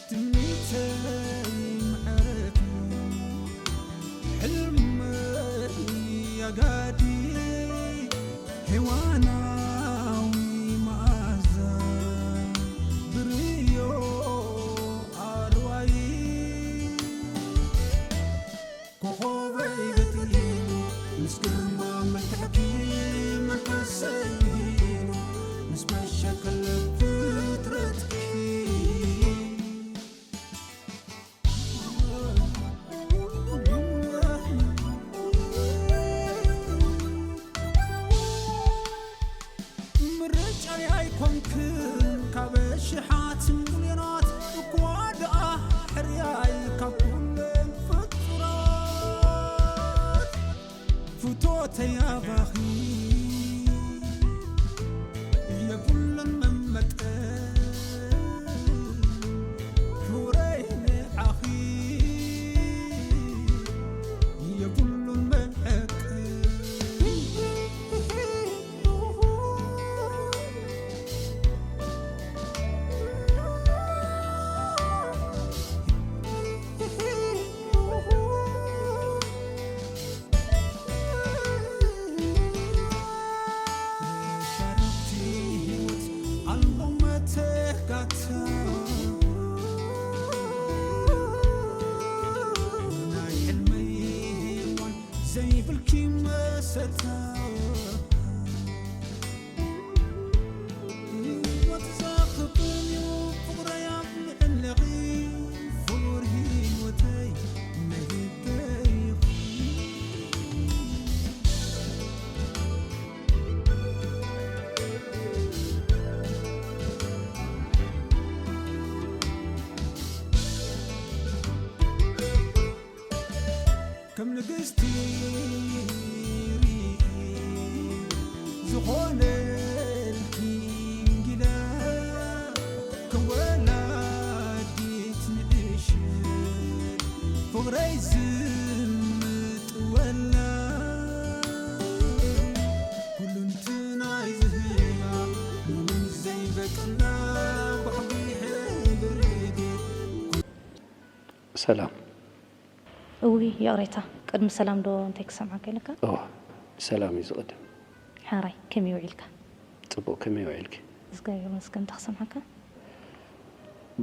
ትምኒተይ ምዕረት ሕልመይ ኣጋዲ ሄዋናዊ መኣዛ ብርዮ ኣልዋይ ኮኾበይ ገጢሙ ምስ ግርማ መልክዕኪ መንፈሰይ ሂኑ ምስ መሸከለ ፍጥረትኪ ምርጫይ ኣይኮንክን ካብ ሽሓት ሚልዮናት እኳ ደኣ ሕርያይ ካብ ኩለን ፍጡራት ፍቶተይ ኣባኺ የብሉን መመጠን ክብረይ ንዓኺ የብሉን መዐቀን ሻረብቲ ህይወት ኣልቦ መተካእታ ናይ ሕልመይ ሄዋን ዘይብልኪ መሰታ ህይወት ዘኽብን እዩ ፍቕረይ ኣብ ልዕለኺ ፍቕር ህይወተይ መግበይ ከም ንግስቲ ሪኢ ዝኾነልኪ እንግዳ ከም ወላዲት ንእሽት ፍቕረይ ዝምጥወላ ኩሉ እንትናይ ዝህባ ምንም ዘይበቀላ ባሕጊ ሕብሪ ሰላም። እውይ ይቕሬታ፣ ቅድሚ ሰላም ዶ እንታይ ክሰምዓካ ኢለካ? እወ፣ ሰላም እዩ ዝቕድም። ሓራይ፣ ከመይ ውዒልካ? ጽቡቕ፣ ከመይ ውዒልኪ? እግዚኣብሔር ይመስገን፣ እንታይ ክሰምዓካ?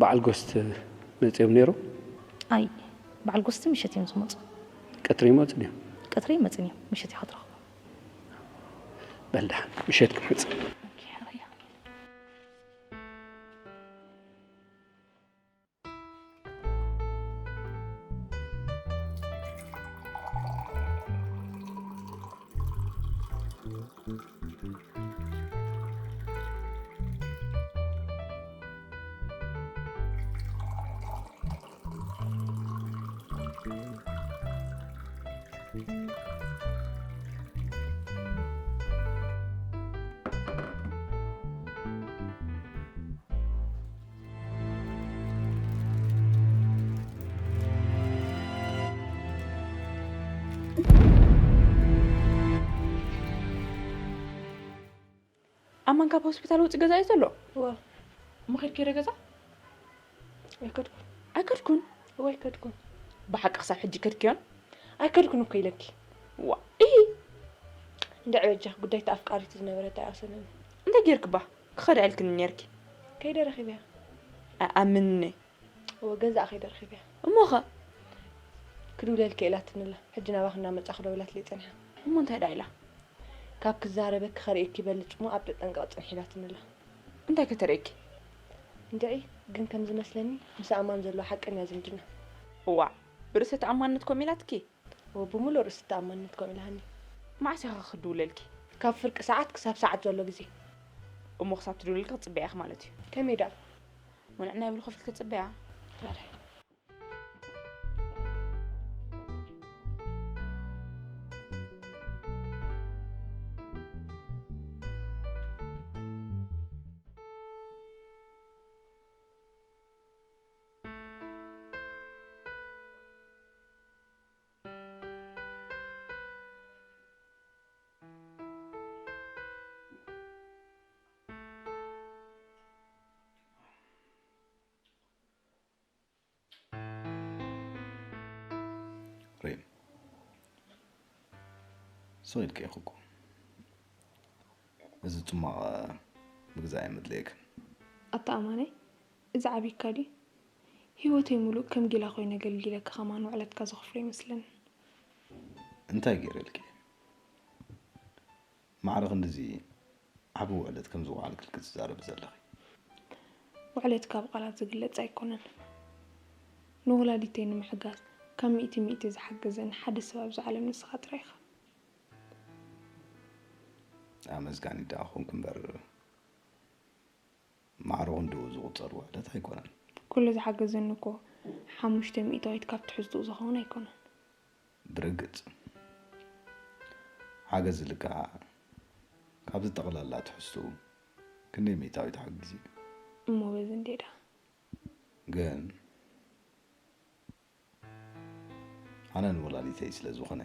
በዓል ጎስት መጺኦም ነይሮም? ኣይ፣ በዓል ጎስት ምሸት እዮም ዝመጹ። ቀትሪ ይመጹ ድዮም? ቀትሪ ኣይመጹን እዮም፣ ምሸት ኢኻ ትረኽቦም። በል ደሓን፣ ምሸት ክመጽእ። ኦኬ፣ ሓራይ። ኣማን ካብ ሆስፒታል ውፅእ ገዛ እዩ ዘሎ? እወ። እሞ ከድኪ ዶ ገዛ? ኣይከድኩን። ኣይከድኩን? እወ ኣይከድኩን። ብሓቂ ክሳብ ሕጂ ከድክዮን? ኣይከድኩን እኮ ኢለኪ። ዋ፣ ኢሂ። እንድዒ በጃ፣ ጉዳይ እታ ኣፍቃሪቱ ዝነበረት ኣይኣሰነኒ። እንታይ ጌርክባ? ክኸዳ ኢልክኒ ኔርኪ። ከይደ ረኺበያ። ኣይኣምንን'የ። እወ ገዛኣ ከይደ ረኺበያ። እሞኸ? ክድውለልኪ እየ ኢላትኒ ኣላ። ሕጂ ናባኺ እናመጻኹ ደው ኢላትለይ ጸኒሓ። እሞ እንታይ ደኣ ኢላ? ካብ ክዛረበኪ ከርእየኪ ይበልጽ እሞ ኣብ ተጠንቀቒ ጽንሒ ኢላትኒ ኣላ። እንታይ ከተርእየኪ? እንድዒ ግን ከም ዝመስለኒ ምስ ኣማን ዘለዎ ሓቀኛ ዝምድና። እዋእ ብርእሰ ተኣማንነት ኮም ኢላትኪ? እወ ብምሉእ ርእሲ ተኣማንነት ኮም ኢላትኒ። መዓስ ኢኻ ክትድውለልኪ? ካብ ፍርቂ ሰዓት ክሳብ ሰዓት ዘሎ ግዜ። እሞ ክሳብ ትድውለልኪ ክጽበያ ኢኺ ማለት እዩ። ከመይ ደኣ? ወንዕና ይብል ኮፍ ኢልኪ ጽበያ። ራሕራሕ። ሪም፣ ስቕ ኢልኪ ኢኺ እኮ። እዚ ጽማቕ ምግዛእ የመድለየክን። ኣታ ኣማነይ፣ እዚ ዓቢካ ድዩ? ህይወተይ ሙሉእ ከም ጊላ ኮይነ ኣገልጊለካ ከማን ውዕለትካ ዘኽፍሎ ይመስለኒ። እንታይ ገይረልኪ? ማዕረ ክንድዚ ዓቢ ውዕለት ከም ዝወዓልክልኪ ትዛረቢ ዘለኺ። ውዕለትካ ብቓላት ዝግለጽ ኣይኮነን። ንወላዲተይ ንምሕጋዝ ካብ ሚእቲ ሚእቲ ዝሓገዘኒ ሓደ ሰብ ኣብዚ ዓለም ንስኻ ጥራይ ኢኻ። ኣመስጋኒ ደኣ ኾንኩ እምበር፣ ማዕረ ክንድኡ ዝቑጸር ውዕለት ኣይኮነን። ኩሉ ዝሓገዘኒ እኮ ሓሙሽተ ሚእታዊት ካብ ትሕዝትኡ ዝኸውን ኣይኮነን። ብርግጽ፣ ሓገዝ ኢልካ ካብዚ ጠቕላላ ትሕዝትኡ ክንደይ ሚእታዊት ሓጊዙ እዩ? እሞ በዚ እንዴ ደኣ? ግን ኣነ ንወላዲተይ ስለ ዝኾነ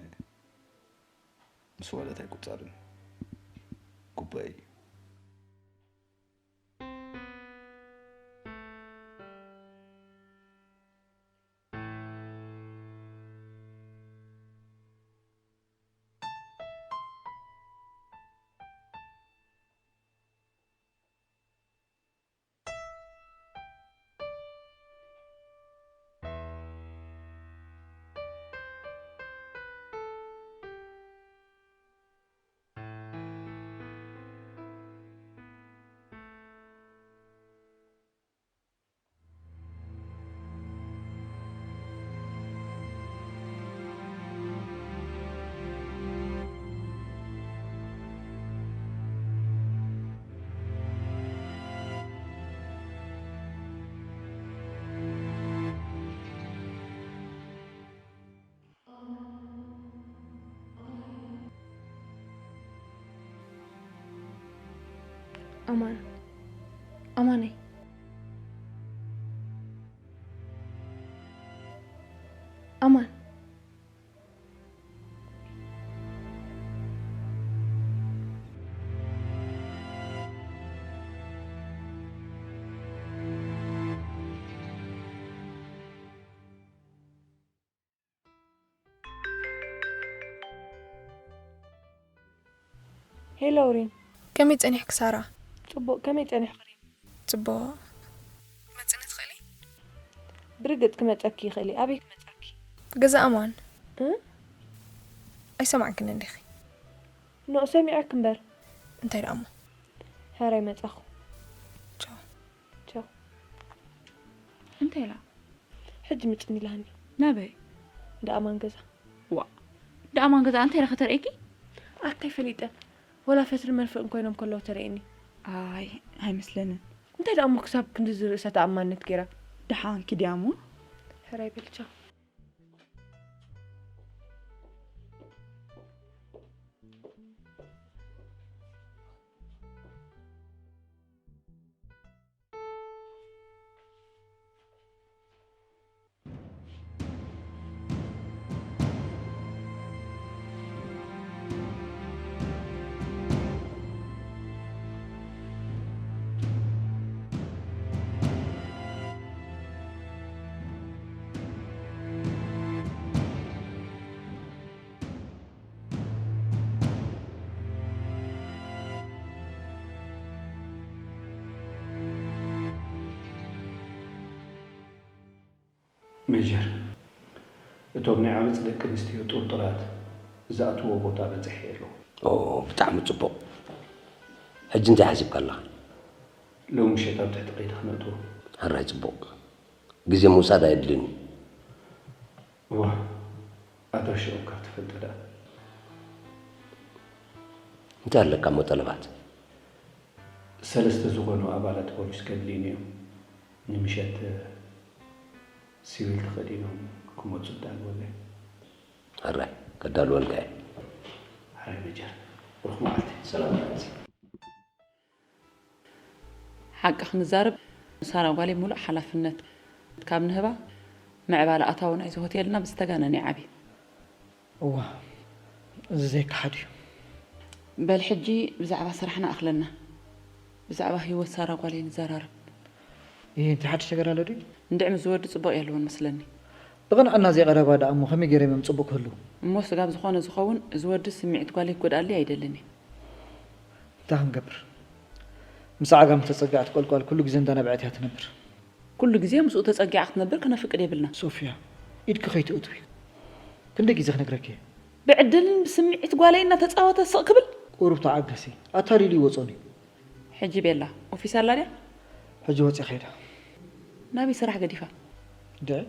ምስ ውዕለት ኣይቁጸርን። ግቡኤ እዩ። ኣማን፣ ኣማነይ፣ ኣማን። ሄሎ ሪም። ከመይ ጸኒሕኪ ሳራ? ጽቡቕ፣ ከመይ ጸኒሕኪ ሪም? ጽቡቕ። ክትመጽኒ ትኽእሊ? ብርግጽ ክመጸኪ ይኽእል እየ። ኣበይ ክመጸኪ? ገዛ ኣማን። እ? ኣይሰማዕክን እንዲኺ። ኖ፣ ሰሚዐኪ እምበር። እንታይ ደኣ እሞ? ሕራይ መጻኹ። ቻው። ቻው። እንታይ ኢላ? ሕጂ ምጽኒ ኢላኒ። ናበይ? እንዳ ኣማን ገዛ። ዋ፣ እንዳ ኣማን ገዛ እንታይ ኢላ ከተርእየኪ? ኣታ ኣይፈሊጠን። ወላ ፈትሊ መርፍእን ኮይኖም ከለዉ ተርእየኒ። ኣይ፣ ኣይመስለንን። እንታይ ደኣ እሞ ክሳብ ክንድዚ ርእሰ ተኣማንነት ገይራ? ደሓንኪ ድያ እሞ? ሕራይ በል ቻው። ሜጀር፣ እቶም ናይ ዓመጽ ደቂ ኣንስትዮ ጥርጡራት ዝኣትውዎ ቦታ በጺሐ ኣለኹ። ኦ፣ ብጣዕሚ ጽቡቕ። ሕጂ እንታይ ሓሲብካ ኣለኻ? ሎሚ ምሸት ኣብ ትሕቲ ቀይዲ ክነእትዎ። ሕራይ ጽቡቕ። ግዜ ምውሳድ ኣየድልን እዩ። እዋ፣ ኣድራሽኦም ካብ ትፈልጠ ደኣ። እንታይ ኣለካ እሞ ጠለባት? ሰለስተ ዝኾኑ ኣባላት ፖሊስ ከድልዩኒ እዮም። ንምሸት ሲቪል ተኸዲኖም ክመጹ እዳለዉ ኣለዉ። ሕራይ፣ ከዳልወልካ እየ። ሕራይ ሜጀር፣ ብሩኽ መዓልቲ። ሰላም መዓልቲ። ሓቂ ክንዛረብ፣ ሳራ ጓለይ ሙሉእ ሓላፍነት ካብ ንህባ፣ ምዕባለ ኣታዊ ናይዚ ሆቴልና ብዝተጋነነ ይዓቢ። እዋ፣ እዚ ዘይከሓድ እዩ። በል ሕጂ ብዛዕባ ስራሕና ኣኽለና። ብዛዕባ ህይወት ሳራ ጓለይ ንዘራረብ። ይህ እንታይ ሓድሽ ነገር ኣሎ ድዩ? እንድዒ ምስ ዝወዲ ጽቡቕ የለውን መስለኒ። ብቕንዕና ዘይቐረባ ደኣ እሞ ከመይ ገይረ እዮም ጽቡቕ ክህልዉ? እሞ ስጋብ ዝኾነ ዝኸውን እዚ ወዲ ስምዒት ጓለይ ክጎድኣለይ ኣይደልን እየ። እንታይ ክንገብር? ምስ ዓጋም ተጸጊዓ ትቆልቋል፣ ኩሉ ግዜ እንዳነብዐት እያ ትነብር። ኩሉ ግዜ ምስኡ ተጸጊዓ ክትነብር ከነፍቅድ የብልና። ሶፍያ፣ ኢድኪ ከይትእትዊ። ክንደይ ግዜ ክነግረኪ እየ? ብዕድልን ብስምዒት ጓለይ እናተጻወተ ስቕ ክብል? ቁሩብ ተዓገሲ፣ ኣታሊሉ ይወጾን እዩ። ሕጂ ቤላ፣ ኦፊስ ኣላ ድያ? ሕጂ ወጺኣ ከይዳ። ናበይ ስራሕ ገዲፋ? ድዒ?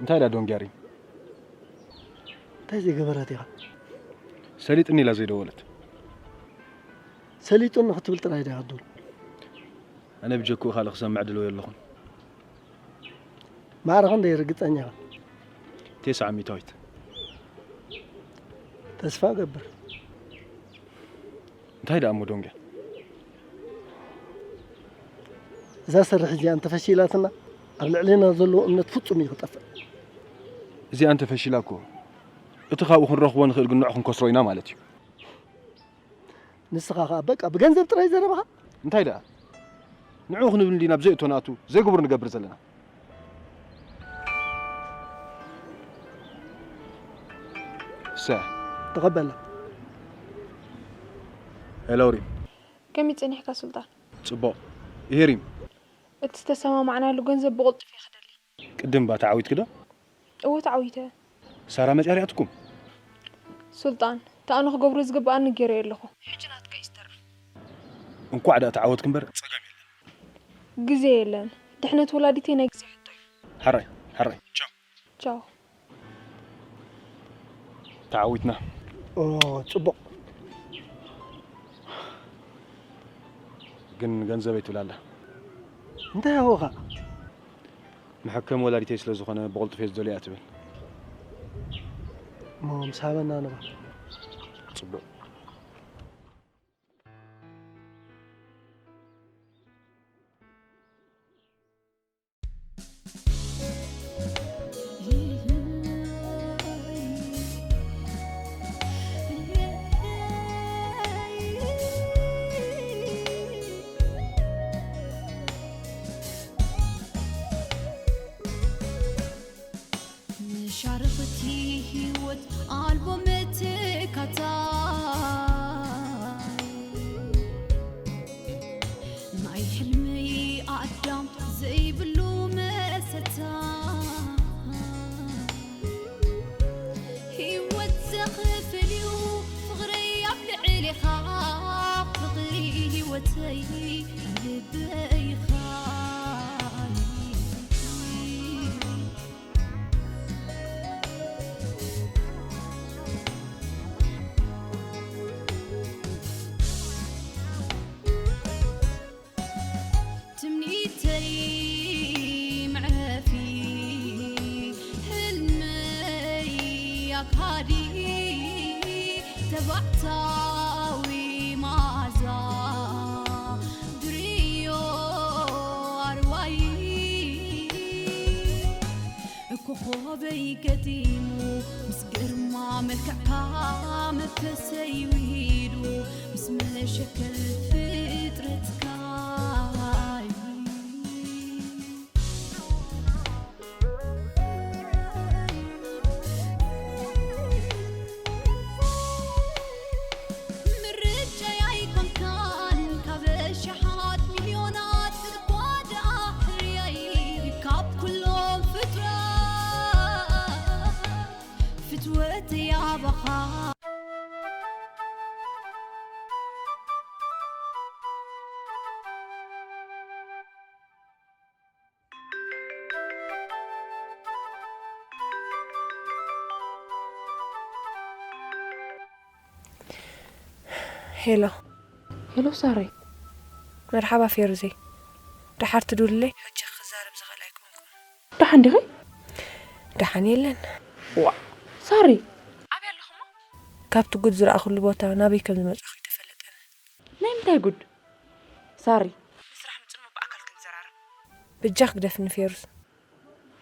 እንታይ ኢላ ዶንጊ ኣሪም? እንታይ ዘይገበረት ኢኻ? ሰሊጥኒ ኢላ ዘይደወለት። ሰሊጡኒ ክትብል ጥራይ ዲኻ ትደውል? ኣነ ብጀክኡ ካልእ ክሰምዕ ድልው የለኹን። ማዕረ ክንደይ ርግጸኛ ኢኻ? ቴስዓ ሚእታዊት። ተስፋ እገብር። እንታይ ደኣ እሞ ዶንጊ? እዛ ስርሕ እዚኣ እንተፈሺላትና፣ ኣብ ልዕሌና ዘለዎ እምነት ፍጹም እዩ ክጠፍእ። እዚኣ እንተፈሺላ እኮ፣ እቲ ካብኡ ክንረኽቦ ንኽእል ግን ንዑ ክንከስሮ ኢና ማለት እዩ። ንስኻ ኸኣ በቃ ብገንዘብ ጥራይ ዘረባኻ? እንታይ ደኣ? ንዑ ክንብል እንዲና ብዘይእቶ ንኣቱ ዘይግቡር ንገብር ዘለና። ሰ ተቐበላ። ሄሎ ሪም። ከመይ ጸኒሕካ ሱልጣን? ጽቡቕ። ይሄ ሪም። እቲ ዝተሰማማዕናሉ ገንዘብ ብቕልጡፍ እየ ክደሊ። ቅድም እባ ተዓዊትኪ ዶ? እወ ተዓዊተ። ሳራ መጺኣ ሪኣትኩም? ሱልጣን፣ እቲ ኣነ ክገብሮ ዝግብኣኒ ገይረዮ ኣለኹ። ሕጂ ናትካ እዩ ዝተርፍ። እንኳዕ ደኣ ተዓወትኪ እምበር ጸገም የለን። ግዜ የለን። ድሕነት ወላዲተይ ናይ ግዜ ሕቶ እዩ። ሕራይ፣ ሕራይ። ቻው። ቻው። ተዓዊትና። ኦ፣ ጽቡቕ። ግን ገንዘበይ ትብል ኣላ። እንታይ ሃወኻ? መሐከሚ ወላዲተይ ስለ ዝኾነ ብቕልጡፍ እየ ዝደልዮ እያ ትብል። እሞ ምስ ሃበና ንባ። ጽቡቕ። መሻርኽቲ ህይወት ኣልቦ መተካታይ፣ ናይ ሕልመይ ኣዳም ዘይብሉ መሰታይ። ህይወት ዘኽፍል እዩ ፍቕረይ ኣብ ልዕሌኻ፣ ፍቕሪ ህይወተይ ልበይኻ። ትምኒተይ መዕረፊ፣ ህልመይ ኣግሃዲ፣ ተባዕታዊ መኣዛ፣ ድርዮ ኣርዋይ። ኮኾበይ ገጢሙ፣ ምስ ግርማ መልክዕካ መንፈሰይ ውሂዱ፣ ምስ መሸከል ፍጥረትካ። ሄሎ። ሄሎ ሳሪ። መርሓባ ፌሩዘይ። ደሓር ትድውልለይ? ሕጂ ክዛረብ ዝኽእል ኣይኮንኩን። ደሓን ዲኺ? ደሓን የለን። ዋ ሳሪ። ኣበይ ኣለኹሞ? ካብቲ ጉድ ዝረኣኹሉ ቦታ ናበይ ከም ዝመጻኹ ይተፈለጠኒ። ናይ ምንታይ ጉድ? ሳሪ። ንስራሕ ምጽልሞ ብኣካል ክንዘራረብ። ብጃኽ ግደፍኒ ፌሩዝ።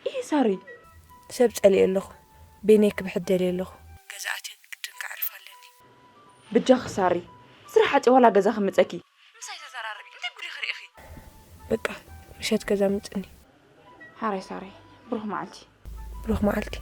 ይህ ሳሪ። ሰብ ጸሊኤ ኣለኹ። ቤነይ ክብሕት ደልየ ኣለኹ። ገዛ ኣትየ ግድን ከዕርፍ ኣለኒ። ብጃኽ ሳሪ። ስራሕ ዓጽየ ዋላ ገዛ ክምጸኪ። ምሳይ ተዘራረቢ። እንታይ ጉድ ኢኺ ርኢኺ? በቃ ምሸት ገዛ ምጽኒ። ሓራይ ሳሪ። ብሩኽ መዓልቲ። ብሩኽ መዓልቲ።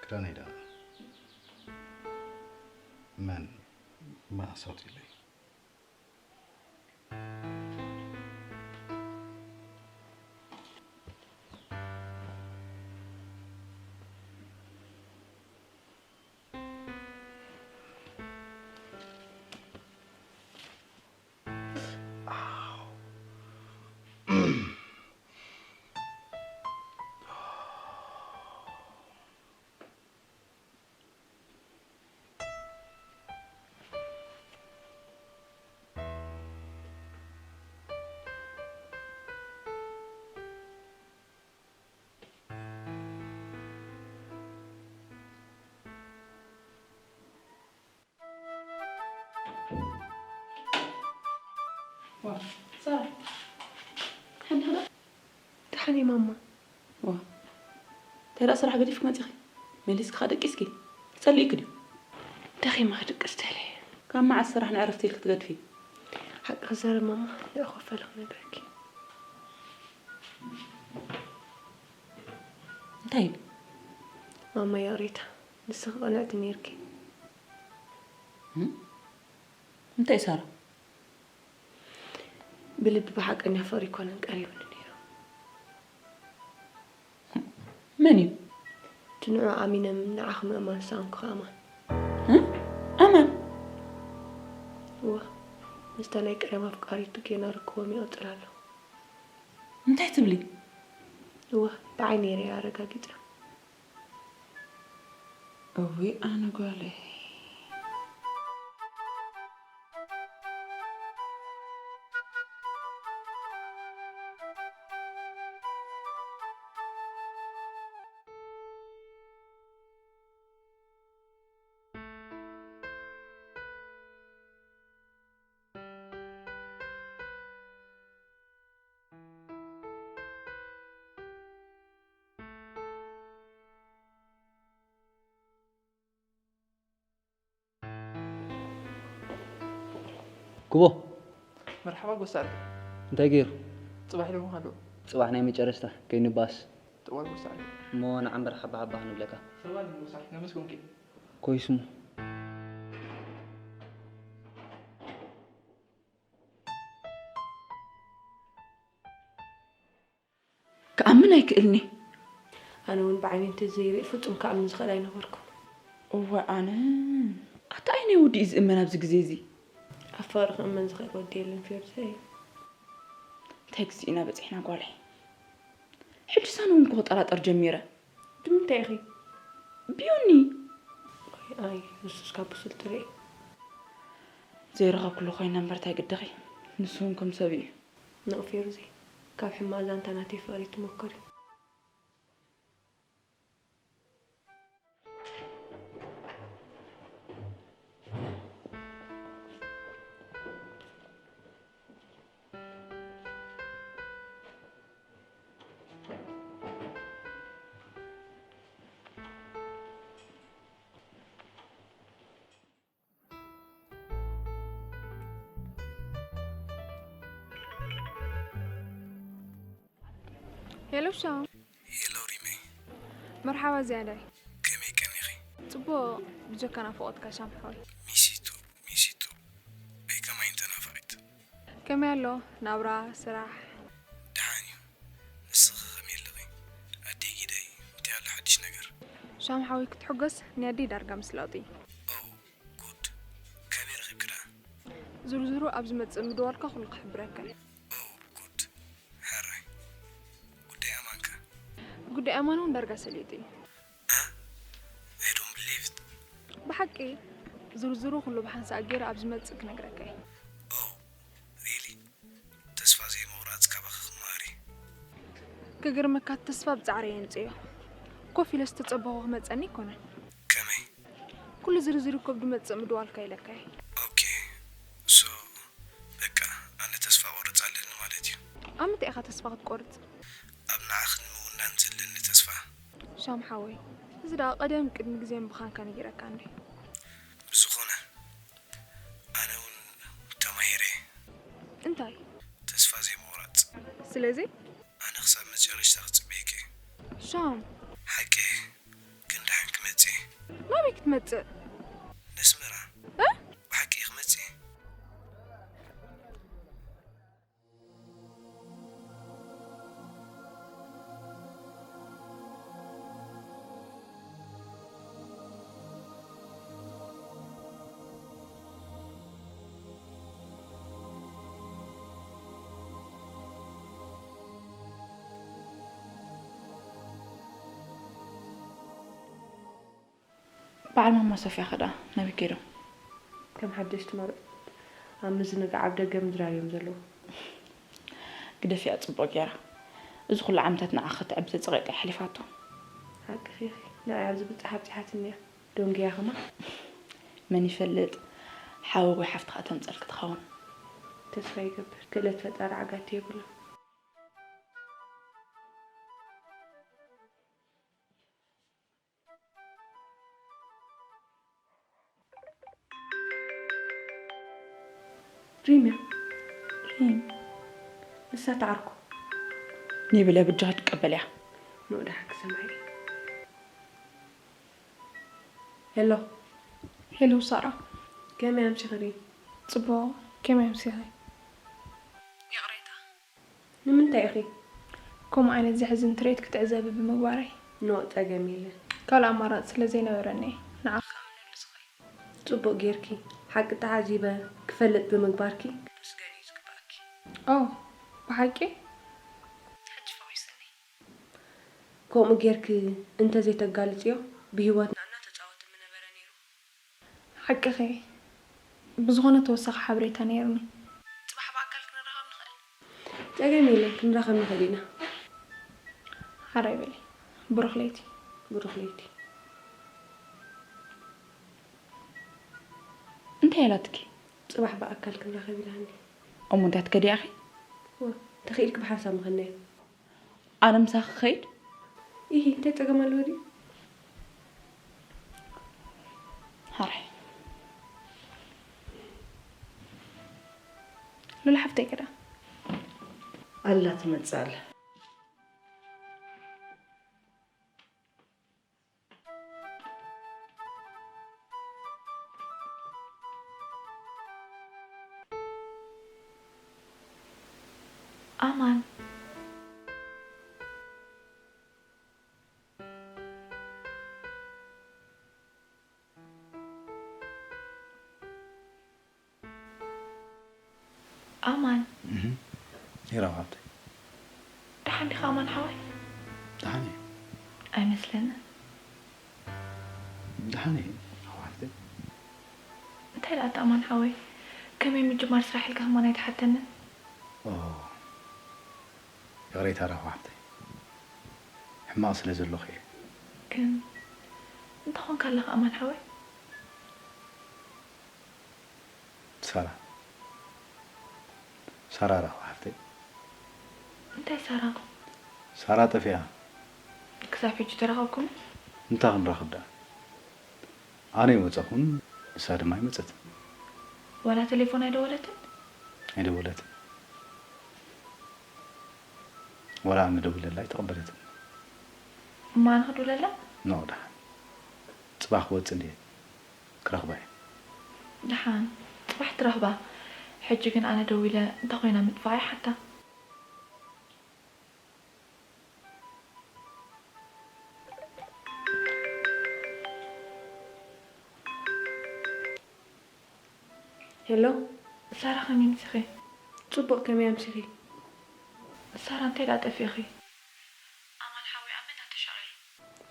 ክዳነይ ደኣ መን መኣስ ኣውጺኡለይ? ደሓን እየ ማማ። ዋ፣ እንታይ ደኣ ስራሕ ገዲፍኪ መጺኺ? መሊስኪ ኸኣ ደቂስኪ? ጸሊእኪ ድዩ? ደኺመ ክድቅስ ደልየ። ካብ መዓስ ስራሕ ንዕረፍቲ ኢልኪ ትገድፊ? ሓቂ ክዛረብ ማማ፣ ንዕኡ ክፈሊ ክነግረኪ። እንታይ ኢሉ? ማማ ይቕሬታ፣ ንስኺ ቅንዕቲ ነይርኪ። እም? እንታይ ሳራ? ብልቢ ብሓቀኛ ፍቕሪ ኣይኮነን ቀሪቡኒ ነይሩ። መን እዩ? እቲ ንዑ ኣሚነ ንዓኺ ምእማን ዝሰኣንኩኺ ኣማን። እ? ኣማን? እወ፣ ምስታ ናይ ቀደም ኣፍቃሪቱ ጌና ርክቦም ይቕጽል ኣሎ። እንታይ ትብሊ? እወ፣ ብዓይነይ ርእየ ኣረጋጊጸ። እውይ ኣነ ጓለይ። ክቦ፣ መርሓባ ጎሳል። እንታይ ገይሩ? ጽባሕ ኢሎምኻ ኣለዉ። ጽባሕ ናይ መጨረሽታ ከይንባስ። ጥዋል ጎሳል። እሞ ንዓ እምበር ሓባ ሓባ ክንብለካ። ሰባል ጎሳል ነመስጎንኪ። ኮይስሙ። ክኣምን ኣይክእልኒ። ኣነ እውን ብዓይኒ እንተዘይርኢ ፍጹም ክኣምን ዝኽእል ኣይነበርኩን። እወ ኣነ ኣታ ኣይነይ ወዲ እዩ ዝእመን ኣብዚ ግዜ እዚ። ኣብ ፍቕሪ ክእመን ዝኽእል ወዲ የለን ፌሩዘይ። እንታይ ግዜ ኢና በፂሕና ጓለይ? ሕጂ ሳነ እውን ክጠራጠር ጀሚረ። ብምንታ እንታይ ኢኺ? ቢዮኒ። ኣይ፣ ኣይ፣ ንሱስ ካብ ብሱል ጥሪ እዩ። ዘይረኸብኩሉ ኮይነ እምበር እንታይ ግድኺ? ንሱ እውን ከም ሰብ እዩ። ንቕ ፌሩዜ፣ ካብ ሕማቕ ዛንታ ናተይ ፍቕሪ ትመኮሪ። ሄሎ ሻም። ሄሎ ሪመይ። መርሓባ ዝያዳይ። ከመይ ቀኒኺ? ጽቡቕ፣ ብጀካ ናፍቖትካ ሻም ሓወይ። ሚሲቱ፣ ሚሲቱ። ኣይ ከማይ እንተ ናፋቒት። ከመይ ኣሎ ናብራ፣ ስራሕ? ደሓን እዩ። ንስኺ ከመይ ኣለኺ? ኣደይ ጊደይ፣ እንታይ ኣሎ ሓድሽ ነገር? ሻም ሓወይ ክትሕጎስ፣ ናይ ኣደይ ዳርጋ ምስ ለውጢ። ኦ፣ ጉድ። ከመይ ረኺብኪ ደኣ? ዝርዝሩ ኣብ ዝመጽእ ምድዋልካ ኩሉ ክሕብረካ እየ። ኦ፣ ጉድ። ሕራይ። ጉዳይ ኣማንከ? ጉዳይ ኣማን እውን ዳርጋ ሰሊጡ እዩ። እ? I don't believe it። ብሓቂ ዝርዝሩ ኩሉ ብሓንሳእ ገይረ ኣብ ዝመጽእ ክነግረካ እየ። ኦ፣ really? ተስፋ ዘይምቑራጽ ካባኺ ክመሃር እየ። ክገርመካ ተስፋ ብጻዕሪ እየ የምጽዮ። ኮፍ ኢለ ዝተጸበኹ ክመጸኒ ኣይኮነን። ከመይ? ኩሉ ዝርዝር እኮ ብድመጽእ ምድዋልካ ኢለካ እየ። ኦኬ። ሶ፣ በቃ፣ ኣነ ተስፋ ቆርጽ ኣለኒ ማለት እዩ። ኣብ ምንታይ ኢኻ ተስፋ ክትቆርጽ? ኣብ ንዓኽን ምውናን ዘለኒ ተስፋ። ሻም ሓወይ፣ እዚ ደኣ ቀደም ቅድሚ ግዜ ምዃንካ ነጊረካ እንዴ? ብዝኾነ፣ ኣነ እውን ተማሂረ። እንታይ? ተስፋ ዘይምቑራጽ። ስለዚ? ኣነ ክሳብ መጨረሽታ ክጽበየኪ እየ። ሻም። ሓቂ እየ። ግን ደሓን ክመጽእ እየ። ናበይ ክትመጽእ? ነስመራ። እ? ብሓቂ እየ ክመጽእ እየ። በዓል ማማ ሶፍያ ከ ደኣ ናበይ ከይዶም? ከም ሓደሽቲ መርዑት ኣብ ምዝንጋዕ ኣብ ደገ ምድራር እዮም ዘለዉ። ግደፍያ ጽቡቕ ገይራ። እዚ ኩሉ ዓመታት ንዓኺ ክትዕቢ ተጸቒጣ እያ ሓሊፋቶ። ሓቅኺ ኢኺ። ንዓይ ኣብ ዝብል ጸሓ ኣብጺሓትኒ እያ። ደንጉያ ከማን? መን ይፈልጥ፣ ሓወቦይ ሓፍትኻ ተምጸልኪ ትኸውን። ተስፋ ይገብር። ክእለት ፈጣሪ ዓጋቲ የብሉን። ሪምያ። ሪም። ንሳ ትዓርኮ። ንብለ ብጃኻ ትቀበል እያ። ንኡ ደሓን ክሰምዐ እየ። ሄሎ። ሄሎ ሳራ። ከመይ ኣምሲኺ ሪም? ጽቡቕ። ከመይ ኣምሲኺ? ይቕሬታ። ንምንታይ ኢኺ? ከምኡ ዓይነት ዘሕዝን ትርኢት ክትዕዘቢ ብምግባረይ። ኖእ፣ ጸገም የለን። ካልእ ኣማራጺ ስለ ዘይነበረኒ እየ ንዓኺ ከኣ ምምልስኺ። ጽቡቕ ጌርኪ። ሓቂ ተዓዚበ ክፈልጥ ብምግባርኪ ክትምስገኒ እዩ ዝግባኣኪ። ኦ፣ ብሓቂ? ሕጂ ፈቒሱኒ። ከምኡ ጌርኪ እንተ ዘይተጋልጽዮ፣ ብህይወትና እናተጻወተ ምነበረ ነይሩ። ሓቅኺ፣ ብዝኾነ ተወሳኺ ሓበሬታ ነይሩኒ። ጽባሕ ብኣካል ክንራኸብ ንኽእል? ጸገም የለን፣ ክንራኸብ ንኽእል ኢና። ሓራይ በሊ። ብሩኽ ለይቲ። ብሩኽ ለይቲ። እንታይ ኢላትኪ? ጽባሕ ብኣካል ክንራኸብ ኢላኒ። እሞ እንታይ ትከዲ ኢኺ? ወ፣ ተኽኢልኪ ብሓንሳብ ምኸድናዮ። ኣነ ምሳኺ ክኸይድ? ኢሂ፣ እንታይ ጸገም ኣለዎ ድዩ? ሓራይ። ሉላ ሓፍተይ ከ ደኣ? ኣላ ትመጽእ ኣላ። ኣማን። ኣማን። እህ፣ ሄራም ሓብተይ። ደሓን ዲኻ ኣማን ሓወይ? ደሓን እየ። ኣይመስለንን። ደሓን እየ ኣዋሓፍተይ። እንታይ ደኣ ኣማን ሓወይ፣ ከመይ ምጅማር ስራሕ ኢልካ ከማን ኣይተሓተንን? ኦ፣ ይቕሬታ ራኹ ሓፍተይ፣ ሕማቕ ስለ ዘለኹ እየ። ግን እንታይ ኾንካ ኣለኻ ኣማን ሓወይ? ሳራ፣ ሳራ ራኹ ሓፍተይ። እንታይ ሳራ? ሳራ ጠፊኣ። ክሳብ ሕጂ ተራኸብኩም? እንታይ ክንራኸብ ደኣ? ኣነ ይወፀኹን፣ ንሳ ድማ ይመፀት። ዋላ ቴሌፎን ኣይደወለትን? ኣይደወለትን። ዋላ ኣነ ደዊለላ ኣይተቐበለትን። እሞ ኣነ ክድውለላ? ኖ፣ ደሓን። ፅባሕ ክወፅእ እንድየ ክረኽባ እየ። ደሓን፣ ፅባሕ ትረኽባ። ሕጂ ግን ኣነ ደዊለ እንተኾይና ምጥፋእ ይሓታ። ሄሎ። ሳራ፣ ከመይ ኣምሲኺ? ጽቡቕ፣ ከመይ ኣምሲኺ? ሳራ፣ እንታይ ደኣ ጠፊእኺ? ኣማን ሓወይ ኣብ መና ተሻቒሉ?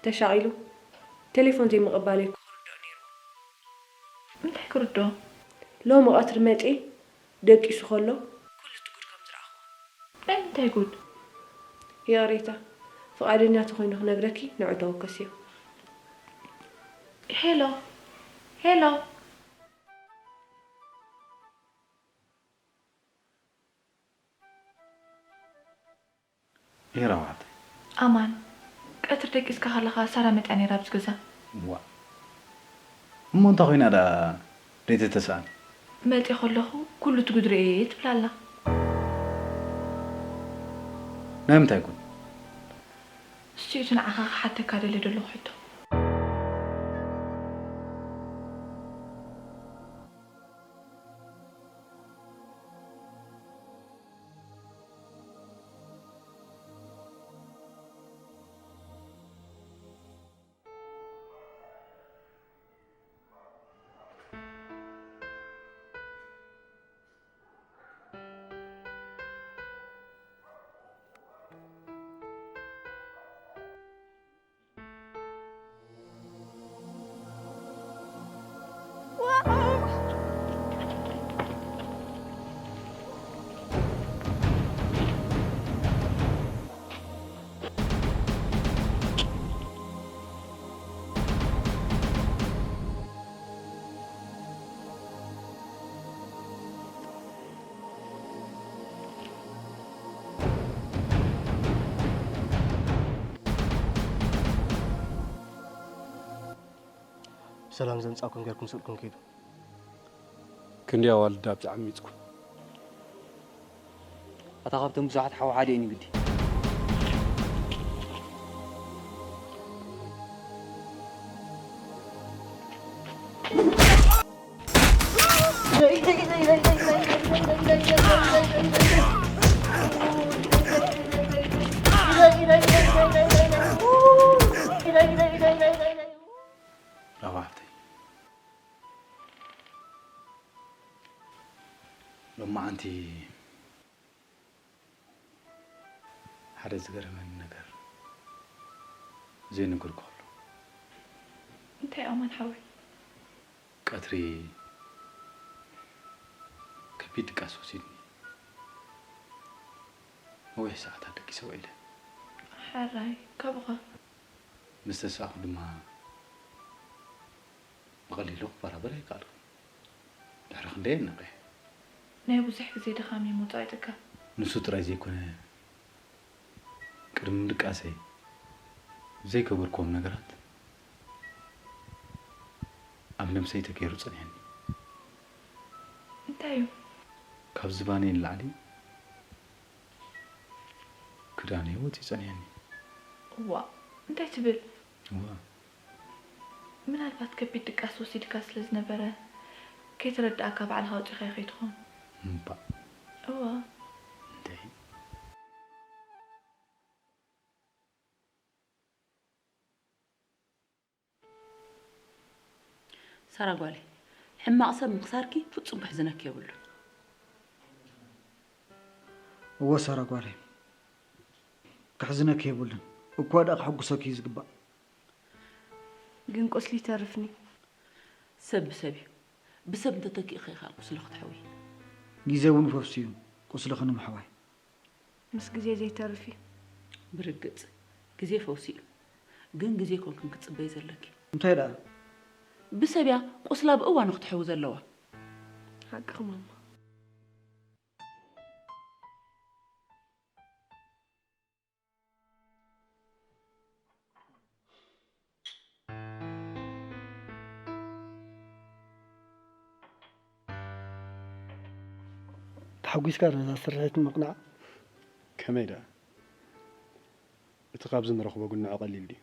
ተሻቒሉ? ቴሌፎን ዘይምቕባለይ እኮ ክርድኦ ነይርዎ። እንታይ ክርድኦ? ሎሚ ቀትሪ መጺኤ ደቂሱ ከሎ ኩሉ እቲ ጉድ ከም ዝረኣኽዎ። ናይ ምንታይ ጉድ? ይቕሬታ፣ ፍቓደኛ ተኾይኑ ክነግረኪ ንዑ ተወከስዮ። ሄሎ፣ ሄሎ። ይራዋት። ኣማን፣ ቀትሪ ደቂስካ ከለኻ ሳራ መጽያ ነይራ ኣብዚ ገዛ። ዋ። እሞ እንታይ ኮይና ደኣ ዘይተተስኣን? መጽየ ከለኹ ኩሉ እቲ ጉድ ርእየ እየ ትብል ኣላ። ናይ ምንታይ ጉድ? እሱ እዩ እቲ ንዓኻ ክሓተካ ደልየ ዘለኹ ሕቶ። ሰላም ዘምጻእኩም ጌርኩም ስቕኩም ኪዱ። ክንደይ ኣዋልድ ኣብቲ ዓሚጽኩም? ኣታ ካብቶም ብዙሓት ሓው ሓደ እዩ ንግዲ። ራባ ሓፍተይ፣ ሎማዓንቲ ሓደ ዝገረመኒ ነገር ዘይነገርኩ ኣሎ። እንታይ ኣማን ሓወይ? ቀትሪ ከቢድ ድቃስ ወሲድኒ። ነዊሕ ሰዓታት ደቂሰ ውዒለ። ሕራይ፣ ካብኡ ኸ? ምስ ተሳእኹ ድማ ብቐሊሉ ክበራበር ኣይከኣልኩን። ድሕሪ ክንደይ ነቒሐ። ናይ ብዙሕ ግዜ ድኻም እዩ ምውጻእ ይጽገም። ንሱ ጥራይ ዘይኮነ፣ ቅድሚ ምድቃሰይ ዘይገበርክዎም ነገራት ኣብ ነብሰይ ተገይሩ ጸኒሑኒ። እንታይ እዩ? ካብ ዝባነይ ንላዕሊ ክዳነይ ወጺኡ ጸኒሑኒ። እዋ፣ እንታይ ትብል? እዋ። ምናልባት ከቢድ ድቃስ ወሲድካ ስለ ዝነበረ ከይተረድኣካ ባዕልኻ ኣውጺኻዮ ከይትኾን። እምባእ። እዋ። እንታይ? ሳራ ጓለይ፣ ሕማቕ ሰብ ምኽሳርኪ ፍጹም ከሕዝነኪ የብሉን። እወ ሳራ ጓለይ፣ ከሕዝነኪ የብሉን። እኳ ደኣ ከሐጉሰኪ እዩ ዝግባእ። ግን ቁስሊ ይተርፍኒ። ሰብ ብሰብ እዩ። ብሰብ እንተተኪእኺ ኢኻ ቁስሊ ክትሕዊ። ግዜ እውን ፈውሲ እዩ ቁስልኺ ንምሕዋይ። ምስ ግዜ ዘይተርፍ እዩ። ብርግጽ ግዜ ፈውሲ እዩ። ግን ግዜ ኮንክን ክትጽበይ ዘለኪ። እንታይ ደኣ? ብሰብ እያ ቁስላ ብእዋኑ ክትሕዊ ዘለዋ። ሓቅኺ ማማ። ተሓጒስካ ዶ እዛ ስርሒት ምቕናዕ? ከመይ ደኣ? እቲ ካብዚ ንረኽቦ ግን ንዑ ቀሊል ድዩ?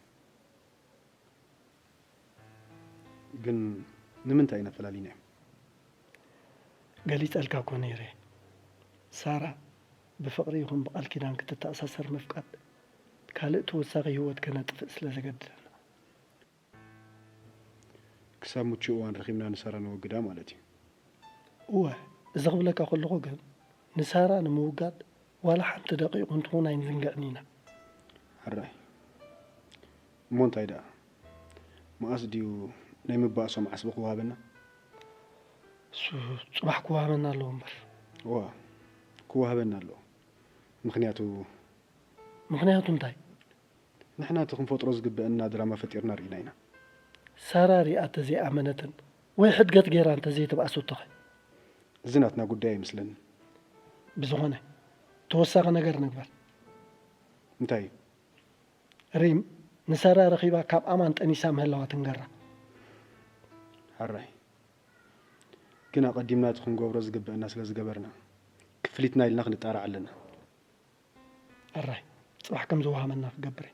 ግን ንምንታይ ኢና ፈላሊናዮም? ገሊጸልካ እኮ ነይረ። ሳራ ብፍቕሪ ይኹን ብቃል ኪዳን ክትተኣሳሰር ምፍቃድ ካልእ ተወሳኺ ህይወት ከነጥፍእ ስለ ዘገድደና። ክሳብ ምቹእ እዋን ረኺብና ንሳራ ነወግዳ ማለት እዩ። እወ፣ እዚ ክብለካ ከለኹ ግን ንሳራ ንምውጋድ ዋላ ሓንቲ ደቂቕ እንትኹን ኣይንዝንግዕን ኢና። ሕራይ። እሞ እንታይ ደኣ? መኣስ ድዩ ናይ ምባእሶም ዓስቢ ክወሃበና? እሱ ጽባሕ ክወሃበና ኣለዎ እምበር። እዋ፣ ክወሃበና ኣለዎ። ምኽንያቱ ምኽንያቱ እንታይ? ንሕና እቲ ክንፈጥሮ ዝግበአና ድራማ ፈጢርና ርኢና ኢና። ሳራ ሪኣ እንተዘይኣመነትን ወይ ሕድገት ገይራ እንተዘይተባእሰቶኸ? እዚ ናትና ጉዳይ ኣይመስለንን። ብዝኾነ ተወሳኺ ነገር ንግበር። እንታይ እዩ? ሪም ንሳራ ረኺባ ካብ ኣማን ጠኒሳ ምህላዋ ትንገራ። ሕራይ። ግን ኣቐዲምና እቲ ክንገብሮ ዝግበአና ስለ ዝገበርና ክፍሊትና ኢልና ክንጣራዕ ኣለና። ሕራይ። ጽባሕ ከም ዝወሃበና ክገብር እየ።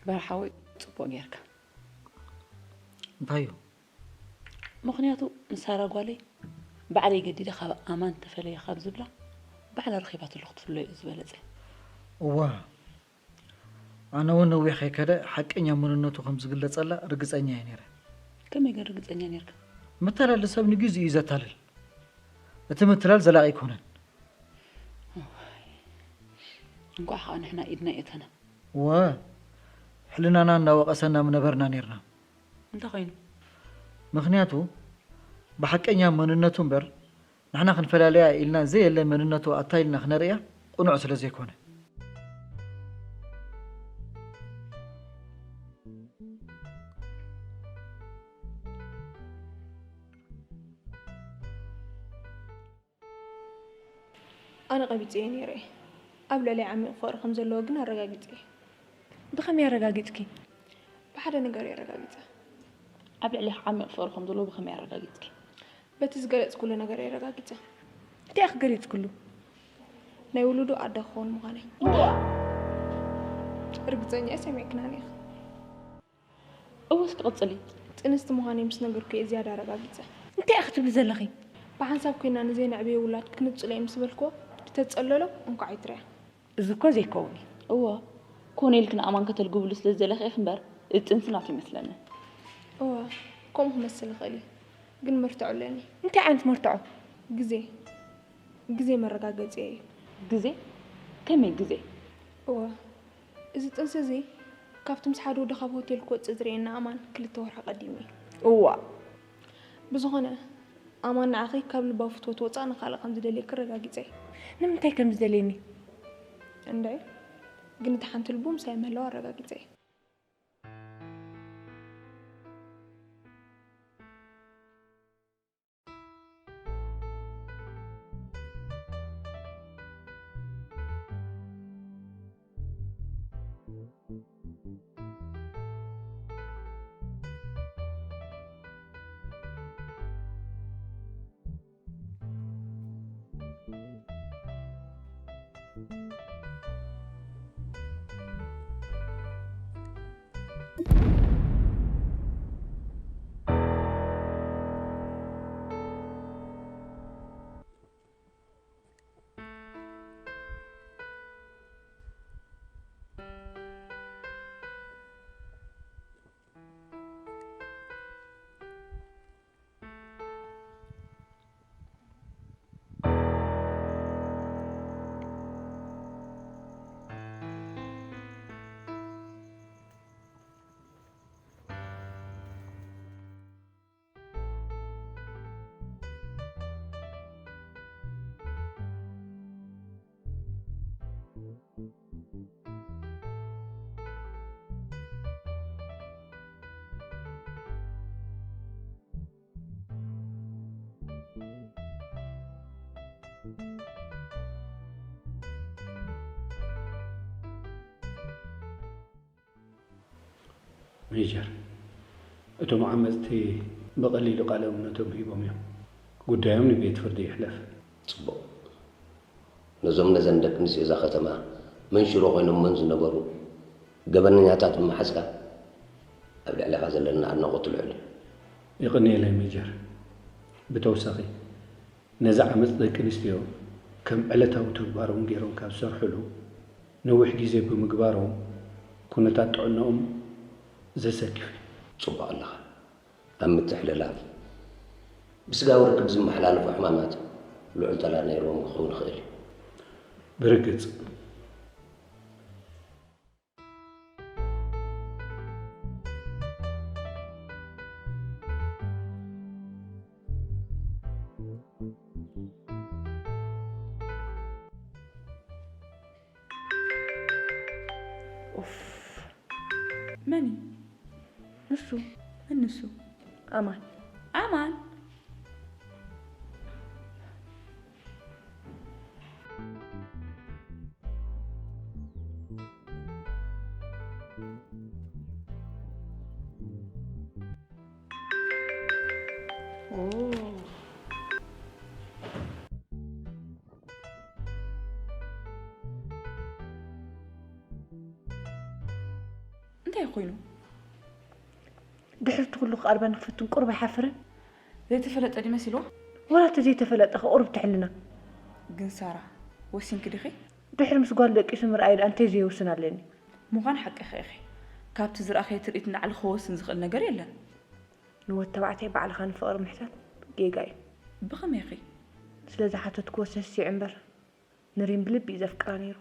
በርሓዊ ጽቡቕ ጌርካ። እንታይ እዩ? ምኽንያቱ ንሳራ ጓለይ ባዕለይ ገዲደ ካብ ኣማን ተፈለየ ካብ ዝብላ ባዕላ ረኺባትሉ ክትፍለዮ እዩ ዝበለጸ። እዋ ኣነ እውን ነዊሕ ከይከደ ሓቀኛ መንነቱ ከም ዝግለጸላ ርግጸኛ እየ ነይረ። ከመይ ግን ርግጸኛ ነርካ? ምተላሊ ሰብ ንግዜኡ እዩ ዘታልል። እቲ ምትላል ዘላቒ ኣይኮነን። እንኳዕ ከዓ ንሕና ኢድና የእተና። እወ፣ ሕልናና እናወቐሰና ምነበርና ነርና። እንታይ ኮይኑ? ምኽንያቱ ብሓቀኛ መንነቱ እምበር ንሕና ክንፈላልያ ኢልና ዘየለ መንነቱ ኣታሊልና ክነርእያ ቅኑዕ ስለ ዘይኮነ። ኣነ ቀቢጸዮ ነይረ። ኣብ ልዕለይ ዓሚቕ ፍቕሪ ከም ዘለዎ ግን ኣረጋጊጸ። ብኸመይ ኣረጋጊጽኪ? ብሓደ ነገር እየ ኣረጋጊጸ። ኣብ ልዕሌኺ ዓሚቕ ፍቕሪ ከም ዘለዎ ብኸመይ ኣረጋጊጽኪ? በቲ ዝገለጽኩሉ ነገር እየ ኣረጋጊጸ። እንታይ ኢኺ ገሊጽክሉ? ናይ ውሉዱ ኣደ ክኸውን ምዃነይ። እንታይ? ርግጸኛ እየ ሰሚዕክናኒ ኢኺ። እወ እስኪ ቀጽሊ። ጥንስቲ ምዃነይ ምስ ነገርኩ እየ ዝያዳ ኣረጋጊጸ። እንታይ ኢኺ ትብሊ ዘለኺ? ብሓንሳብ ኮይና ንዘይነዕብዮ ውላድ ክንጽሎ እየ ምስ በልክዎ፣ ድተጸለሎ እንኳዕ ኣይትርያ። እዚ እኮ ዘይከውን እዩ። እወ፣ ኮነ ኢልኪ ንኣማን ከተልግብሉ ስለ ዝደለኺ ኢኺ እምበር፣ እዚ ጥንሲ ናቱ ኣይመስለንን። እወ፣ ከምኡ ክመስል ይኽእል እዩ። ግን መርትዖ ኣለኒ። እንታይ ዓይነት መርትዖ? ግዜ። ግዜ መረጋገጺ እዩ። ግዜ? ከመይ ግዜ? እወ፣ እዚ ጥንሲ እዚ ካብቲ ምስ ሓደ ወዲ ካብ ሆቴል ክወጽእ ዝርእየኒ ኣማን ክልተ ወርሒ ቀዲሙ እዩ። እዋእ! ብዝኾነ፣ ኣማን ንዓኺ ካብ ልባዊ ፍትወቱ ወጻእ ንኻልእ ከም ዝደልየኪ ኣረጋጊጸ እየ። ንምንታይ ከም ዝደልየኒ? እንድዒ፣ ግን እቲ ሓንቲ ልቡ ምሳይ ምህላዋ ኣረጋጊጸ እየ። ሜጀር፣ እቶም ዓመጽቲ ብቐሊሉ ቃለ እምነቶም ሂቦም እዮም። ጉዳዮም ንቤት ፍርዲ ይሕለፍ። ጽቡቕ። ነዞም ነዘን ደቂ ኣንስትዮ እዛ ከተማ መንሽሮ ኮይኖመን ዝነበሩ ገበነኛታት ብምሓዝካ፣ ኣብ ልዕሌኻ ዘለና ኣድናቖት ልዑል እዩ። የቐንየለይ ሜጀር። ብተወሳኺ፣ ነዚ ዓመጽ ደቂ ኣንስትዮ ከም ዕለታዊ ተግባሮም ገይሮም ካብ ዝሰርሕሉ ነዊሕ ግዜ ብምግባሮም፣ ኩነታት ጥዕናኦም ዘሰክፍ እዩ። ጽቡቕ ኣለኻ። ኣብ ምትሕልላፍ ብስጋዊ ርክብ ዝመሓላለፉ ሕማማት ልዑል ተራ ነይርዎም ክኸውን ይኽእል እዩ። ብርግጽ። ኡፍ። መን እዩ? ንሱ። መን ንሱ? ኣማን። ኣማን? ኦ። እንታይ ኮይኑ? ድሕሪ እቲ ኩሉ ክቐርበኒ ክፍትን ቁሩብ ኣይሓፍርን? ዘይተፈለጠ ድዩ መሲልዋ? ወላ እቲ ዘይተፈለጠ ከ ቁሩብ ትሕልና። ግን ሳራ፣ ወሲንኪ ዲኺ? ድሕሪ ምስ ጓል ደቂሱ ምርኣይ ደኣ እንታይ ዘይውስን ኣለኒ? ምዃን ሓቅኺ ኢኺ። ካብቲ ዝረኣኽዮ ትርኢት ንላዕሊ ክወስን ዝኽእል ነገር የለን። ንወዲ ተባዕታይ ባዕልኻ ንፍቕሪ ምሕታት ጌጋ እዩ። ብኸመይ ኢኺ? ስለ ዝሓተትክዎ ሰሲዑ እምበር፣ ንሪም ብልቢ እዩ ዘፍቅራ ነይሩ።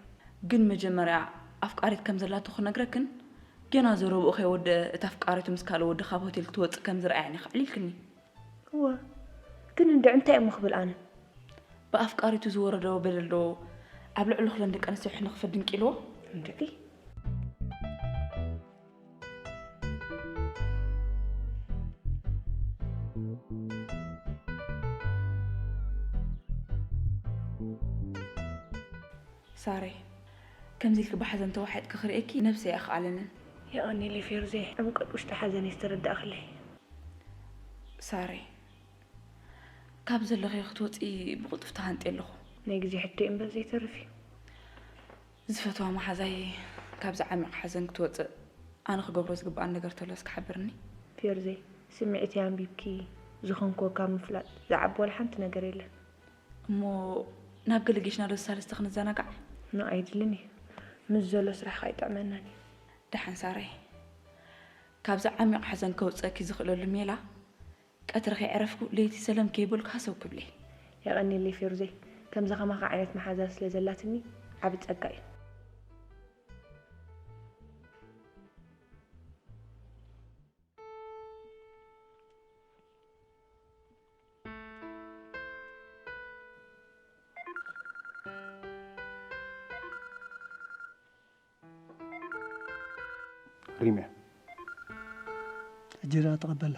ግን መጀመርያ ኣፍቃሪት ከም ዘላቶ ክነግረክን፣ ገና ዘረብኡ ከይወደአ እታ ኣፍቃሪቱ ምስ ካልእ ወዲ ካብ ሆቴል ክትወጽእ ከም ዝረኣያን እዩ ከዕሊልክኒ። እወ፣ ግን እንድዒ እንታይ እሞ ክብል ኣነ? ብኣፍቃሪቱ ዝወረዶ በደል ዶ ኣብ ልዕሊ ኩለን ደቂ ኣንስትዮ ሕነ ክፈድን ክኢልዎ? እንድዒ። ሳሬ፣ ከምዚ ኢልኪ ብሓዘን ተዋሒጥኪ ክርእየኪ ነብሰይ ኣይኸኣለንን። የቐንየለይ ፌሩዘይ፣ ዕምቆት ውሽጢ ሓዘነይ ዝተረዳእክለይ። ሳሬ፣ ካብ ዘለኽዮ ክትወፂ ብቕልጡፍ ተሃንጥየ ኣለኹ። ናይ ግዜ ሕቶ እዩ እምበር ዘይተርፍ እዩ። ዝፈትዋ መሓዛይ ካብዚ ዓሚቕ ሓዘን ክትወፅእ ኣነ ክገብሮ ዝግብኣኒ ነገር ተሎ እስኪ ሓብርኒ። ፌርዘይ፣ ስምዒተይ ኣንቢብኪ ዝኾንክዎ ካብ ምፍላጥ ዝዓቢ ዋላ ሓንቲ ነገር የለን። እሞ ናብ ገለ ጌሽና ዶ ሳልስቲ ክንዘናጋዕ? ኖ፣ ኣይድልን እዩ። ምስ ዘሎ ስራሕኻ ኣይጥዕመናን እዩ። ደሓን ሳራይ፣ ካብዚ ዓሚቕ ሓዘን ከውፅአኪ ዝኽእለሉ ሜላ ቀትሪ ከይዕረፍኩ ለይቲ ሰለም ከይበልኩ ሃሰው ክብለ። የቐንየለይ ፌሩዘይ፣ ከምዚ ከማኻ ዓይነት መሓዛ ስለ ዘላትኒ ዓቢ ጸጋ እዩ። ሪምያ። ሕጂ ደኣ ተቐበላ።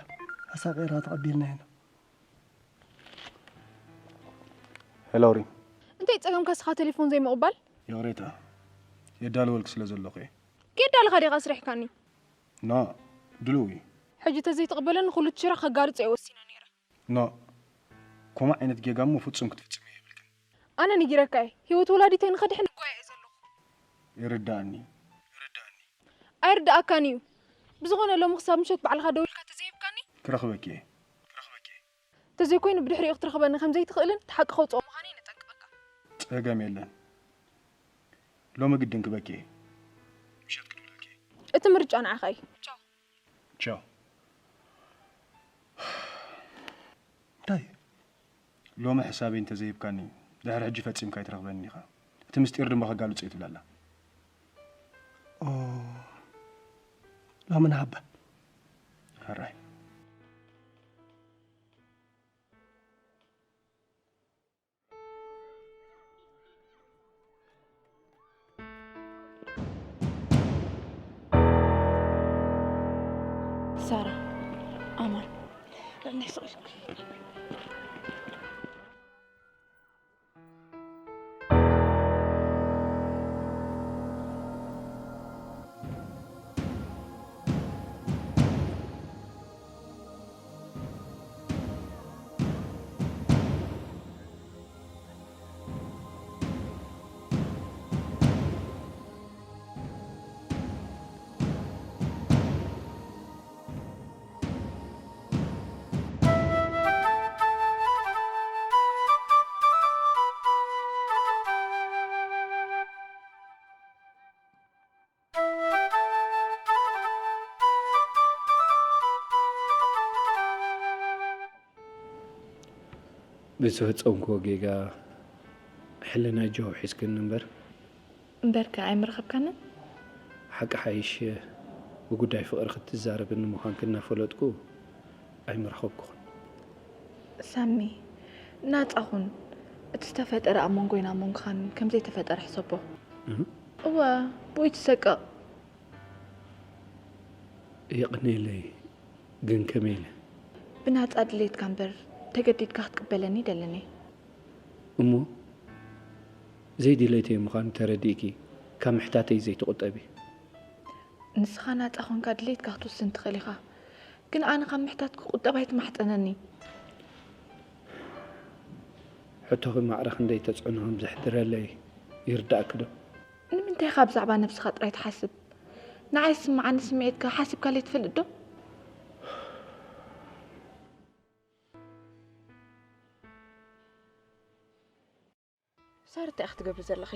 ኣሳቒራ ተቐቢልና ኢና። ሄሎ ሪም። እንታይ ጸገምካ እስኻ ቴሌፎን ዘይምቕባል? ይቕሬታ። የዳልወልክ ስለ ዘለኹ እየ። ከየዳለኻ ዲኻ ኣስሪሕካኒ? ኖ፣ ድሉው እዩ። ሕጂ ተዘይትቕበለኒ ኩሉ ትሽራ ከጋርጾ እየ ወሲነ ነይረ። ኖ፣ ከምኡ ዓይነት ጌጋ እሞ ፍጹም ክትፍጽምዮ የብልክን። ኣነ ነጊረካ እየ። ህይወት ወላዲተይ ንኸድሕን እጓየ እየ ዘለኹ። ይርዳእኒ። ይርዳእኒ። ኣይርዳእካን እዩ። ብዝኾነ ሎሚ ክሳብ ምሸት ባዕልኻ ደዊልካ ተዘይብካኒ? ክረኽበኪ እየ። ክረኽበኪ እየ። ተዘይኮይኑ ብድሕሪኡ ክትረኽበኒ ከም ዘይትኽእልን እቲ ሓቂ ከውፅኦ ምዃነይ ነጠንቅቐካ። ጸገም የለን። ሎሚ ግድን ክበኪ እየ። ምሸት ክድውለልኪ እየ። እቲ ምርጫ ንዓኻ እዩ። ቻው። ቻው። እንታይ? ሎሚ ሕሳበይ እንተዘይብካኒ፣ ድሕሪ ሕጂ ፈጺምካ ኣይትረኽበንን ኢኻ። እቲ ምስጢር ድማ ከጋልጾ እየ ትብል ኣላ። ኦ፣ ሎሚ ንሃባ። ሕራይ። ሳራ፣ ኣማን፣ ንዕናይ ስቕ ኢልኩ። ብዝፈጸምክዎ ጌጋ ሕልናይ ጆ ሒዝክኒ እምበር። እምበርከ ኣይምረኸብካንን? ሓቂ ሓይሽ ብጉዳይ ፍቕሪ ክትዛረብኒ ምዃንኪ እናፈለጥኩ ኣይምረኸብኩኽን። ሳሚ፣ ናጻ ኹን። እቲ ዝተፈጠረ ኣብ መንጎይን ኣብ መንጎኻን ከም ዘይተፈጠረ ሕሰቦ። እህ? እወ፣ ብኡ ይትሰቀቕ። የቕንየለይ፣ ግን ከመይ ኢለ? ብናጻ ድሌትካ እምበር ተገዲድካ ክትቅበለኒ ደለኒ። እሞ ዘይድሌተይ ምዃኑ ተረዲእኪ ካብ ምሕታተይ ዘይትቑጠቢ። ንስኻ ናጻ ኾንካ ድሌትካ ክትውስን ትኽእል ኢኻ፣ ግን ኣነ ካብ ምሕታት ክቑጠብ ኣይትማሕጸነኒ። ሕቶኺ ማዕረ ክንደይ ተጽዕኖ ከም ዘሕድረለይ ይርዳእኪ ዶ? ንምንታይ ኢኻ ብዛዕባ ነብስኻ ጥራይ ትሓስብ? ንዓይ ዝስምዓኒ ስምዒት ከ ሓሲብካለይ ትፈልጥ ዶ? ሳሪ፣ እንታይ ኢኺ ትገብሪ ዘለኺ?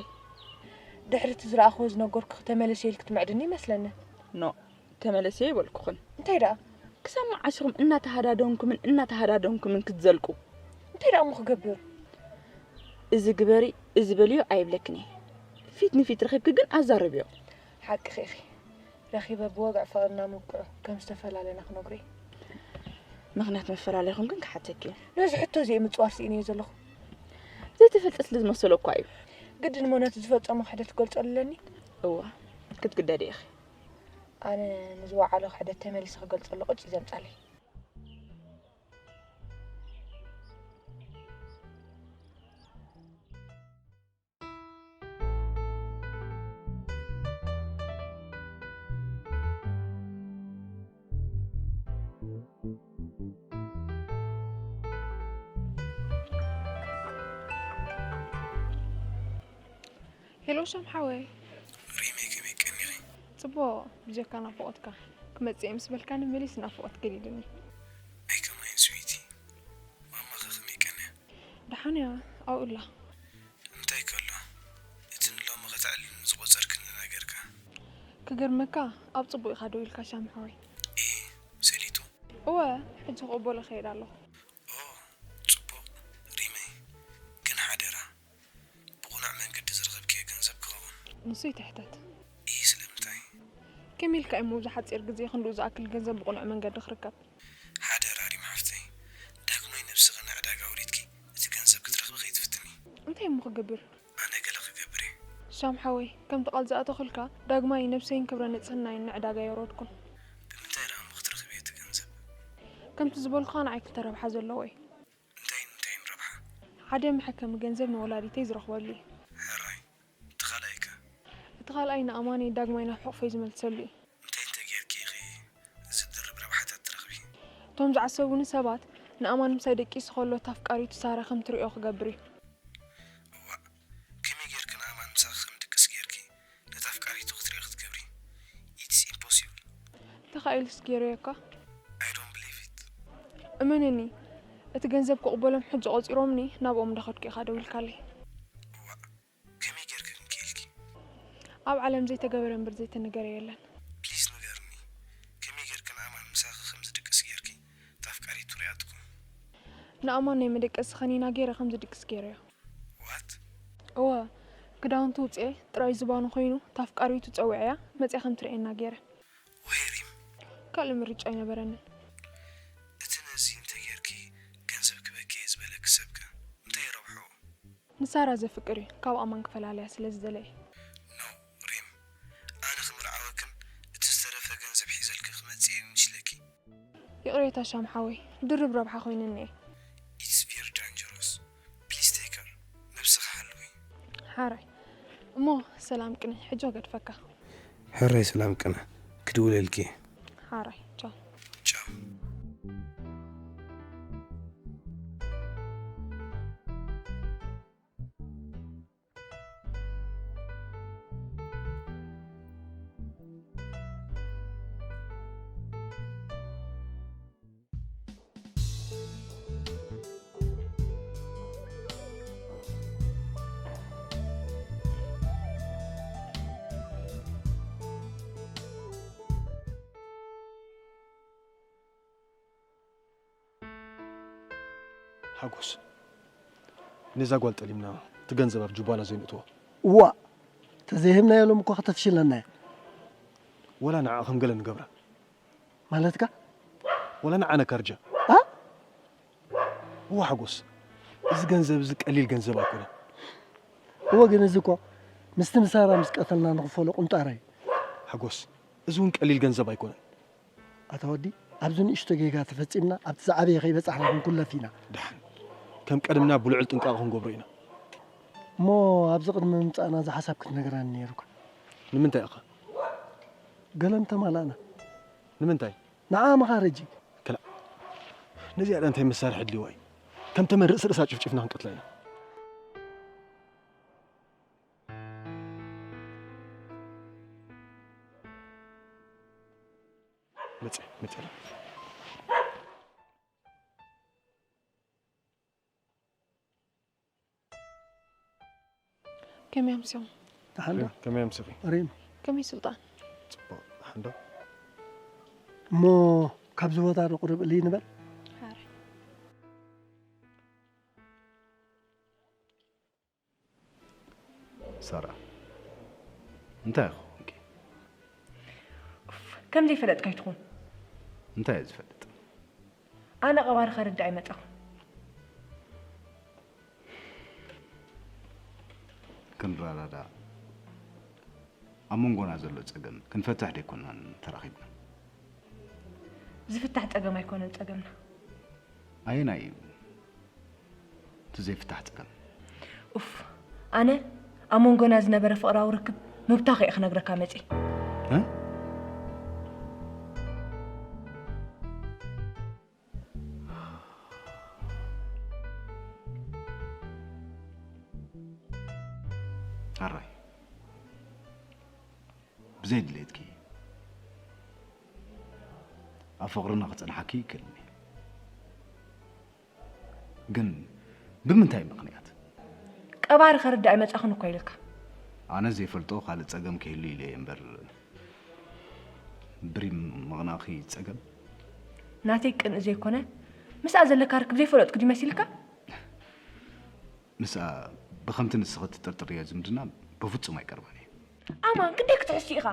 ድሕሪ እቲ ዝረኣኽዎ ዝነገርኩኺ ተመለሲ ኢልኪ ትምዕድኒ ይመስለኒ። ኖ፣ ተመለሲ ኣይበልኩኽን። እንታይ ደኣ? ክሳብ መዓስ ኢኹም እናተሃዳደንኩምን እናተሃዳደንኩምን ክትዘልቁ? እንታይ ደኣ እሞ ክገብር? እዚ ግበሪ፣ እዚ በልዮ ኣይብለክን እየ። ፊት ንፊት ረኺብኪ ግን ኣዛርብዮ። ሓቅኺ ኢኺ። ረኺበ ብወግዒ ፍቕርና ምብቅዑ ከም ዝተፈላለና ክነግሮ እየ። ምኽንያት መፈላለይኹም ግን ክሓተኪ እየ። ነዚ ሕቶ እዚ እየ ምጽዋር ስኢነ እየ ዘለኹ። ዘይተፈልጠ ስለ ዝመሰሎ እኳ እዩ። ግድን እሞ ነቲ ዝፈጸሞ ክሕደት ክገልጾ ኣለኒ? እዋ፣ ክትግደዲ ኢኺ። ኣነ ንዝወዓሎ ክሕደት ተመሊሰ ክገልጸሉ ቅጭ ዘምጻለይ። ሄሎ ሻም ሓወይ። ሪመይ ከመይ ቀኒኺ? ጽቡቕ፣ ብጀካ ናፍቖትካ። ክመጽእ እየ ምስ በልካኒ መሊስ ናፍቖት ገዲዱኒ። ኣይ ከማይን ስዊቲ፣ ማማኸ ከመይ ቀንያ? ደሓን እያ፣ ኣብኡ ኣላ። እንታይ ከሎ፣ እቲ ንሎሚ ከተዕልልኒ ዝቖጸርክኒ ነገርካ? ክገርመካ፣ ኣብ ጽቡቕ ኢኻ ደው ኢልካ ሻም ሓወይ። ኤ፣ ሰሊጡ? እወ፣ ሕጂ ክቕበሎ እኸይድ ኣለኹ። ኦ፣ ጽቡቕ፣ ሪመይ፣ ግን ሓደራ፣ ብቕኑዕ መንገዲ ዝረኸብክዮ ገንዘብ ክኸውን። ንሱ ይትሕተት። ኢሂ፣ ስለምንታይ? ከመይ ኢልካ እሞ ኣብዚ ሓጺር ግዜ ክንድኡ ዝኣክል ገንዘብ ብቕኑዕ መንገዲ ክርከብ? ሓደራ ሪም ሓፍተይ፣ ዳግማይ ነብስኺ ንዕዳጋ ኣውሪድኪ እቲ ገንዘብ ክትረኽቢ ከይትፍትኒ። እንታይ እሞ ክገብር? ኣነ ገለ ክገብር እየ። ሻም ሓወይ፣ ከምቲ ቃል ዝኣተኹልካ፣ ዳግማይ ነብሰይን ክብረ ንጽህናይን ንዕዳጋ ኣየውረድኩን። ብምንታይ ደኣ እሞ ክትረኽብዮ እቲ ገንዘብ? ከምቲ ዝበልኩኻ ንዓይ ክልተ ረብሓ ዘለዎ እዩ። እንታይን እንታይን ረብሓ? ሓደ መሐከሚ ገንዘብ ንወላዲተይ ዝረኽበሉ እዩ። ሕራይ። እቲ ካልኣይ ከ? እቲ ካልኣይ ንኣማነይ ዳግማይ ናብ ሕቑፈይ ዝመልሰሉ እዩ። እንታይ እንተጌርኪ ኢኺ እዚ ድርብ ረብሓታት ትረኽቢ? እቶም ዝዓሰቡኒ ሰባት ንኣማን ምሳይ ደቂሱ ከሎ እታ ኣፍቃሪቱ ሳራ ከም ትርእዮ ክገብር እዩ። እዋእ፣ ኢልስ ገይረዮ እኳ። I don't believe it። እመነኒ፣ እቲ ገንዘብ ክቕበሎም ሕጂ ቆጺሮምኒ ናብኦም እንዳኸድኩ ኢኻ ደዊልካለይ። እዋእ፣ ከመይ ጌርኪ ግን ክኢልኪ? ኣብ ዓለም ዘይተገበረ እምበር ዘይተነገረ የለን። ፕሊስ ንገርኒ፣ ከመይ ጌርኪ ንኣማን ምሳኺ ከም ዝድቅስ ጌርኪ እታ ኣፍቃሪቱ ሪኣትኩም? ንኣማን ናይ መደቀሲ ኸኒና ገይረ ከም ዝድቅስ ገይረዮ። ዋት? እወ፣ ክዳውንቱ ውፅኤ ጥራይ ዝባኑ ኮይኑ እታ ኣፍቃሪቱ ፀዊዐያ መፅያ ከም ትርእየና ገይረ። ወይ ሪም። ካልእ ምርጫ ኣይነበረንን። እቲ ነዚ እንተጌርኪ ገንዘብ ክበኪ እየ ዝበለኪ ሰብከ እንታይ ረብሖ? ንሳራ ዘፍቅር እዩ ካብ ኣማን ክፈላልያ ስለ ዝደለየ። ኖ ሪም፣ ኣነ ክምርዓወክን እቲ ዝተረፈ ገንዘብ ሒዘልኪ ክመጽእ እየ ይመስለኪ? ይቕሬታ ሻም ሓወይ፣ ድርብ ረብሓ ኮይኑኒ እየ። It's very dangerous. Please take care. ነብስኺ ሓልዊ። ሓራይ እሞ ሰላም ቅኒ፣ ሕጂ ገድፈካ። ሕራይ ሰላም ቅነ፣ ክድውለልኪ እየ። ሓራይ ቻው። ቻው። ሓጎስ፣ ነዛ ጓል ጠሊምና እቲ ገንዘብ ኣብ ጅባና ዘይንእትዎ። እዋ፣ ተዘይህብናዮ ሎም እኳ ከተፍሽለና እያ። ወላ ንዓ ከም ገለ ንገብራ። ማለትካ? ወላ ንዓ ነካርጃ። ኣ? እዋ ሓጎስ፣ እዚ ገንዘብ እዚ ቀሊል ገንዘብ ኣይኮነን። እወ፣ ግን እዚ እኮ ምስቲ ንሳራ ምስ ቀተልና ንኽፈሎ ቁንጣራ እዩ። ሓጎስ፣ እዚ እውን ቀሊል ገንዘብ ኣይኮነን። ኣታ ወዲ፣ ኣብዚ ንእሽቶ ጌጋ ተፈጺምና ኣብቲ ዝዓበየ ከይበጻሕና ክንኩለፍ ኢና። ደሓን፣ ከም ቀደምና ብልዑል ጥንቃቐ ክንገብሮ ኢና። እሞ ኣብዚ ቅድሚ ምምጻእና እዚ ሓሳብ ክትነግረኒ ነይሩካ። ንምንታይ ኢኻ? ገለ ምተማላእና። ንምንታይ? ንዓ መኻረጂ። ክላ፣ ነዚኣ እንታይ መሳርሒ ኣድልይዋ እዩ? ከም ተመን ርእሲ ርእሳ ጭፍጭፍና ክንቀትላ ኢና። መጽእ፣ መጽእ። ከመይ ኣምስዮም? ደሓን ዶ? ከመይ ኣምስኺ? ሪም። ከመይ ስልጣን? ጽቡቕ፣ ደሓን ዶ? እሞ ካብዚ ቦታ ዶ ቁርብ እልይ ንበል? ሓራይ። ሳራ፣ እንታይ ክኾንኪ? ኡፍ፣ ከም ዘይፈለጥካ ኣይትኹን። እንታይ እየ ዝፈልጥ? ኣነ ቀባሪ ከርድእ ኣይመጻኹን። ክንረዳዳእ፣ ኣብ መንጎና ዘሎ ጸገም ክንፈትሕ ደይኮናን ተራኺብና? ዝፍታሕ ጸገም ኣይኮነን ጸገምና። ኣየናይ እዩ እቲ ዘይፍታሕ ጸገም? ኡፍ፣ ኣነ ኣብ መንጎና ዝነበረ ፍቕራዊ ርክብ ምብታኹ እየ ክነግረካ መጺእ። እ? ኣራይ፣ ብዘይ ድሌትኪ ኣብ ፍቕርና ክጸንሓኪ ይከልኒ። ግን ብምንታይ ምኽንያት? ቀባሪ ከርድእ ኣይመጻኹን እኮ ኢልካ። ኣነ ዘይፈልጦ ካልእ ጸገም ክህሉ ኢለ እየ እምበር፣ ብሪም ምቕናእኺ ጸገም? ናተይ ቅንኢ ዘይኮነ፣ ምስኣ ዘለካ ርክብ ዘይፈለጥኩ ድዩ መሲልካ? ምስኣ ብኸምቲ ንስኺ ትጥርጥርዮ ዝምድና ብፍጹም ኣይቀርባን እየ። ኣማን፣ ክንደይ ክትሕሱ ኢኻ?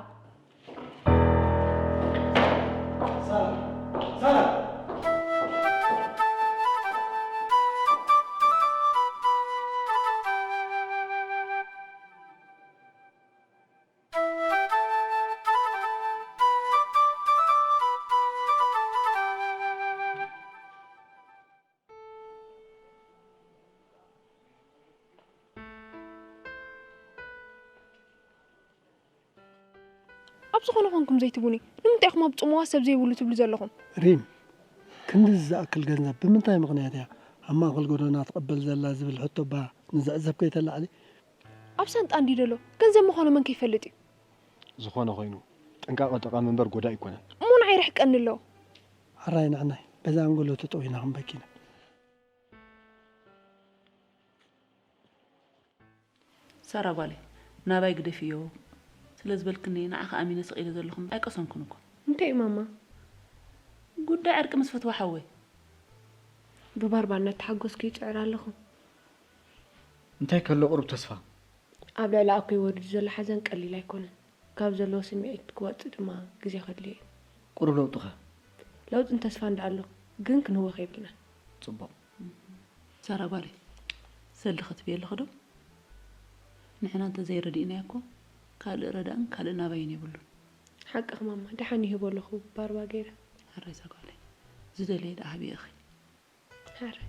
ኣብ ዝኾነ ኮንኩም ዘይትቡኒ፣ ንምንታይ ኢኹም ኣብ ጽምዋ ሰብ ዘይብሉ ትብሉ ዘለኹም? ሪም፣ ክንድዚ ዝኣክል ገንዘብ ብምንታይ ምኽንያት እያ ኣብ ማእከል ጎደና ትቕበል ዘላ ዝብል ሕቶ እባ ንዘዕዘብ ከይተላዕሊ? ኣብ ሳንጣ እንድዩ ዘሎ፣ ገንዘብ ምዃኑ መን ከይፈልጥ እዩ? ዝኾነ ኮይኑ፣ ጥንቃቐ ጠቓሚ እምበር ጎዳኢ ኣይኮነን። እሞ ንዓይ ይርሕቀኒ ኣሎ። ሕራይ ንዕናይ በዚ ኣንጎሎ ተጠዊና ክንበኪና። ሳራ ጓለይ፣ ናባይ ግደፍዮ ስለ ዝበልክኒ ንዓኻ ኣሚነ ስቕ ኢለ ዘለኹ ኣይቀሰንኩን እኮ። እንታይ እዩ ማማ? ጉዳይ ዕርቂ ምስ ፈትዋ ሓወይ። ብባርባ እናተሓጎስኩ ይፅዕር ኣለኹ። እንታይ ከሎ ቁሩብ ተስፋ? ኣብ ልዕሊ ኣኮይ ወሪዱ ዘሎ ሓዘን ቀሊል ኣይኮነን። ካብ ዘለዎ ስምዒት ክወፅእ ድማ ግዜ ከድልዮ እዩ። ቁሩብ ለውጢ ኸ? ለውጥን ተስፋን ደኣ ኣሎ፣ ግን ክንህወኽ የብልናን። ፅቡቕ። ሳራ ጓለይ፣ ሰልዲ ክትብዪ ኣለኺ ዶ? ንሕና እንተዘይረዲእናዮ እኮ ካልእ ረዳእን ካልእ ናባይን የብሉን። ሓቅኺ ማማ፣ ደሓን ይህቦ ኣለኹ ባርባ ገይረ። ሕራይ እዛ ጓለይ፣ ዝደለየ ደኣ ሃብዮ ኢኺ። ሕራይ።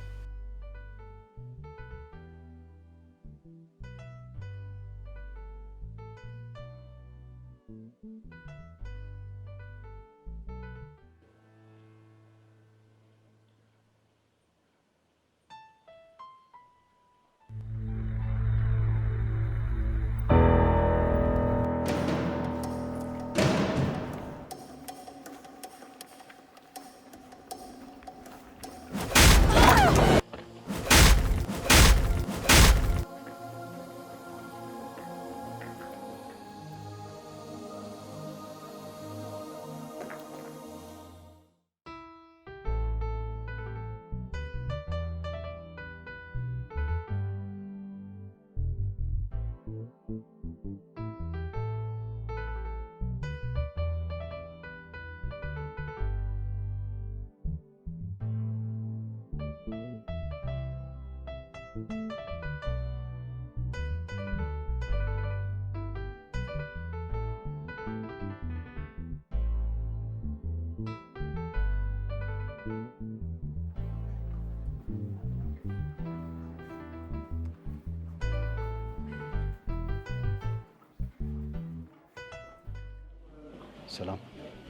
ሰላም፣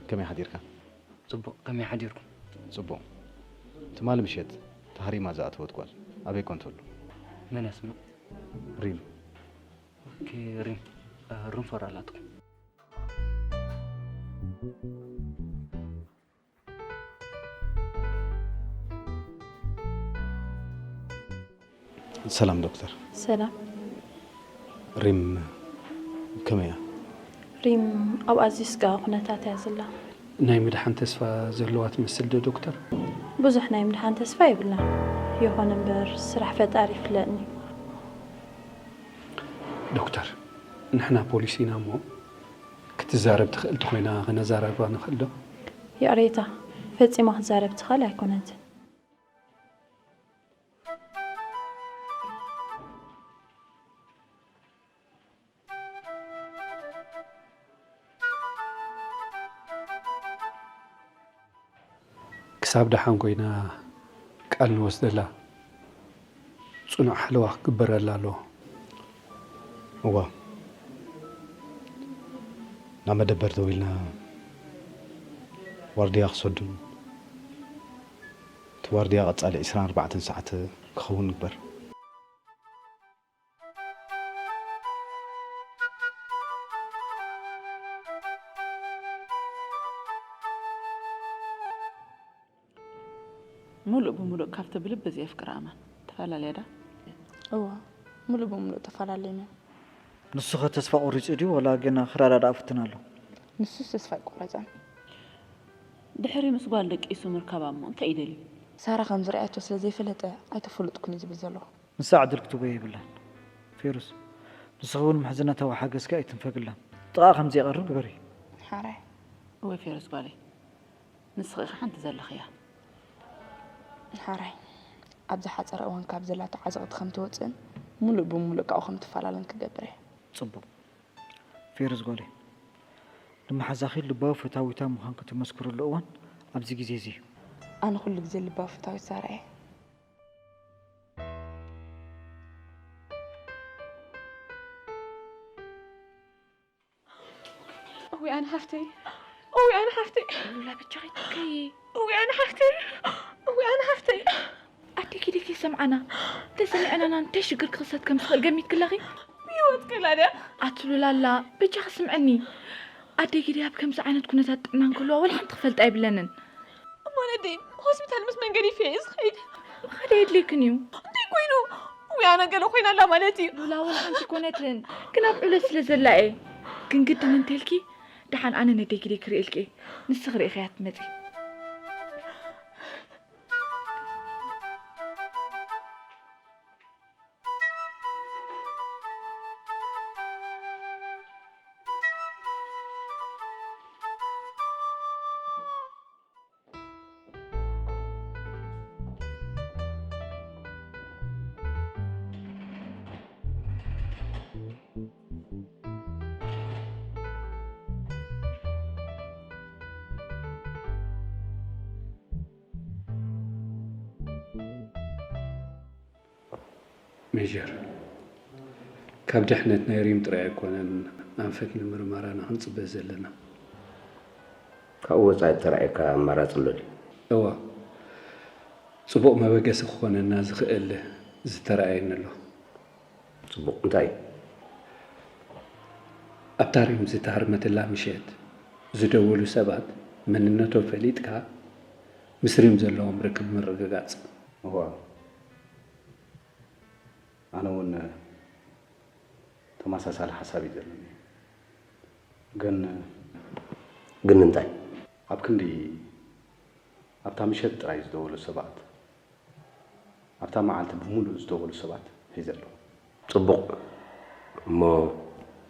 ከመይ ሓዲርካ? ጽቡቕ፣ ከመይ ሓዲርኩም? ጽቡቕ። ትማሊ ምሸት ተሃሪማ ዝኣተወት ጓል ኣበይ ኮን ትህሉ? መን እያ ስማ? ሪም። ኦኬ፣ ሪም። እ፣ ሩም ፎር ኣላትኩም። ሰላም ዶክተር። ሰላም። ሪም ከመይ እያ? ሪም ኣብ ኣዝዩ ስጋዊ ኩነታት እያ ዘላ። ናይ ምድሓን ተስፋ ዘለዋ ትመስል ዶ ዶክተር? ብዙሕ ናይ ምድሓን ተስፋ የብላን። ይኹን እምበር ስራሕ ፈጣሪ ይፍለጥኒ። ዶክተር፣ ንሕና ፖሊስ ኢና እሞ ክትዛረብ ትኽእል ተኾይና ከነዛራርባ ንኽእል ዶ? ይቕሬታ፣ ፈጺማ ክትዛረብ ትኽእል ኣይኮነትን። ክሳብ ደሓን ኮይና ቃል ንወስደላ ጽኑዕ ሓለዋ ክግበረላ ኣለዎ። እዋ ናብ መደበር ደው ኢልና ዋርድያ ክሰዱን እቲ ዋርድያ ቀጻሊ ዕስራን ኣርባዕተን ሰዓት ክኸውን ንግበር። ሙሉእ ብሙሉእ ካብቲ ብልቢ ዘየፍቅራ ኣማን ተፈላለያ ዳ? እወ ሙሉእ ብሙሉእ ተፈላለዮም እዮም። ንሱ ኸ ተስፋ ቆሪጹ ድዩ ወላ ገና ክረዳድኣ ፍትን ኣሎ? ንሱስ ተስፋ ኣይቆረጸን። ድሕሪ ምስ ጓል ደቂሱ ምርካባ እሞ እንታይ እዩ ደልዩ? ሳራ ከም ዝረኣየቶ ስለ ዘይፈለጠ ኣይተፈለጥኩን እዩ ዝብል ዘሎ። ንሳ ዕድል ክትህቦ የብላን። ፌሩዝ ንስኺ እውን ምሕዝነታዊ ሓገዝኪ ኣይትንፈግላ። ጥቓኣ ከም ዘይቐርብ ግበሪ። ሓራይ። እወ ፌሩዝ ጓለይ። ንስኺ ኢኺ ሓንቲ ዘለኽያ። ሓራይ ኣብዚ ሓጸረ እዋን ካብ ዘላቶ ዓዘቕቲ ከም ትወጽእን ሙሉእ ብሙሉእ ካብኡ ከም ትፈላለን ክገብር እየ። ጽቡቕ ፌሩዝ ጓለይ፣ ንመሓዛኺ ልባዊ ፈታዊታ ምዃንኪ ተመስክርሉ እዋን ኣብዚ ግዜ እዚ እዩ። ኣነ ኩሉ ግዜ ልባዊ ፈታዊት ሳራ እየ። እውይ ኣነ ሓፍተይ፣ እውይ ኣነ ሓፍተይ። ሉላ በጃኺ ትከዪ። እውይ ኣነ ሓፍተይ፣ እውይ ኣነ ሓፍተይ። ኣደይ ኪዲት ይሰምዓና። እንተሰሚዐናና እንታይ ሽግር ክኽሰት ከም ዝኽእል ገሚትኪ ኣለኺ? ብህይወት ክላ ድያ? ኣቲ ሉላላ በጃኺ ስምዕኒ። ኣደይ ግዲ ኣብ ከምዚ ዓይነት ኩነታት ጥዕና እንከልዋ ወላ ሓንቲ ክፈልጥ ኣይብለንን። እሞ ነደይ ሆስፒታል ምስ መንገዲ ፍየ ዝኸይድ? ምኻድ የድልየክን እዩ። እንታይ ኮይኑ? ውይ ኣነ ገለ ኮይና ኣላ ማለት እዩ። ሉላ ወላ ሓንቲ ኮነትን፣ ግን ኣብ ዑለት ስለ ዘላ እየ። ግን ግድን እንተልኪ ደሓን ኣነ ነደይ ግዲ ክርእየልኪ እየ። ንስኺ ርኢኽያ ትመጺ። ሜጀር፣ ካብ ድሕነት ናይ ሪም ጥራይ ኣይኮነን ኣንፈት ንምርመራና ክንጽበ ዘለና። ካብኡ ወጻኢ እተራእየካ ኣማራጺ ኣሎ ድዩ? እዋ፣ ጽቡቕ መበገሲ ክኾነና ዝኽእል ዝተራእየኒ ኣሎ። ጽቡቕ፣ እንታይ እዩ? ኣብታ ሪም ዝተሃርመትላ ምሸት ዝደወሉ ሰባት መንነቶም ፈሊጥካ ምስ ሪም ዘለዎም ርክብ ምርግጋጽ። እዋ፣ ኣነ እውን ተመሳሳሊ ሓሳብ እዩ ዘለኒ። ግን ግን እንታይ? ኣብ ክንዲ ኣብታ ምሸት ጥራይ ዝደወሉ ሰባት ኣብታ መዓልቲ ብምሉእ ዝደወሉ ሰባት ሒዘ ኣለኹ። ጽቡቕ። እሞ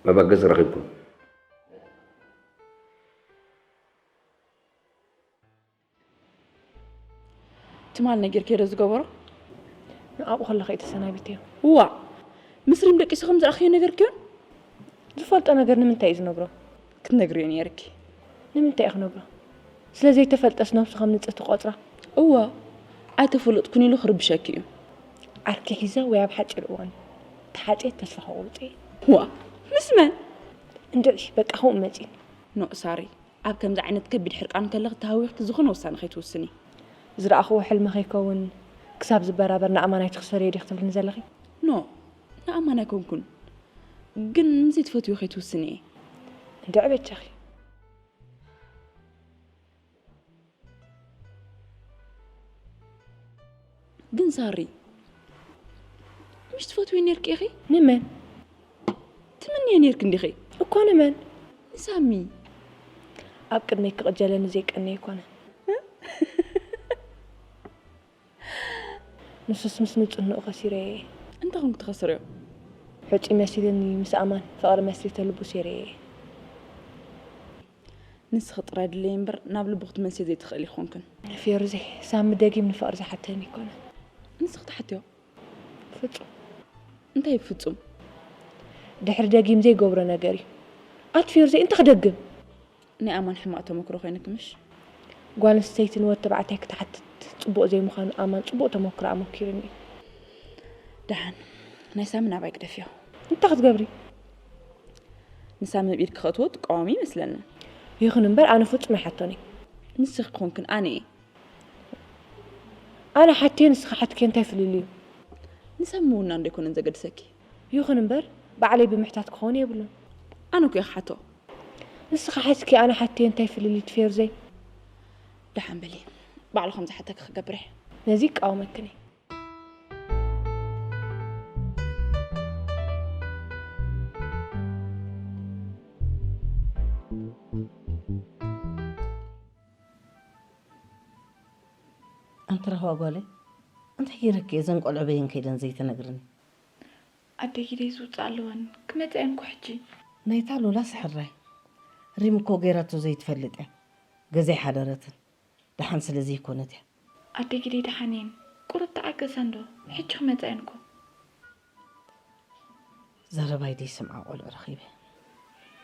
መበገሲ ረኺብኩም? ትማል ነጊርክዮ ዶ ዝገበሮ? ኣብኡ ከለኺ እየ ተሰናቢተዮ። ዋእ! ምስ ሪም ደቂሱ ከም ዝረኣኽዮ ነጊርክዮን? ዝፈልጦ ነገር ንምንታይ እዩ ዝነግሮ? ክትነግርዮ ነይርኪ። ንምንታይ እየ ክነግሮ? ስለ ዘይተፈልጠስ ነብሱ ከም ንጽህቲ ክቖጽራ? እወ፣ ኣይተፈለጥኩን ኢሉ ክርብሸኪ እዩ። ዓርኪ ሒዘ ወይ ኣብ ሓጺር እዋን ተሓጽየ ተስፋ ከቑርጽ እየ። ዋእ! ምስ መን? እንድዒ በቃ ከምኡ መጺኡ። ኖእ ሳሪ፣ ኣብ ከምዚ ዓይነት ከቢድ ሕርቃን ከለኺ ተሃዊኽኪ ዝኾነ ውሳነ ከይትውስኒ። ዝረኣኽዎ ሕልሚ ከይከውን ክሳብ ዝበራበር ንኣማን ኣይትኽሰርዮ ዲኺ ትብልኒ ዘለኺ? ኖእ፣ ንኣማን ኣይኮንኩን፣ ግን ንዘይትፈትውዮ ከይትውስኒ እየ። እንድዒ በጃኺ። ግን ሳሪ፣ ምሽ ትፈትውዮ ኔርኪ ኢኺ? ንመን? ትምንዮ ኔርኪ እንዲኺ? እኮ ንመን? ንሳሚ። ኣብ ቅድመይ ክቕጀለኒ ዘይቀነየ ኣይኮነን። ንሱስ ምስ ንጽህንኡ ከሲረዮ እየ። እንታይ ኮንኪ ትኸስርዮ? ሕጹይ መሲልኒ ምስ ኣማን ፍቕሪ መስሪተ ልቡ ሴረዮ እየ። ንስኺ ጥራይ ድለዪ እምበር ናብ ልቡ ክትመልስዮ ዘይትኽእሊ ኣይኮንክን። ፌሩዘይ፣ ሳሚ ደጊም ንፍቕሪ ዝሓተኒ ኣይኮነን። ንስኺ ትሓትዮ። ፍጹም። እንታይ እዩ ፍጹም? ድሕሪ ደጊም ዘይገብሮ ነገር እዩ። ኣቲ ፌሩዘይ፣ እንታይ ክደግም? ናይ ኣማን ሕማቕ ተመክሮ ኮይንኪ ምሽ? ጓል ኣንስተይቲ ንወዲ ተባዕታይ ክትሓትት ጽቡቕ ዘይምዃኑ ኣማን ጽቡቕ ተመክሮ ኣመኪሩኒ እዩ። ደሓን ናይ ሳሚ ናባይ ግደፍዮ። እንታይ ክትገብሪ? ንሳሚ ኣብ ኢድኪ ከእትዎ ትቃወሚ ይመስለኒ። ይኹን እምበር ኣነ ፍጹም ኣይሓቶን እየ። ንስኺ ክኾንክን ኣነ እየ። ኣነ ሓትዮ ንስኺ ሓትክዮ እንታይ ፍልልዩ? ንሳሚ ምውናን ዶ ኣይኮነን ዘገድሰኪ? ይኹን እምበር ባዕለይ ብምሕታት ክኸውን የብሉን። ኣነ እኮ እየ ክሓቶ። ንስኺ ሓቲትኪ ኣነ ሓትየ እንታይ ፍልልይ ትፌርዘይ? ደሓን በሊ ባዕሉ ከም ዝሓተኪ ክገብር እየ። ነዚ ይቃወመክን እየ። ኣንቲ ራህዋ ጓለይ፣ እንታይ ገይረኪ እየ እዘን ቆልዑ በየን ከይደን ዘይትነግርኒ? ኣደይ ጊደይ ዝውፅእ ኣለወን ክመፃ እየን እኮ ሕጂ። ናይታ ሉላስ ሕራይ ሪም እኮ ገይራቶ ዘይትፈልጥ እያ። ገዛ ኣይሓደረትን ደሓን ስለ ዘይኮነት እያ። ኣደይ ጊደይ ደሓን እየን ቁሩብ ተዓገሳ እንዶ ሕጂ ክመፃ እየን እኮ። ዘረባይ ዘይሰምዓ ቆልዑ ረኺበ።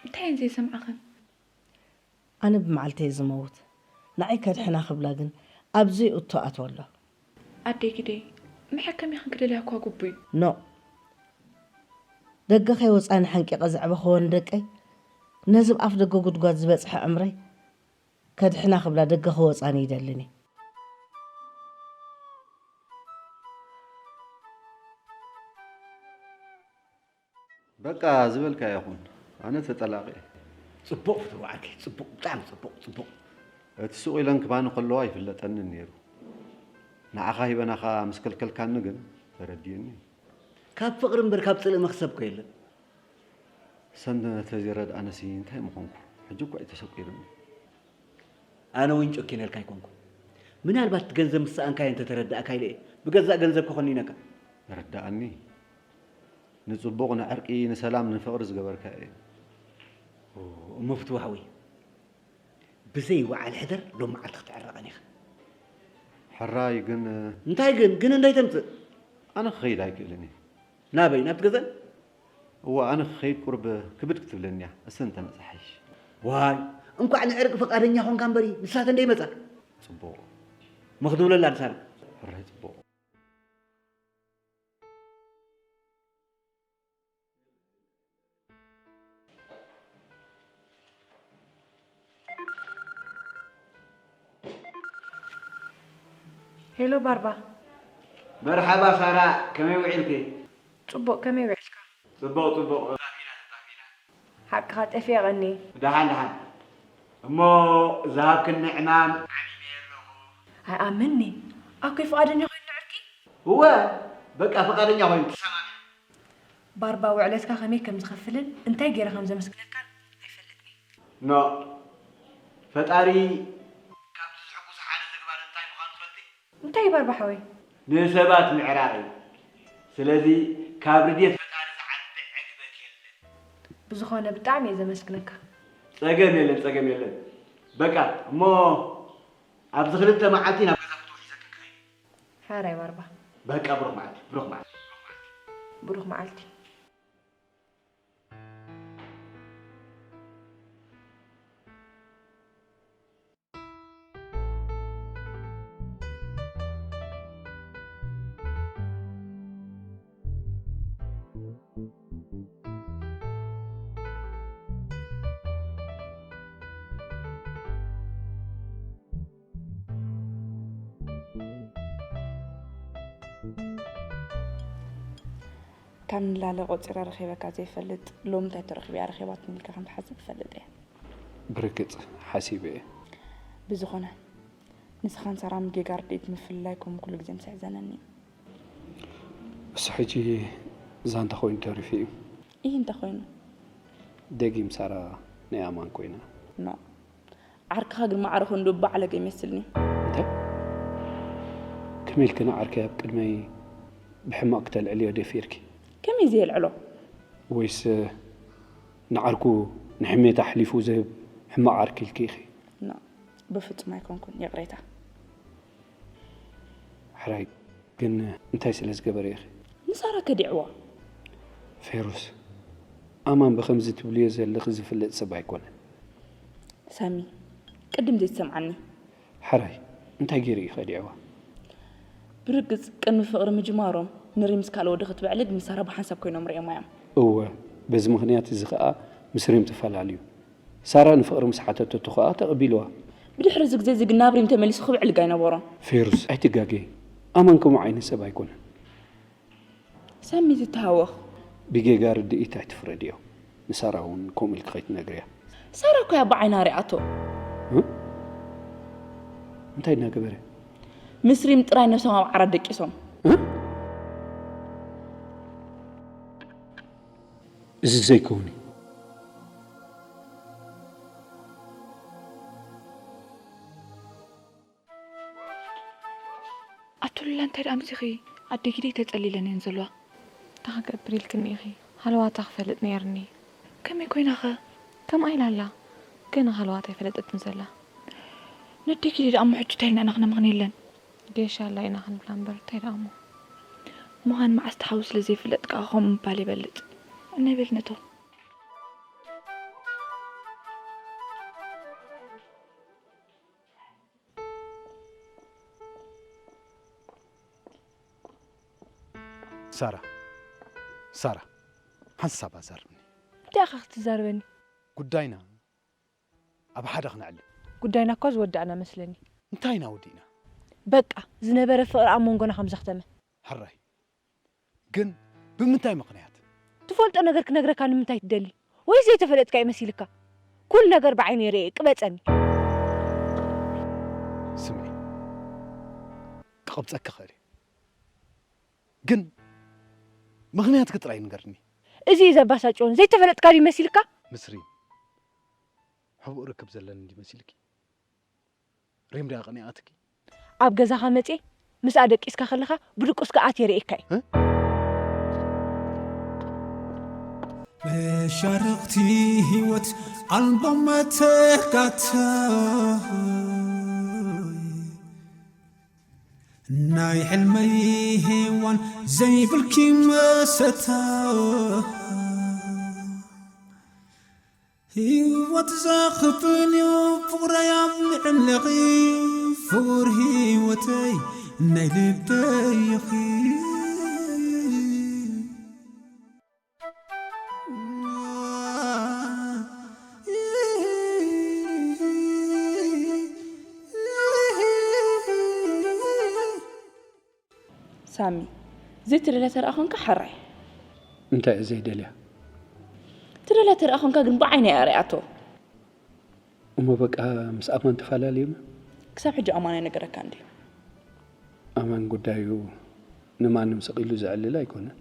እንታይ እየን ዘይሰምዓኽን? ኣነ ብመዓልቲ እየ ዝመውት። ንዓይ ከድሕና ክብላ ግን ኣብ ዘይእቶ ኣትወ ኣሎ። ኣደይ ግደይ፣ መሐከሚ ክንክደልያ እኳ ግቡእ እዩ። ኖእ። ደገ ከይወጻኒ ሓንቂቐ ዘዕበኽወን ደቀይ፣ ነዚ ብ ኣፍ ደገ ጉድጓድ ዝበጽሐ ዕምረይ ከድሕና ክብላ ደገ ክወጻኒ ይደልን እየ። በቃ ዝበልካዮ ይኹን፣ ኣነ ተጠላቒ። ጽቡቕ ፍትው ዓርከይ፣ ጽቡቕ፣ ብጣዕሚ ጽቡቕ፣ ጽቡቕ። እቲ ሱቕ ኢለን ክባኒ ከለዋ ይፍለጠንን ነይሩ። ንዓኻ ሂበናኻ ምስ ከልከልካኒ ግን ተረዲኡኒ። ካብ ፍቕሪ እምበር ካብ ጽልኢ መኽሰብ እኮ የለን። ሰን ተዘይረድኣነሲ እንታይ ምኾንኩ? ሕጂ እኮ እዩ ተሰቂሉኒ። ኣነ እውን ጨኪነልካ ኣይኮንኩን። ምናልባት እቲ ገንዘብ ምስ ሰኣንካዮ እንተተረዳእካ ኢለ እየ። ብገዛእ ገንዘብካ ኮኒነካ። ረዳኣኒ። ንጽቡቕ፣ ንዕርቂ፣ ንሰላም፣ ንፍቕሪ ዝገበርካዮ እዩ። ኦ፣ እሞ ፍትው ሓወይ፣ ብዘይ ወዓል ሕደር ሎም መዓልቲ ክትዕረቐን ኢኻ። ሕራይ ግን እንታይ ግን? ግን እንታይ ተምጽእ? ኣነ ክኸይድ ኣይክእልን እየ። ናበይ? ናብቲ ገዛን? እዋ፣ ኣነ ክኸይድ ቁርብ ክብድ ክትብለኒ እያ። እሰን እንተመጻ ሓይሽ። ዋይ፣ እንኳዕ ንዕርቂ ፈቃደኛ ኾንካ እምበሪ፣ ንሳተን ደይመጻ። ጽቡቕ። እሞ ክትብለላ ንሳና። ሕራይ ጽቡቕ። ሄሎ ባርባ። መርሓባ ሳራ፣ ከመይ ውዒልኪ? ጽቡቕ፣ ከመይ ውዒልካ? ጽቡቕ፣ ጽቡቕ። ሓቅኻ ጠፊኤ ቀኒ። ደሓን፣ ደሓን። እሞ ዝሃብክኒ ዕማም ዓሚመ ኣለኹ። ኣይኣምንኒ። ኣኮይ ፍቓደኛ ኮይኑ ንዕርቂ? እወ፣ በቃ ፍቓደኛ ኮይኑ ተሰማሚዑ። ባርባ ውዕለትካ ከመይ ከም ዝኸፍልን እንታይ ገይረ ከም ዘመስግነካን ኣይፈልጥን እየ። ኖ፣ ፈጣሪ ካብቲ ዝሕጉስ ሓደ ተግባር እንታይ ምዃኑ ትፈልጢ? እንታይ እዩ ባርባ ሓወይ? ንሰባት ምዕራቕ እዩ። ስለዚ ካብ ርድየት ፈጣሪ ዝዓቢ ዕግበት የለን። ብዝኾነ ብጣዕሚ እየ ዘመስግነካ። ጸገም የለን፣ ጸገም የለን። በቃ እሞ ኣብዚ ክልተ መዓልቲ ናብ ገዛ ክትውሕዘክን ክኸይድ። ሓራይ ባርባ። በቃ ብሩኽ መዓልቲ፣ ብሩኽ መዓልቲ፣ ብሩኽ መዓልቲ። ብሩኽ መዓልቲ። ካብ ንላለ ቆጺረ ረኺበካ ዘይፈልጥ፣ ሎሚ እንታይ ተረኺበ እያ ረኺባትኒ ኢልካ ከም ትሓስብ እፈልጥ እየ። ብርግጽ ሓሲበ እየ። ብዝኾነ፣ ንስኻን ሳራን ብጌጋ ርድኢት ምፍልላይኩም ኩሉ ግዜ ምስ ኣሕዘነኒ እዩ። እሱ ሕጂ ዛንታ ኮይኑ ተሪፉ እዩ። ኢሂ እንተ ኮይኑ? ደጊም ሳራ ናይ ኣማን ኮይና። ኖ። ዓርክኻ ግን ማዕረ ክንዱ ባዕለገ ይመስልኒ። እንታይ? ከመይ ኢልኪ ንዓርከይ ኣብ ቅድመይ ብሕማቕ ክተልዕልዮ ደፊርኪ? ከመይ ዘየልዕሎ? ወይስ ንዓርኩ ንሕሜት ኣሕሊፉ ዝህብ ሕማቕ ዓርኪ ኢልኪ ኢኺ? ኖ፣ ብፍጹም ኣይኮንኩን። ይቕሬታ። ሕራይ፣ ግን እንታይ ስለ ዝገበረ ኢኺ? ንሳራ ከዲዕዋ። ፌሩስ፣ ኣማን ብኸምዚ ትብልዮ ዘለኺ ዝፍለጥ ሰብ ኣይኮነን። ሳሚ፣ ቅድም ዘይትሰምዓኒ። ሕራይ፣ እንታይ ገይሩ እዩ ከዲዕዋ? ብርግጽ፣ ቅድሚ ፍቕሪ ምጅማሮም፣ ንሪም ምስ ካልእ ወዲ ክትብዕልግ ንሳራ ብሓንሳብ ኮይኖም ርእዮማ እዮም። እወ፣ በዚ ምኽንያት እዚ ኸኣ ምስ ሪም ተፈላልዩ። ሳራ ንፍቕሪ ምስ ሓተተቶ ኸኣ ተቐቢልዋ። ብድሕሪ እዚ ግዜ እዚ ግን ናብ ሪም ተመሊሱ ክብዕልግ ኣይነበሮን። ፌሩስ፣ ኣይትጋገዪ። ኣማን ከምኡ ዓይነት ሰብ ኣይኮነን። ሳሚ፣ ትተሃወኽ። ብጌጋ ርድኢት ኣይትፍረድዮ። ንሳራ እውን ከምኡ ኢልኪ ከይትነግርያ። ሳራ እኮ እያ ብዓይና ሪኣቶ። እ? እንታይ እናገበረ? ምስ ሪም ጥራይ ነብሶም ኣብ ዓራት ደቂሶም። እ? እዚ ዘይከውን እዩ። ኣቱላ፣ እንታይ ደኣ ምሲኺ? ኣደጊደይ ተጸሊለን እየን ዘለዋ። እንታይ ክገብር ኢልክኒ ኢኺ? ሃለዋታ ክፈልጥ ነይርኒ። ከመይ ኮይናኸ? ከምኣ ኢላ ኣላ። ገና ሃለዋታ ኣይፈለጠትን ዘላ። ነደጊደይ ደኣ እሞ ሕጂ እንታይ ኢልና ኢና ክነመኽንየለን? ጌሻ ኣላ ኢና ክንብላ እምበር እንታይ ደኣ እሞ። ምዃን መዓስ ተሓዊ ስለ ዘይፍለጥ ከኣ ከምኡ ምባል ይበልጽ። እነ በል ነቶ። ሳራ፣ ሳራ፣ ሓንሳብ ኣዛርብኒ። እንታይ ኢኻ ክትዛረበኒ? ጉዳይና ኣብ ሓደ ክነዕልል። ጉዳይና እኳ ዝወዳእና መስለኒ። እንታይ ኢና ወዲእና? በቃ፣ ዝነበረ ፍቕሪ ኣብ መንጎና ከም ዘኽተመ። ሕራይ። ግን ብምንታይ ምኽንያት? ትፈልጦ ነገር ክነግረካ ንምንታይ ትደሊ? ወይስ ዘይተፈለጥካ እዩ መሲልካ? ኩሉ ነገር ብዓይነይ ርእየ ቅበጸኒ። ስምዒ፣ ክቐብጸኪ እኽእል እየ፣ ግን ምኽንያትኪ ጥራይ ንገርኒ። እዚ እዩ ዘባሳጭዎን። ዘይተፈለጥካ ድዩ መሲልካ? ምስሪ፣ ሕቡእ ርክብ ዘለኒ እንዲ መሲልኪ? ሪም ድያ ቀኒኣትኪ? ኣብ ገዛኻ መጽየ ምስኣ ደቂስካ ከለኻ ብድቁስካ ኣትየ ርእየካ እየ። እ? መሻርኽቲ ህይወት ኣልቦ መተካእታ፣ ናይ ሕልመይ ሄዋን ዘይብልኪ መሰታ። ህይወት ዘኽፍል እዩ ፍቕረይ ኣብ ልዕለኺ፣ ፍቕር ህይወተይ ናይ ልበይ ኢኺ። ሳሚ፣ ዘይትደልያ ተደኣ ኾንካ ሕራይ። እንታይ እየ ዘይደልያ? ትደልያ ተደኣ ኾንካ ግን ብዓይነይ እያ ሪኣቶ። እሞ በቃ ምስ ኣማን ተፈላለዩና? ክሳብ ሕጂ ኣማን ኣይነገረካን ድዩ? ኣማን ጉዳዩ ንማንም ስቕ ኢሉ ዘዕልል ኣይኮነን።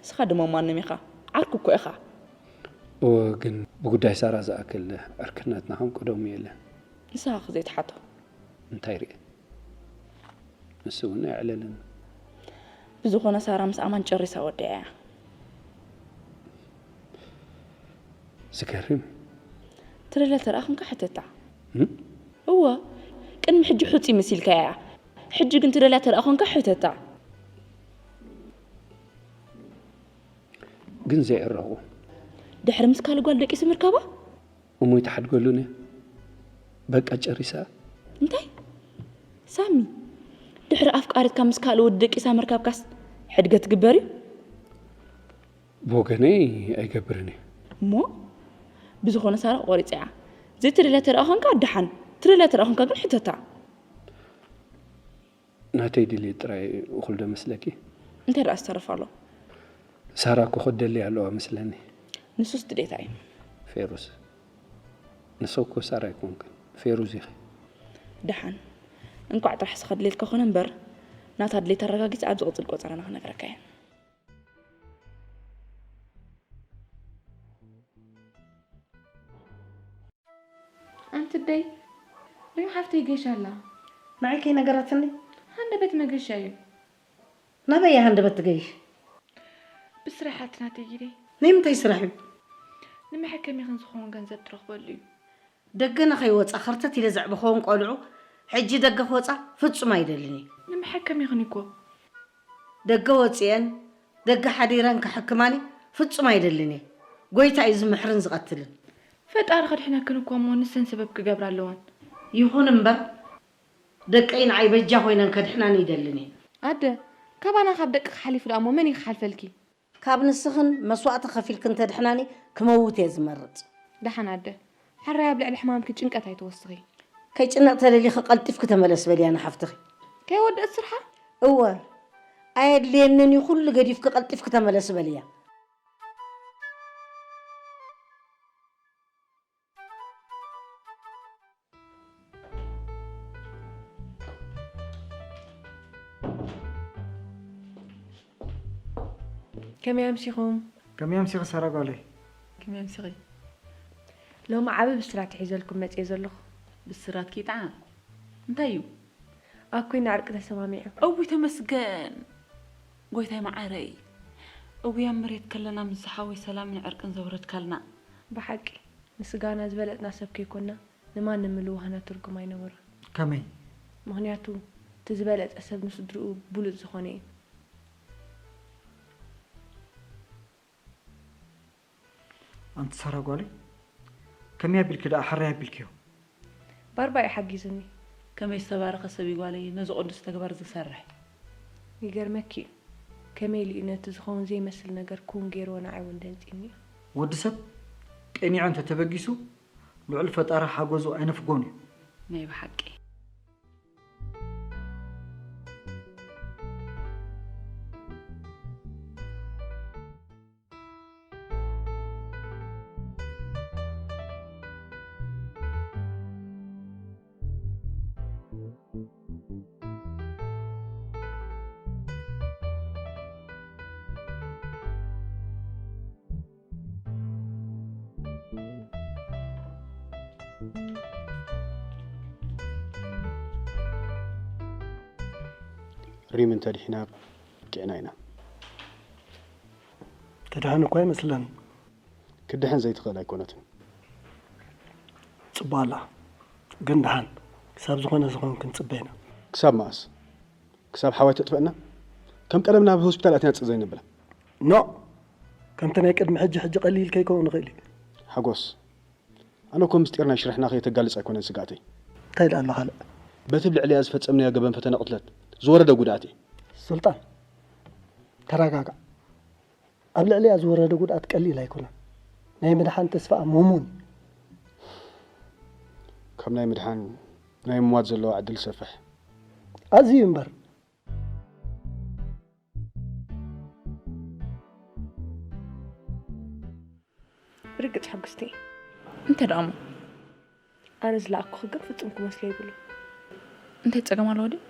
ንስኻ ድማ ማንም ኢኻ። ዓርኩ እኮ ኢኻ። እወ፣ ግን ብጉዳይ ሳራ ዝኣክል ዕርክነትና ከም ቀደሙ የለን። ንስኻ ከ ዘይትሓቶ? እንታይ ርኤ? ንሱ እውን ኣየዕለለን። ብዝኾነ ሳራ ምስ ኣማን ጨሪሳ ወዲኣ እያ። ዝገርም። ትደልያ ተደኣ ኾንካ ሕተታ። እም? እወ፣ ቅድሚ ሕጂ ሕጹይ መሲልካያ እያ። ሕጂ ግን ትደልያ ተደኣ ኾንካ ሕተታ። ግን ዘይዕረቑ። ድሕሪ ምስ ካልእ ጓል ደቂሱ ምርካባ? እሞ ኣይትሓድገሉን እያ። በቃ ጨሪሳ። እንታይ? ሳሚ፣ ድሕሪ ኣፍቃሪትካ ምስ ካልእ ወዲ ደቂሳ ምርካብካስ ሕድገት ትግበር እዩ? ብወገነይ ኣይገብርን እየ። እሞ? ብዝኾነ ሳራ ቆሪጻ እያ። ዘይትደልያ ተደኣ ኾንካ ደሓን፣ ትደልያ ተደኣ ኾንካ ግን ሕተታ። ናተይ ድሌት ጥራይ እኹል ዶ መስለኪ? እንታይ ደኣ ዝተረፈ ኣሎ? ሳራ እኮ ክትደሊ ኣለዋ መስለኒ። ንሱስ ድሌታ እዩ። ፌሩዝ፣ ንሱ እኮ ሳራ ኣይኮንክን፣ ፌሩዝ ኢኺ። ደሓን፣ እንቋዕ ጥራሕ ንስኻ ድሌትካ ኮነ እምበር፣ ናታ ድሌት ኣረጋጊጸ ኣብ ዝቕጽል ቆጸራና ክነግረካ እየ። ኣንቲ ደይ፣ ሪም ሓፍተይ ገይሻ ኣላ። ንዓይ ከይነገራትኒ? ሃንደበት መገሻ እዩ። ናበይ እያ ሃንደበት ትገይሽ? ብስራሕ ኣቲ ናተይ ጊደይ። ናይ ምንታይ ስራሕ እዩ? ንመሐከሚኽን ዝኸውን ገንዘብ ትረኽበሉ እዩ። ደገ ንኸይወጻ ኸርተት ኢለ ዘዕበኽወን ቆልዑ፣ ሕጂ ደገ ክወጻ ፍጹም ኣይደልን እየ። ንመሐከሚኽን እኮ። ደገ ወጺኤን፣ ደገ ሓዲረን ክሕክማኒ ፍጹም ኣይደልን እየ። ጎይታ እዩ ዝምሕርን ዝቐትልን። ፈጣሪ ከድሕነክን እኮ እሞ ንሰን ሰበብ ክገብራ ኣለወን። ይኹን እምበር፣ ደቀይ ንዓይ በጃ ኮይነን ከድሕናኒ ይደልን እየ። ኣደ፣ ካባና ካብ ደቅኺ ሓሊፉ ደኣ እሞ መን እዩ ክሓልፈልኪ? ካብ ንስኽን መስዋእቲ ከፊልክን ተድሕናኒ ክመውት እየ ዝመርጽ። ደሓን ኣደ፣ ሕራይ ኣብ ልዕሊ ሕማምኪ ጭንቀት ኣይትወስኺ። ከይጭነቕ ተደሊኺ ቀልጢፍኪ ተመለሲ በልያ ንሓፍትኺ። ከይወደእት ስርሓ? እወ፣ ኣየድልየንን እዩ ኩሉ ገዲፍኪ ቀልጢፍኪ ተመለሲ በልያ። ከመይ ኣምሲኹም? ከመይ ኣምሲኺ ሳራ ጓለይ? ከመይ ኣምሲኺ? ሎሚ ዓቢ ብስራት ሒዘልኩም መጽየ ዘለኹ። ብስራት ኪጥዓ? እንታይ እዩ? ኣኩይ ንዕርቂ ተሰማሚዑ። እውይ ተመስገን ጎይታይ መዓረይ። እውይ ኣብ መሬት ከለና ምስ ዝሓወይ ሰላምን ዕርቅን ዘውረድካልና። ብሓቂ ንስጋና ዝበለጽና ሰብ ከይኮና ንማንም ምልውሃና ትርጉም ኣይነበሮን። ከመይ? ምኽንያቱ እቲ ዝበለጸ ሰብ ንስድርኡ ብሉጽ ዝኾነ እዩ። ኣንቲ ሳራ ጓለይ፣ ከመይ ኣቢልኪ ደኣ ሕራይ ኣቢልክዮ? ባርባ እዩ ሓጊዙኒ። ከመይ ዝተባረኸ ሰብ እዩ ጓለይ ነዚ ቅዱስ ተግባር ዝሰርሕ። ይገርመኪ እዩ፣ ከመይ ኢሉ እዩ ነቲ ዝኸውን ዘይመስል ነገር ክውን ገይርዎ ንዓይ እውን ደንጺኒ እዩ። ወዲ ሰብ ቀኒዑ እንተ ተበጊሱ ልዑል ፈጣሪ ሓገዙ ኣይነፍጎን እዩ። ናይ ብሓቂ። ሪም እንተድሒና ብቂዕና ኢና። ትድሕን እኳ ኣይመስለንን። ክድሕን ዘይትኽእል ኣይኮነትን። ጽቡቕ ኣላ። ግን ደሓን ክሳብ ዝኾነ ዝኾን ክንጽበ ኢና። ክሳብ መኣስ? ክሳብ ሓዋይ ተጥፈአና? ከም ቀደም ናብ ሆስፒታል ኣቲና ጽእ ዘይንብላ? ኖእ! ከምቲ ናይ ቅድሚ ሕጂ ሕጂ ቀሊል ከይከውን ይኽእል እዩ። ሓጎስ፣ ኣነ እኮ ምስጢር ናይ ሽርሕና ከየተጋልጽ ኣይኮነን ስግኣተይ። እንታይ ደኣ ኣሎ ካልእ? በቲ ኣብ ልዕሊኣ ዝፈጸምናዮ ገበን ፈተነ ቅትለት ዝወረደ ጉድኣት እዩ። ሱልጣን፣ ተረጋጋእ። ኣብ ልዕሊኣ ዝወረደ ጉድኣት ቀሊል ኣይኮነን። ናይ ምድሓን ተስፋኣ ምሙን እዩ። ካብ ናይ ምድሓን ናይ ምሟት ዘለዋ ዕድል ሰፍሕ። ኣዝዩ እምበር። ብርግጽ ሕጉስቲ እየ። እንታይ ደኣ እሞ? ኣነ ዝለኣኩኺ ግን ፍጹም ክመስሎ የብሉን። እንታይ ጸገም ኣለዎ ድዩ?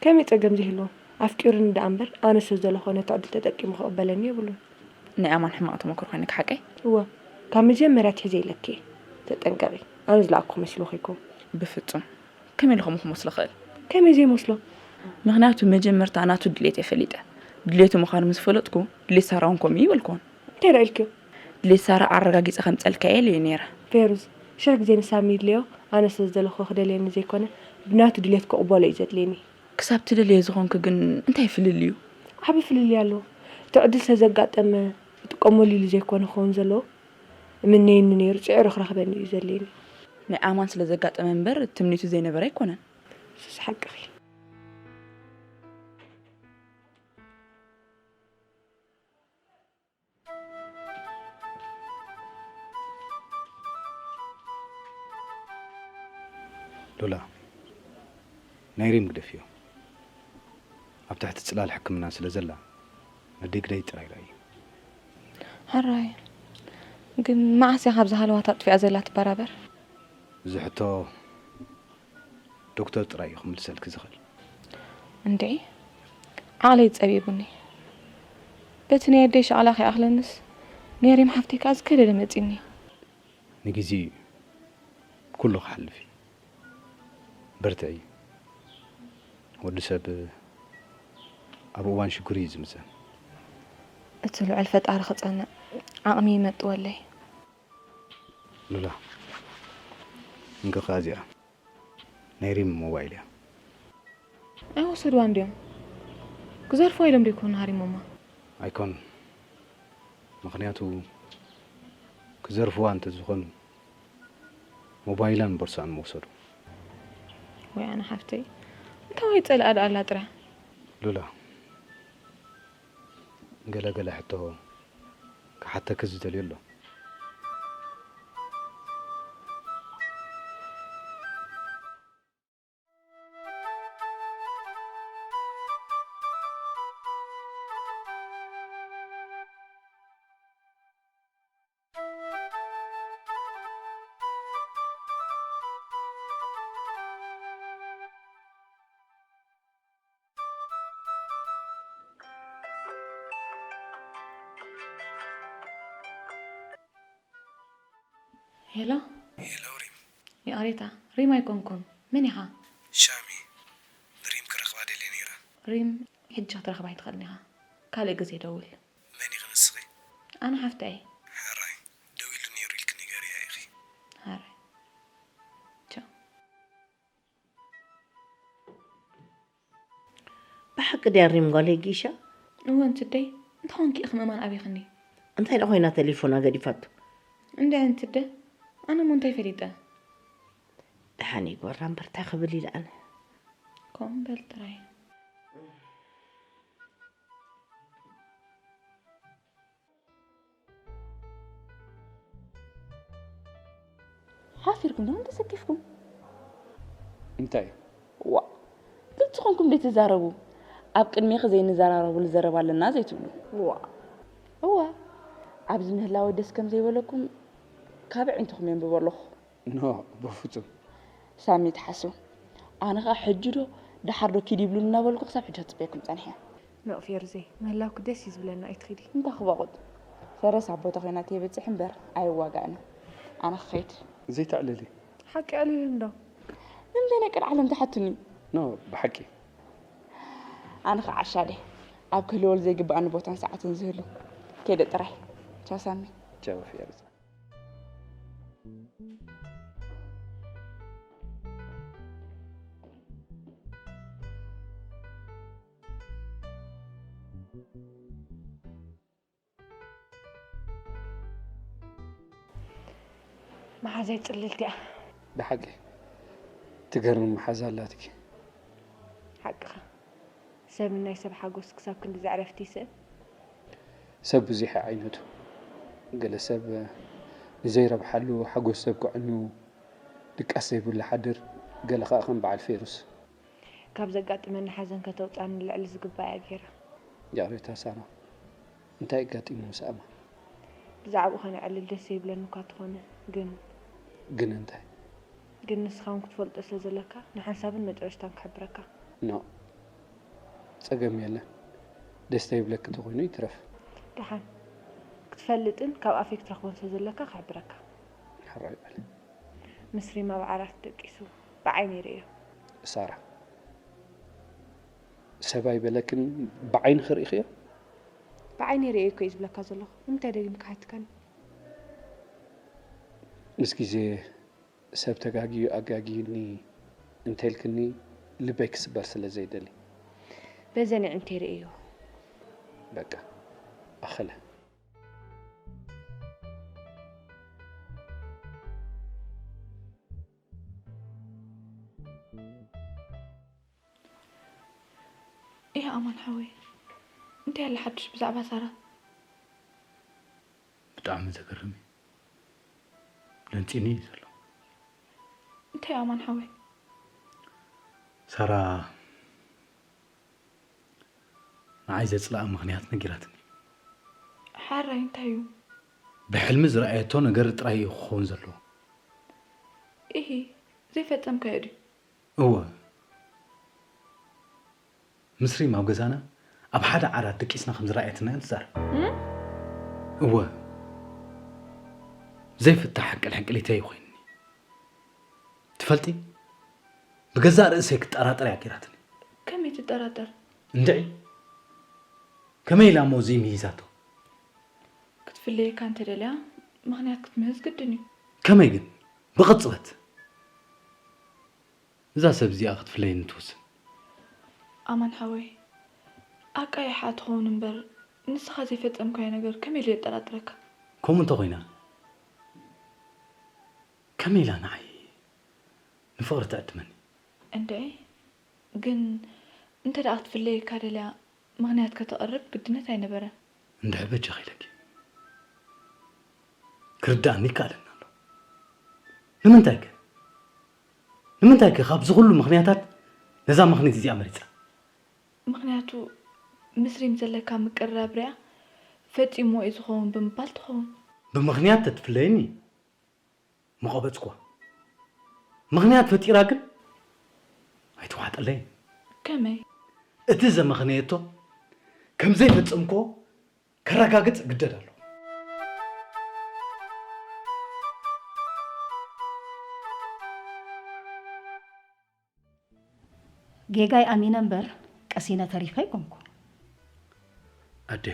ከመይ ጸገም ዘይህልዎ? ኣፍቂሩኒ ደኣ እምበር ኣነ ስለ ዝደለኽዎ ነቲ ዕድል ተጠቂሙ ክቕበለኒ የብሉን። ናይ ኣማን ሕማቕ ተመክሮ ኮይንኪ ሓቀይ? እወ፣ ካብ መጀመርያ ኣትሒዘ ኢለኪ እየ። ተጠንቀቒ፣ ኣነ ዝለኣኩኺ መሲልዎ ከይከውን። ብፍጹም። ከመይ ኢሉ ከምኡ ክመስሎ ክእል? ከመይ ዘይመስሎ? ምኽንያቱ መጀመርታ ናቱ ድሌት እየ ፈሊጠ። ድሌቱ ምዃኑ ምስ ፈለጥኩ ድሌት ሳራ እውን ከምኡ እዩ በልክወን። እንታይ ደኣ ኢልክዮ? ድሌት ሳራ ኣረጋጊጸ ከምጸልካየ ኢለዮ ነይረ። ፌሩዝ፣ ሽሕ ግዜ ንሳሚ ይድለዮ፣ ኣነ ስለ ዝደለኽዎ ክደልየኒ ዘይኮነ ብናቱ ድሌት ክቕበሎ እዩ ዘድልየኒ። ክሳብ ትደልዮ ዝኾንኪ ግን እንታይ ፍልልዩ? ዓቢ ፍልልይ ኣለዎ። እቲ ዕድል ስለ ዘጋጠመ ይጥቀመሉ ኢሉ ዘይኮነ ክኸውን ዘለዎ፣ እምነየኒ ነይሩ ጽዒሩ ክረኽበኒ እዩ ዘድልየኒ። ናይ ኣማን ስለ ዘጋጠመ እምበር ትምኒቱ ዘይነበረ ኣይኮነን። ንሱስ ሓቅኺ። ሉላ፣ ናይ ሪም ግደፍዮ። ኣብ ትሕቲ ጽላል ሕክምና ስለ ዘላ ነደይ ግደይ ጥራይ ርኣዪ። ሕራይ። ግን መዓስ እያ ካብዛ ሃለዋት ኣጥፊኣ ዘላ ትበራበር? እዚ ሕቶ ዶክተር ጥራይ እዩ ክምልሰልኪ ዝኽእል። እንድዒ ዓቕለይ ጸቢቡኒ። በቲ ናይ ኣደይ ሻቕላ ከይኣኽለንስ ናይ ሪም ሓፍተይ ከኣ ዝከደደ መጺኒ። ንግዜኡ እዩ። ኩሉ ክሓልፍ እዩ። በርትዒ። ወዲ ሰብ ኣብ እዋን ሽግሩ እዩ ዝምዘን። እቲ ልዑል ፈጣሪ ክጸንዕ ዓቕሚ ይመጥወለይ። ሉላ፣ እንግኻ እዚኣ ናይ ሪም ሞባይል እያ። ኣይወሰድዋን ድዮም? ክዘርፍዋ ኢሎም ዶ ይኮኑ ሃሪሞማ? ኣይኮኑን። ምኽንያቱ ክዘርፍዋ እንተዝኾኑ ሞባይላን ቦርሳኣን ምወሰዱ። ወይ ኣነ ሓፍተይ፣ እንታዋይ ጸልኣ ደኣ ኣላ ጥራሕ። ሉላ፣ ገለ ገለ ሕቶ ክሓተኪ ዝደልዮ ኣሎ። ሄሎ። ሄሎ ሪም። ይቕሬታ፣ ሪም ኣይኮንኩን። መን ኢኻ? ሻሚ። ንሪም ክረኽባ ደልየ ነይረ። ሪም፣ ሕጂ ክትረኽባ ኣይትኽእልን ኢኻ። ካልእ ግዜ ደውል። መን ኢኺ ንስኺ? ኣነ ሓፍታ እየ። ሕራይ፣ ደዊሉ ነይሩ ኢልኪ ንገርያ ኢኺ። ሕራይ። ቻው። ብሓቂ ድያ ሪም ጓለይ ጊሻ? እወ እንትደይ፣ እንታይ ኮንኪ ኢኺ ምእማን ኣቢኽኒ? እንታይ ደኣ ኮይና ተሌፎና ገዲፋቶ? እንድዒ እንትደ፣ ኣነ እሞ እንታይ ፈሊጠ? ደሓን ይግበራ እምበር እንታይ ክብል ኢለ ኣነ። ከምኡ በል ጥራይ። ሓፊርኩም ዶ ተሰኪፍኩም? እንታይ? ዋ ግልፂ ኮንኩም ደይ ትዛረቡ? ኣብ ቅድሜኺ ዘይንዘራረብሉ ዘረባ ኣለና ዘይትብሉ? ዋ እዋ ኣብዚ ምህላወይ ደስ ከም ዘይበለኩም ካብ ኣዒንትኹም የንብቦ ኣለኹ። ኖ በፍጹም። ሳሚ ትሓስው ኣነ ኸዓ ሕጂ ዶ ደሓር ዶ ኪድ ይብሉኒ እናበልኩ ክሳብ ሕጂ ክጽበየኩም ጸኒሐ። ኖእ ፌሩዘይ ምህላውኪ ደስ እዩ ዝብለና ኣይትኺዲ። እንዳ ክባቑጥ ፈረስ ኣብ ቦታ ኮይና ተይበጽሕ እምበር ኣይዋጋእን ኣነ ክኸይድ። ዘይተዕልሊ። ሓቂ ኣዕልሊ እንዶ። ንምንታይ ናይ ቀልዓለም ትሓቱኒ? ኖ ብሓቂ። ኣነ ከዓ ዓሻ ድየ ኣብ ክህልወሉ ዘይግብኣኒ ቦታን ሰዓትን ዝህሉ? ከይደ ጥራይ። ቻው ሳሚ። ቻው ፊያርዛ። መሓዛይ ጽልልቲ እያ። ብሓቂ ትገርም መሓዛ ኣላትኪ። ሓቅኻ። ሰብ ናይ ሰብ ሓጎስ ክሳብ ክንዲ ዘዕረፍቲ ይስእን። ሰብ ብዙሕ ዓይነቱ። ገለ ሰብ ንዘይረብሓሉ ሓጎስ ሰብ ከዕኑ ድቃስ ዘይብሉ ሓድር፣ ገለ ኸኣ ከም በዓል ፌሩስ። ካብ ዘጋጥመኒ ሓዘን ከተውጻኒ ልዕሊ ዝግባእ እያ ገይራ። ይቕሬታ ሳራ፣ እንታይ ኣጋጢሙ ምስ ኣማን? ብዛዕባኡ ከነዕልል ደስ ዘይብለኒ እኳ ተኾነ ግን። ግን እንታይ? ግን ንስኻ እውን ክትፈልጦ ስለ ዘለካ ንሓንሳብን መጨረሽታን ክሕብረካ። ኖእ፣ ጸገም የለን። ደስ ዘይብለኪ ተኾይኑ ይትረፍ። ደሓን ክትፈልጥን ካብ ኣፈይ ክትረኽቦን ስለ ዘለካ ክሕብረካ። ሕራይ በሊ። ምስ ሪም ኣብ ዓራት ደቂሱ ብዓይነይ ርእዮ። ሳራ፣ ሰብ ኣይበለክን፣ ብዓይንኺ ርኢኽዮ? ብዓይነይ ርእዮ እኮ እዩ ዝብለካ ዘለኹ። ንምንታይ ደጊምካ ሓቲካኒ? ምስ ግዜ ሰብ ተጋግዩ ኣጋግዩኒ እንተልክኒ ልበይ ክስበር ስለ ዘይደሊ። በዘን ኣዒንተይ ርእዮ። በቃ ኣኸለ። እያ ኣማን ሓወይ፣ እንታይ ኣለ ሓድሽ ብዛዕባ ሳራ? ብጣዕሚ ዘገርም እዩ። ደንጺኒ እዩ ዘሎ። እንታይ ኣማን ሓወይ? ሳራ ንዓይ ዘጽልኣ ምኽንያት ነጊራትኒ። ሓራይ እንታይ እዩ? ብሕልሚ ዝረኣየቶ ነገር ጥራይ እዩ ክኸውን ዘለዎ። ኢሂ፣ ዘይፈጸምካዮ ድዩ? እወ። ምስ ሪም ኣብ ገዛና ኣብ ሓደ ዓራት ደቂስና ከም ዝረኣየትና እያ ትዛረብ። እወ። ዘይፍታሕ ሕቅልሕቅሊተይ ኮይንኒ። ትፈልጢ? ብገዛእ ርእሰይ ክጠራጠር እያ ገይራትኒ። ከመይ ትጠራጠር? እንድዒ። ከመይ ኢላ እሞ እዚ ምሂዛቶ? ክትፍለየካ እንተደልያ ምኽንያት ክትምህዝ ግድን እዩ። ከመይ ግን? ብቕጽበት። እዛ ሰብ እዚኣ ክትፍለየኒ ትውስን። ኣማን ሓወይ፣ ኣቃይሓ ትኸውን እምበር ንስኻ ዘይፈጸምካዮ ነገር ከመይ ኢሉ የጠራጥረካ? ከምኡ እንተኾይና ከመይ ኢላ ንዓይ ንፍቕሪ ትዕድመኒ? እንድዒ፣ ግን እንተ ደኣ ክትፍለየካ ደልያ ምኽንያት ከተቕርብ ግድነት ኣይነበረን። እንድዒ በጃኺ ኢለኪ። ክርድኣኒ ይከኣለኒ ኣሎ። ንምንታይ ከ? ንምንታይ ከ ካብዚ ኩሉ ምኽንያታት ነዛ ምኽኒት እዚኣ መሪጻ? ምኽንያቱ ምስ ሪም ዘለካ ምቅርራብ ሪኣ ፈጺምዎ እዩ ዝኸውን ብምባል ትኸውን። ብምኽንያት ተትፍለየኒ ምቐበጽኩዋ። ምኽንያት ፈጢራ ግን ኣይተዋሕጠለይን። ከመይ? እቲ ዘመኽነየቶ ከም ዘይፈጸምክዎ ከረጋግጽ እግደድ ኣለኹ። ጌጋይ ኣሚነ እምበር ቀሲነ ተሪፈ ኣይኮንኩ። ኣደ፣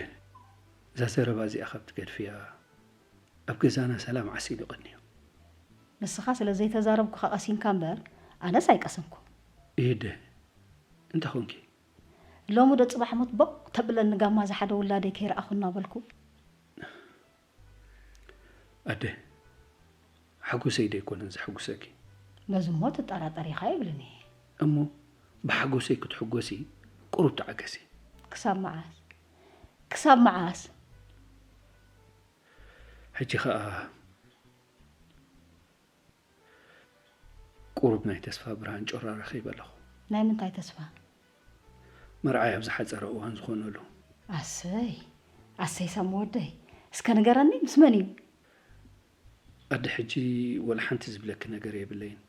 እዛ ዘረባ እዚኣ ካብ ትገድፍያ ኣብ ገዛና ሰላም ዓሲሉ ቀንዩ። ንስኻ ስለ ዘይተዛረብኩኻ ቀሲንካ እምበር ኣነስ ኣይቀሰንኩ። ኢደ፣ እንታይ ኾንኪ? ሎሚ ዶ ጽባሕ ሞት ቦቕ ተብለኒ ጋማ ዝሓደ ውላደይ ከይረኣኹ እናበልኩ። ኣደ፣ ሓጎሰይ ዶ ኣይኮነን ዘሐጉሰኪ? ነዚ እሞ ትጠራጠር ኢኻ ኣይብልን እየ። እሞ ብሓጎሰይ ክትሕጎሲ ቁሩብ ተዓገሲ። ክሳብ መዓስ? ክሳብ መዓስ? ሕጂ ኸኣ ቁሩብ ናይ ተስፋ ብርሃን ጮራ ረኺበ ኣለኹ። ናይ ምንታይ ተስፋ? መርዓይ ኣብ ዝሓጸረ እዋን ዝኾነሉ። ኣሰይ ኣሰይ ሳሚ ወደይ፣ እስከ ንገረኒ ምስ መን እዩ? ኣደ ሕጂ ወላ ሓንቲ ዝብለኪ ነገር የብለይን።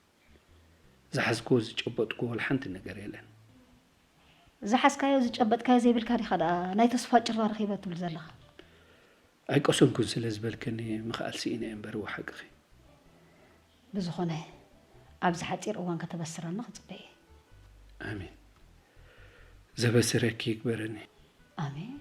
ዝሓዝክዎ ዝጨበጥክዎ ወላ ሓንቲ ነገር የለን። ዝሓዝካዮ ዝጨበጥካዮ ዘይብልካ ዲኻ ደኣ ናይ ተስፋ ጭራ ረኺበ ትብል ዘለኻ? ኣይቀሰንኩን ስለ ዝበልክኒ ምኽኣል ስኢነ እየ እምበር እወ ሓቅኺ። ብዝኾነ ኣብዚ ሓጺር እዋን ከተበስረኒ ክጽበ እየ። ኣሜን። ዘበስረኪ ይግበረኒ። ኣሜን።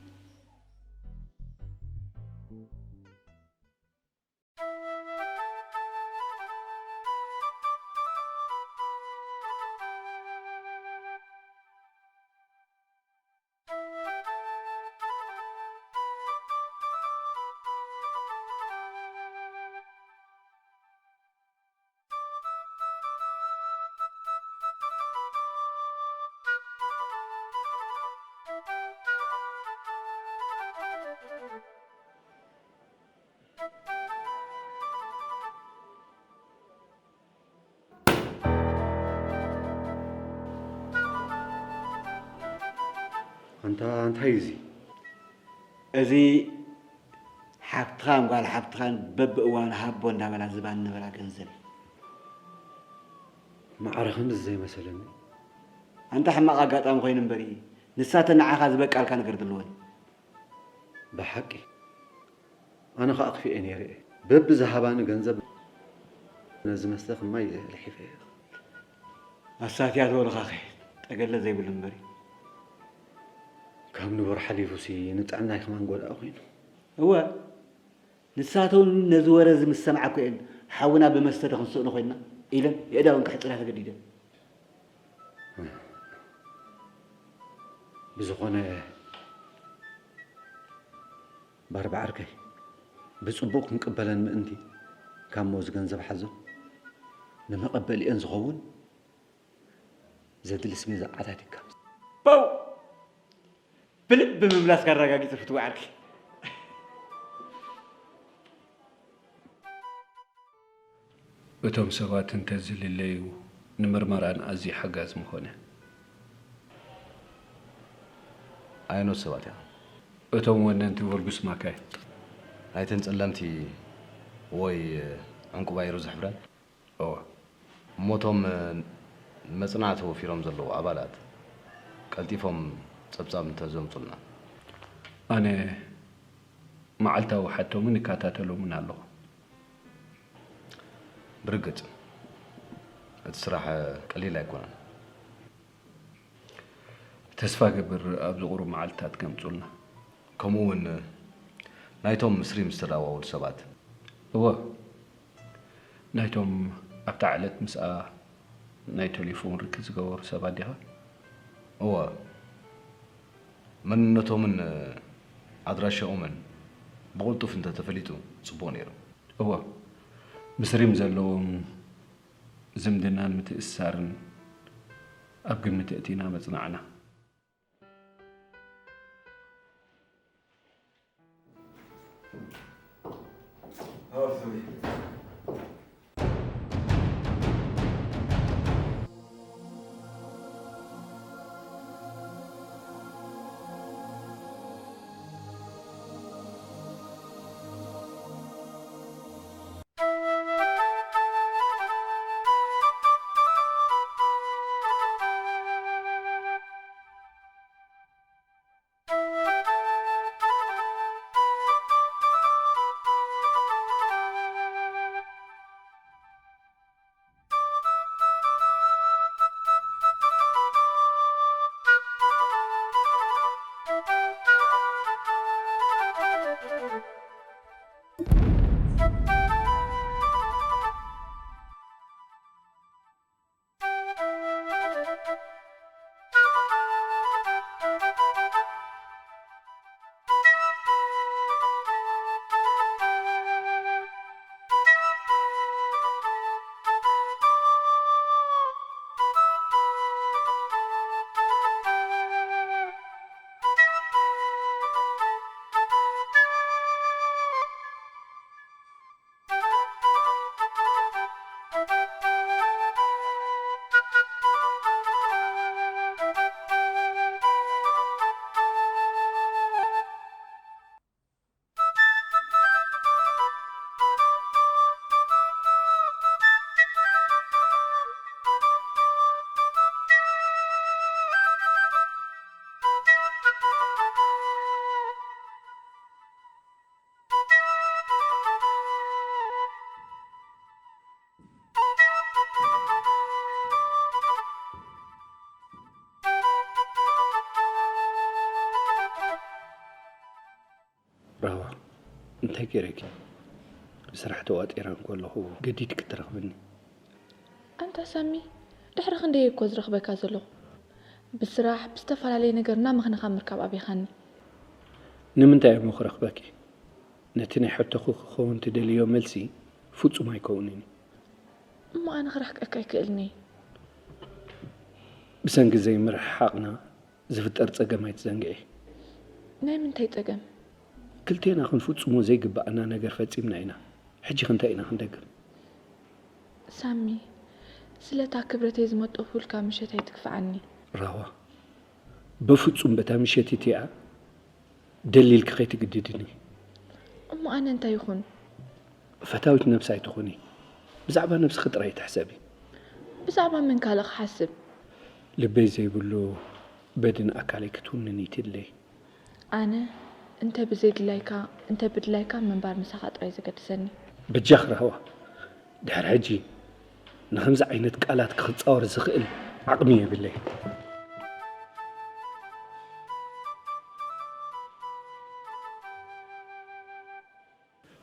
ኣንታ እንታይ እዩ እዚ? እዚ ሓብትኻን ጓል ሓብትኻን በብእዋኑ ሃቦ እንዳበላ ዝባን ነበራ ገንዘብ እዩ። ማዕረ ክንድዚ ዘይመሰለኒ። ኣንታ ሕማቕ ኣጋጣሚ ኮይኑ እምበር እዩ። ንሳተን ንዓኻ ዝበቃልካ ነገር ዘለወን። ብሓቂ ኣነ ኸኣ ኣኽፊኤ ነይረ እየ። በብዝሃባኒ ገንዘብ ነዚ መስተ ክማይ ልሒፈ እየ። ኣሳትያ ዝበሉኻኸ ጠገለ ዘይብሉ እምበር እዩ። ካብ ንቡር ሓሊፉሲ ንጥዕናይ ከማን ጎድኣ ኮይኑ። እወ ንሳተውን ነዚ ወረ እዚ ምስ ሰምዓ እኮ እየን ሓውና ብመስተ ዶ ክንስእኖ ኮይንና ኢለን የእዳውን ክሕጽራ ተገዲደን። ብዝኾነ ባርባ ዓርከይ ብጽቡቕ ክንቅበለን ምእንቲ ካብ ሞዝ ገንዘብ ሓዞ ንመቐበሊአን ዝኸውን ዘድሊ ስቤዛ ዓታቲካ። ፓው! ብልቢ ምምላስካ ኣረጋጊጽ ፍትዊ ዓርኪ። እቶም ሰባት እንተዝልለዩ ንምርመራን ኣዝዩ ሓጋዚ ምኾነ። ኣየኖት ሰባት እዮም? እቶም ወነንቲ ቨርጉስ ማካይ። ናይተን ጸለምቲ ወይ ዕንቁባይሩ ዝሕብረን? እወ። እሞ እቶም ንመጽናዕቲ ወፊሮም ዘለዉ ኣባላት ቀልጢፎም ጸብጻብ እንተዘምጹልና። ኣነ መዓልታዊ ሓቶምን እከታተሎምን ኣለኹ። ብርግጽ እቲ ስራሕ ቀሊል ኣይኮነን። ተስፋ ገብር ኣብዚ ቁሩብ መዓልትታት ከምጹልና። ከምኡ እውን ናይቶም ምስ ሪም ዝተዳዋወሉ ሰባት። እወ ናይቶም ኣብታ ዕለት ምስኣ ናይ ቴሌፎን ርክብ ዝገበሩ ሰባት ዲኻ? እወ መንነቶምን ኣድራሻኦምን ብቕልጡፍ እንተተፈሊጡ ጽቡቕ ነይሩ። እወ ምስ ሪም ዘለዎም ዝምድናን ምትእስሳርን ኣብ ግምት ኣእቲና መጽናዕና። እንታይ ገይረኪ? ብስራሕ ተዋጢረ እንከለኹ ገዲድኪ ትረኽብኒ። ኣንታ ሳሚ፣ ድሕሪ ክንደይ እኮ ዝረኽበካ ዘለኹ። ብስራሕ፣ ብዝተፈላለየ ነገር እናመኽነኻ ምርካብ ኣቢኻኒ። ንምንታይ እሞ ክረኽበኪ? ነቲ ናይ ሕቶኹ ክኸውን ትደልዮ መልሲ ፍጹም ኣይከውንን እዩ። እሞ ኣነ ክረሕቀካ ኣይክእልን እየ። ብሰንኪ ዘይምርሕሓቕና ዝፍጠር ጸገም ኣይትዘንግዒ። ናይ ምንታይ ጸገም? ክልቴና ክንፍጽሞ ዘይግባኣና ነገር ፈጺምና ኢና። ሕጂ ክንታይ ኢና ክንደግም? ሳሚ፣ ስለታ ክብረተይ ዝመጠፉልካ ምሸት ኣይትግፍዓኒ። ራዋ፣ በፍጹም በታ ምሸት እቲኣ ደሊልኪ ከይትግድድኒ። እሞ ኣነ እንታይ ይኹን? ፈታዊት ነብሲ ኣይትኹኒ። ብዛዕባ ነብስኺ ጥራይ ትሕሰቢ። ብዛዕባ መን ካልእ ክሓስብ? ልበይ ዘይብሉ በድን ኣካለይ ክትውንኒ ይትለይ። ኣነ እንተ ብዘይድላይካ እንተ ብድላይካ ምንባር ምሳኻ ጥራይ ዘገድሰኒ። በጃኺ ራህዋ፣ ድሕሪ ሕጂ ንኸምዚ ዓይነት ቃላት ክጻወር ዝኽእል ዓቕሚ የብለይ።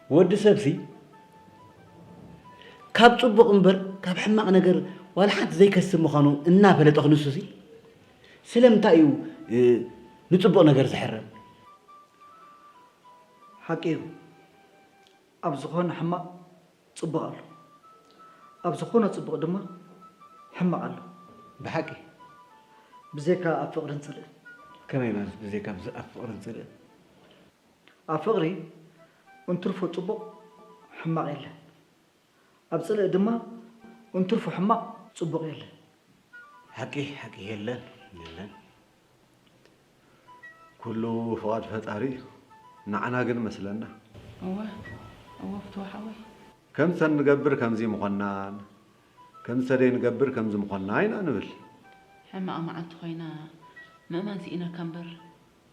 ወዲ ሰብሲ ካብ ጽቡቕ እምበር ካብ ሕማቕ ነገር ዋላ ሓንቲ ዘይከስብ ምዃኑ እናፈለጠ ክንሱሲ ስለምንታይ እዩ ንጽቡቕ ነገር ዝሕረም? ሓቂ እዩ። ኣብ ዝኾነ ሕማቕ ጽቡቕ ኣሎ፣ ኣብ ዝኾነ ጽቡቕ ድማ ሕማቕ ኣሎ። ብሓቂ ብዘይካ ኣብ ፍቕርን ጽልእን። ከመይ ማለት ብዘይካ ኣብ ፍቕርን ጽልእን? ኣብ ፍቕሪ እንትርፎ ጽቡቕ ሕማቕ የለን፣ ኣብ ጽልኢ ድማ እንትርፎ ሕማቕ ጽቡቕ የለን። ሓቂ ሓቂ የለን የለን። ኩሉ ፍቓድ ፈጣሪ እዩ፣ ንዓና ግን መስለና። እወ እወ ፍትዋ ሓወይ። ከምቲ ንገብር ከምዚ ምኾናን ከምቲ ዘይንገብር ከምዚ ምኾና ኢና ንብል። ሕማቕ መዓልቲ ኮይና ምእማን ስኢነካ እምበር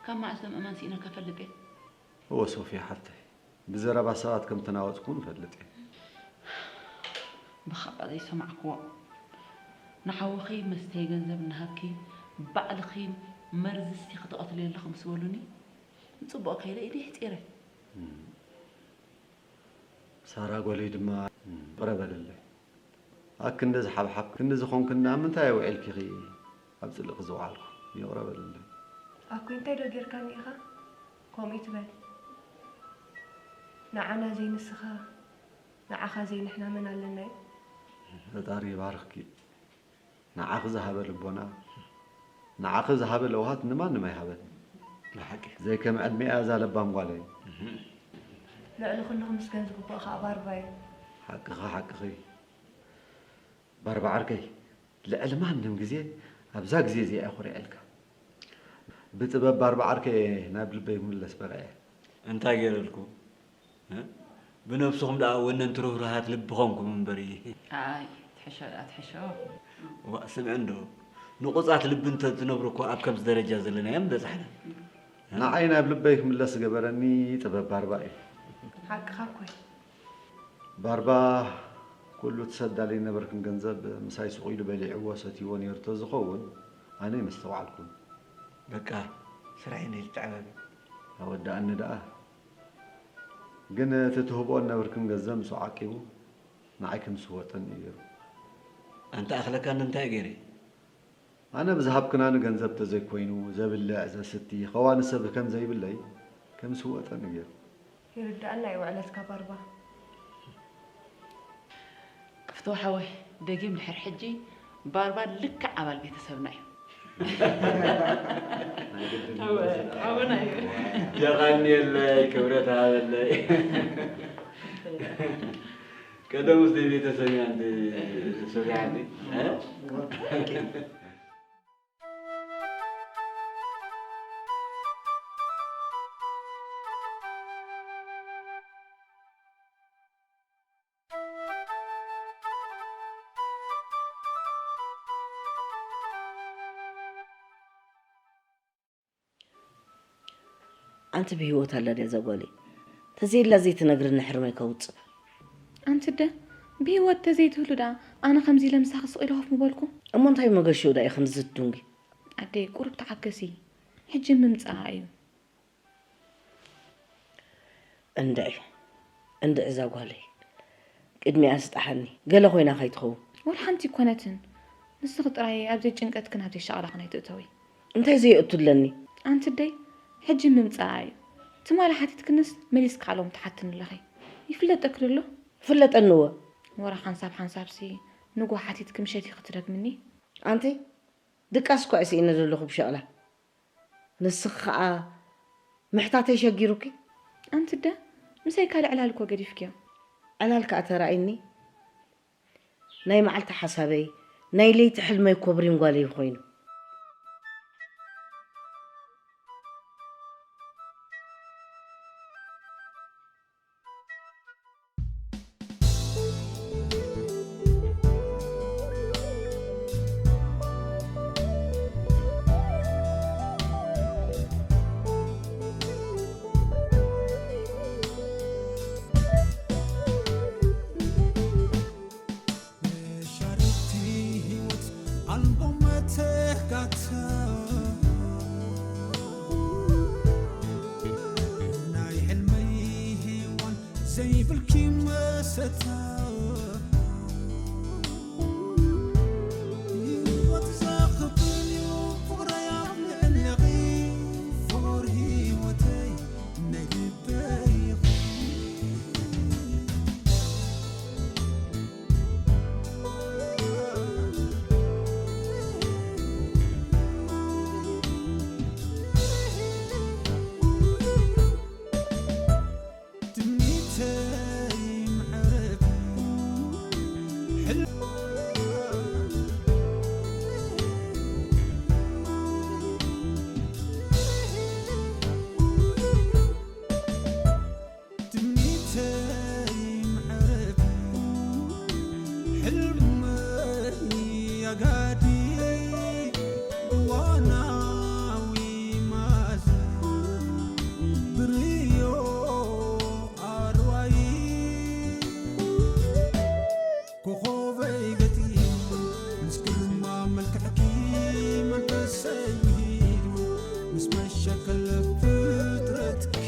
ካብ መዓስ ምእማን ስኢነካ ፈልጥ እየ። እወ ሶፍያ ሓፍተይ፣ ብዘረባ ሰባት ከም ተናወጽኩ እውን እፈልጥ እየ። ብኻባ ዘይሰማዕክዎ ንሓውኺ መስተይ ገንዘብ እናሃብኪ ባዕልኺ መርዚ ስቲኺ ትቐትልዮ ኣለኺ ምስ በሉኒ ንጽቡቕ ከይደ ኢደይ ኣሕጺረ። ሳራ ጓለይ ድማ ይቕረ በልለይ። ኣክንዲ ዝሓብሓብ ክንዲ ዝኾንክኒ ኣብ ምንታይ ኣውዒልኪ ኢኺ ኣብ ጽልእኺ ዝወዓልኩ? ይቕረ በልለይ። ኣኩይ እንታይ ዶ ጌርካኒ ኢኻ ከምኡ ትበል? ንዓና ዘይንስኻ ንዓኻ ዘይንሕና መን ኣለና እዩ? ፈጣሪ ይባርኽኪ። ንዓኺ ዝሃበ ልቦና ንዓኺ ዝሃበ ለውሃት ንማንም ኣይሃበን። ብሓቂ ዘይከም ዕድሜኣ እዛ ለባም ጓለይ። ልዕሊ ኩሉ ክምስገን ዝግብኦ ከዓ ባርባ እዩ። ሓቅኺ ሓቅኺ ባርባ ዓርከይ ልዕሊ ማንም ግዜ ኣብዛ ግዜ እዚኣ እየ ኮሪዐልካ። ብጥበብ ባርባ ዓርከይ እየ ናብ ልበይ ክምለስ በቒዐ። እንታይ ገይረልኩም? ብነብስኹም ደኣ ወነንቲ ርህሩሃት ልቢ ኾንኩም እምበሪ። ኣይ ትሕሾ ደኣ ትሕሾ። ዋእ ስምዒ እንዶ ንቑጻት ልቢ እንተ ትነብሩ እኮ ኣብ ከምዚ ደረጃ ዘለናዮ ምበጻሕና። ንዓይ ናብ ልበይ ክምለስ ዝገበረኒ ጥበብ ባርባ እዩ። ሓቅኻ እኮ እዩ። ባርባ ኩሉ እቲ ሰዳሊ ዝነበርክን ገንዘብ ምሳይ ስቕ ኢሉ በሊዕዎ ሰትይዎ ነይሩ ተዝኸውን ኣነ ኣይመስተውዓልኩን። በቃ ስራሕና ይልጥዐበኒ። ኣወድኣኒ ደኣ። ግን እቲ ትህብኦ ዝነበርክን ገንዘብ ምስኡ ዓቂቡ ንዓይ ከም ዝስወጠኒ እዩ ገይሩ። ኣንታ ኣኽለካኒ እንታይ ገይረ? ኣነ ብዝሃብክናኒ ገንዘብ ተዘይኮይኑ ዘብልዕ ዘስቲ ኸዋኒ ሰብ ከም ዘይብለይ ከም ዝስወጠኒ ገይሩ። ይርድኣና እዩ ውዕለትካ ባርባ። ክፍቶ ሓወይ ደጊም ድሕር ሕጂ ባርባ ልክዕ ኣባል ቤተሰብና እዩ። ሓውና እዩ። የቐንየለይ ክብረት ሃበለይ። ቀደሙስ ደይ ቤተሰብ እያ እንዲ ሶፊያ እንዲ ኣንቲ ብህይወት ኣላ ድያ እዛ ጓለይ? ተዘየላ ዘይትነግርኒ ሕርመይ ከውፅእ። ኣንቲ ኣደ ብህይወት ተዘይትህሉ ደኣ ኣነ ከምዚ ኢለ ምሳኺ ስቕ ኢለ ኮፍ ምበልኩ። እሞ እንታይ መገሽኡ ደኣ እዩ ከምዚ ዝድንጉ? ኣደይ ቁሩብ ተዓገሲ፣ ሕጂ ምምፅኣ እዩ። እንድዒ፣ እንድዒ እዛ ጓለይ። ቅድሚኣ ስጣሓኒ። ገለ ኮይና ከይትኸውን። ወላ ሓንቲ ኣይኮነትን። ንስኺ ጥራይ ኣብ ዘይጭንቀትክን ኣብ ዘይሻቕላኽን ኣይትእተዊ። እንታይ ዘየእቱ ኣለኒ? ኣንቲ ኣደይ፣ ሕጂ ምምጻኣ እዩ። ትማሊ ሓቲትክንስ መሊስኪ ሎም ትሓትኒ ኣለኺ። ይፍለጠኪ ዶ ኣሎ? ፍለጠኒ እወ። ወረ ሓንሳብ ሓንሳብሲ ንጎ ሓቲትኪ ምሸት ኢኺ ትደግምኒ። ኣንቲ ድቃስ እኳ እየ ስኢነ ዘለኹ ብሸቕላ። ንስኺ ኸኣ ምሕታተይ ሸጊሩኪ? ኣንቲ ኣደ፣ ምሳይ ካልእ ዕላል እኮ ገዲፍክዮ። ዕላል ከኣ ተራእይኒ። ናይ መዓልቲ ሓሳበይ፣ ናይ ለይቲ ሕልመይ ኮብሪም ጓለይ ኮይኑ። መሻርኽቲ ህይወት ኣልቦ መተካእታ፣ ናይ ሕልመይ ሄዋን ዘይብልኪ መሰታ። ህይወት ዘኽብን እዩ ፍቕረይ ኣብ ልዕሌኺ፣ ፍቑር ህይወተይ ናይ ልበይ ኢኺ። ትምኒተይ ምዕረፊ ሕልም ትምኒተይ ምዕረፊ ሕልመይ ኣጋዲ እዋናዊ ማዛ ብርዮ ኣርዋይ ኮኾበይ ገጢሙ ምስ ግርማ መልክዕኪ መንፈሰይ ውሂዱ ምስ መሸከለ ፍጥረትኪ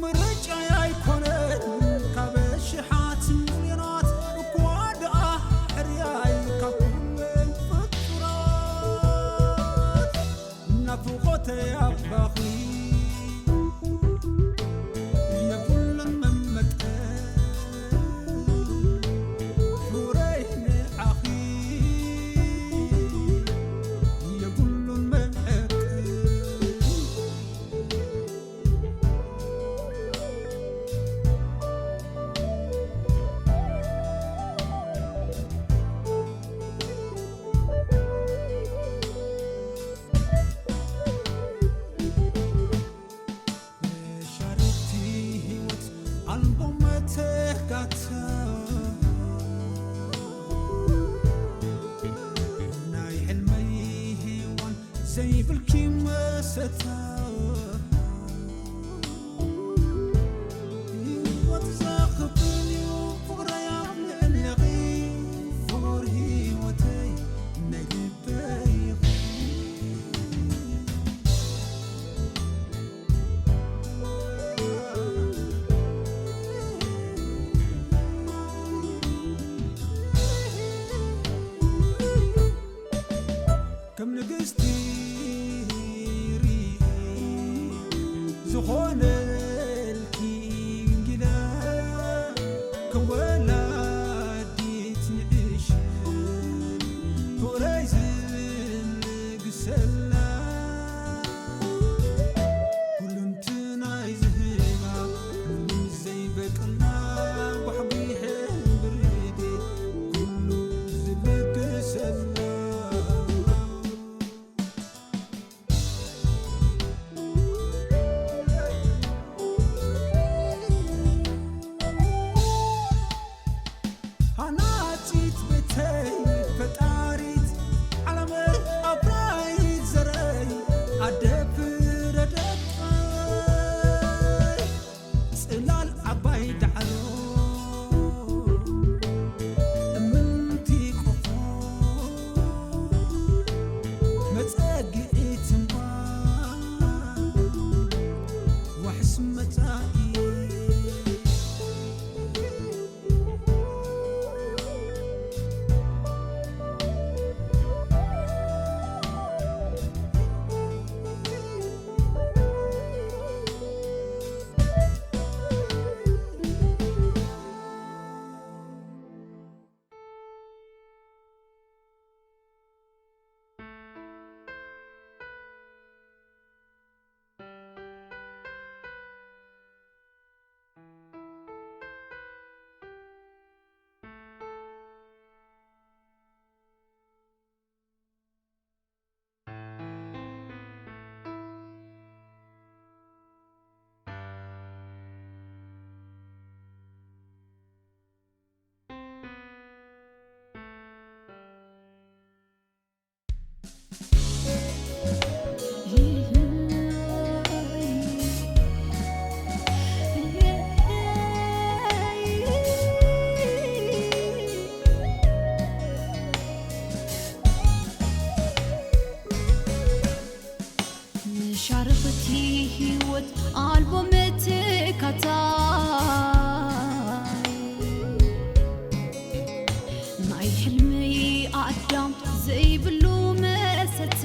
ምርጫይ ኣይኮነን ካብ ሽሓት ሚልዮናት እኳ ደኣ ሕርያይ ካብ ኩለን ፍጡራት ናፍቖተይ ኣባኺ የብሉን መመጠን ፍቕረይ ንዓኺ የብሉን መዐቀን። መሻርኽቲ ህይወት ኣልቦ መተካእታ ናይ ሕልመይ ሄዋን ዘይብልኪ መሰታ። ህይወት ዘኽብን እዩ ፍቕረይ ኣብ ልዕሌኺ ፍቑር ህይወተይ ናይ ልበይ ኢኺ። ከም ንግስቲ ርኢ ዝኾነልኪ እንጊላ ከም ወላዲት ንእሽተይ ፍቕረይ ዝልግሰላ ኩሉ እንት ናይ ዝህባ ምንም ዘይበቅላ ጓሕጒሐ ብርዴ ኩሉ ዝልግሰላ። ሃናጺት ቤተይ ፈጣሪት ዓለመይ ኣፍራይት መሻርኽቲ ህይወት ኣልቦ መተካታይ፣ ናይ ሕልመይ ኣዳም ዘይብሉ መሰታ።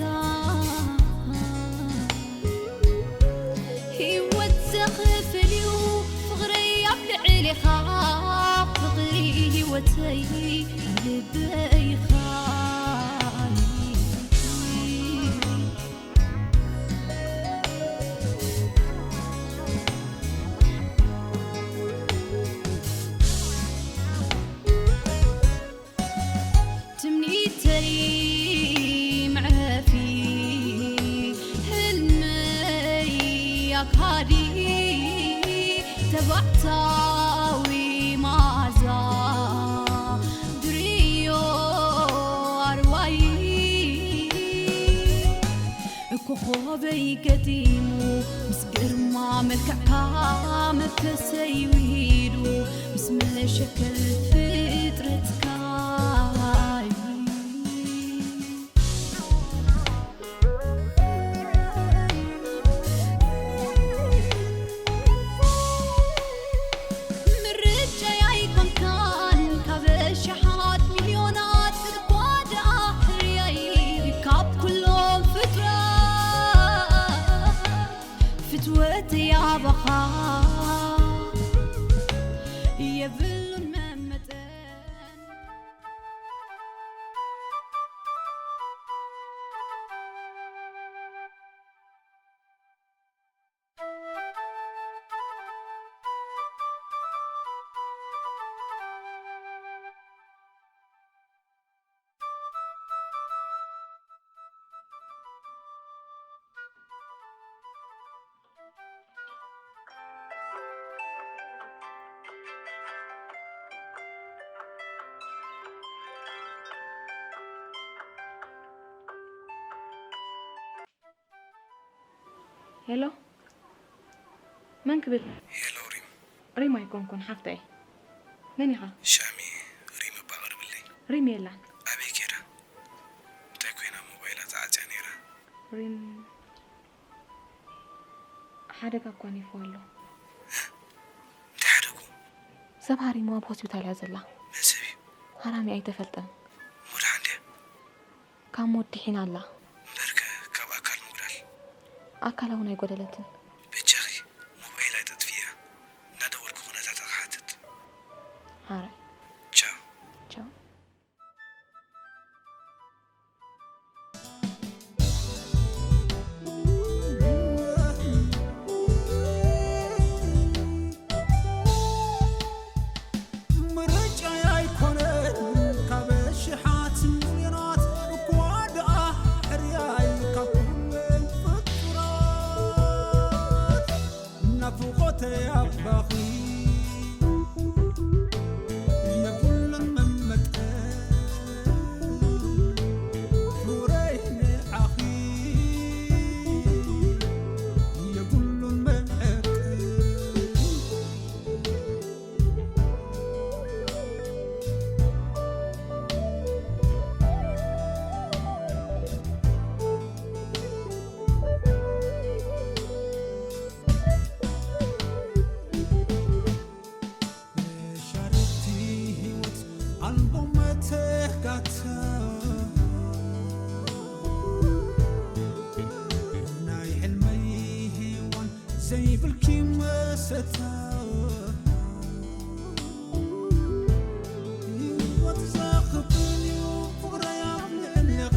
ህይወት ዘኽፍል እዩ ፍቕረይ ኣብ ልዕሌኻ፣ ፍቕሪ ህይወተይ ልበይኻ። ትምኒተይ መዕረፊ፣ ህልመይ ኣካዲ፣ ተባዕታዊ መኣዛ ድርዮ ኣርዋይ። ኮኾበይ ገጢሙ ምስ ግርማ መልክዕካ፣ መንፈሰይ ውሂዱ ምስ መሸከል ፍጥረትካ። ምርጫይ ኣይኮንካን ካብ ኣሽሓት ሚልዮናት፣ እኳ ደኣ ሕርያይ ካብ ኩሎም ፍጡራት። ፍትወተይ ኣባኻ የብሉን መመጠን። ሄሎ፣ መን ክብል? ሄሎ ሪም። ሪም ኣይኮንኩን፣ ሓፍተይ። መን ኢኻ? ሻሚ፣ ሪም እባ ቅርብለይ። ሪም የላን። ኣበይ ከይዳ? እንታይ ኮይና ሞባይላ ተዓጽያ ነይራ? ሪም ሓደጋ እኳ ኣኒፍዋ ኣሎ። እንታይ ሓደጉ? ሰብኣ ሪም ኣብ ሆስፒታል እያ ዘላ። መን ሰብ እዩ? ሃራሚ ኣይተፈልጠን። ሙድ ሓንድያ? ካብ ሞት ድሒና ኣላ። እምበርከ ካብ ኣካል ምጉዳል። ኣካላ እውን ኣይጎደለትን። በጃኺ ሞባይል ኣይተጥፍእያ፣ እናደወልኩ ኩነታታ ክሓትት። ሓራይ። ቻው። ቻው። ምርጫይ ኣይኮነን ካብ ሽሓት ሚልዮናት፣ እኳ ደኣ ሕርያይ ካብ ኩለን ፍጡራት። ናፍቖተይ ኣባኺ የብሉን መመጠን፣ ፍቕረይ ንዓኺ የብሉን መዐቀን። መሻርኽቲ ህይወት ኣልቦ መተካእታ፣ ናይ ሕልመይ ሄዋን ዘይብልኪ መሰታ። ህይወት ዘኽብን እዩ ፍቕረይ ኣብ ልዕሌኺ፣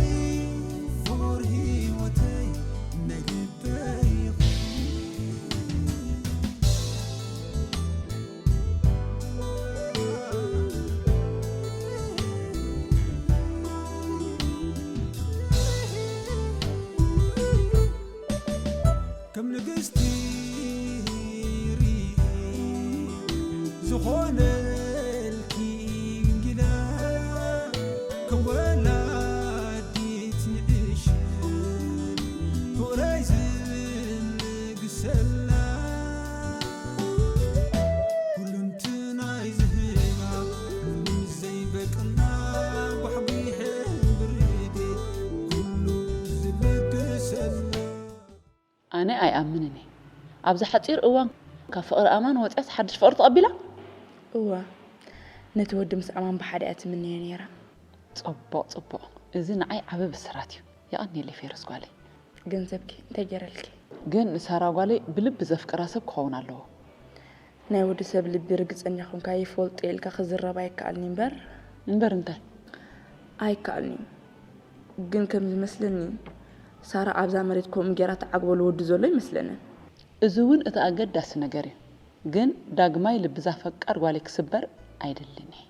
ፍቕሪ ህይወተይ ናይ ልበይ ኢኺ። ከም ንግስቲ ሪኤ ኣነ ኣይኣምንን እየ። ኣብዚ ሓጺር እዋን ካብ ፍቕሪ ኣማን ወጺኣስ ሓድሽ ፍቕሪ ተቐቢላ? እዋ፣ ነቲ ወዲ ምስ ኣማን ብሓደ እያ ትምነዮ ነይራ። ጽቡቕ ጽቡቕ፣ እዚ ንዓይ ዓቢ ብስራት እዩ። የቐንየለይ ፌሮዝ ጓለይ። ገንዘብኪ እንታይ ገይረልኪ? ግን ንሳራ ጓለይ ብልቢ ዘፍቅራ ሰብ ክኸውን ኣለዎ። ናይ ወዲ ሰብ ልቢ ርግጸኛ ኮንካ ይፈልጦ ኢልካ ክዝረብ ኣይከኣልኒ እምበር። እምበር እንታይ? ኣይከኣልኒ እዩ። ግን ከም ዝመስለኒ ሳራ ኣብዛ መሬት ከምኡ ጌራ ትዓግበሉ ወዲ ዘሎ ኣይመስለንን። እዚ እውን እቲ ኣገዳሲ ነገር እዩ። ግን ዳግማይ ልቢ እዛ ፈቃር ጓለይ ክስበር ኣይደልን እየ።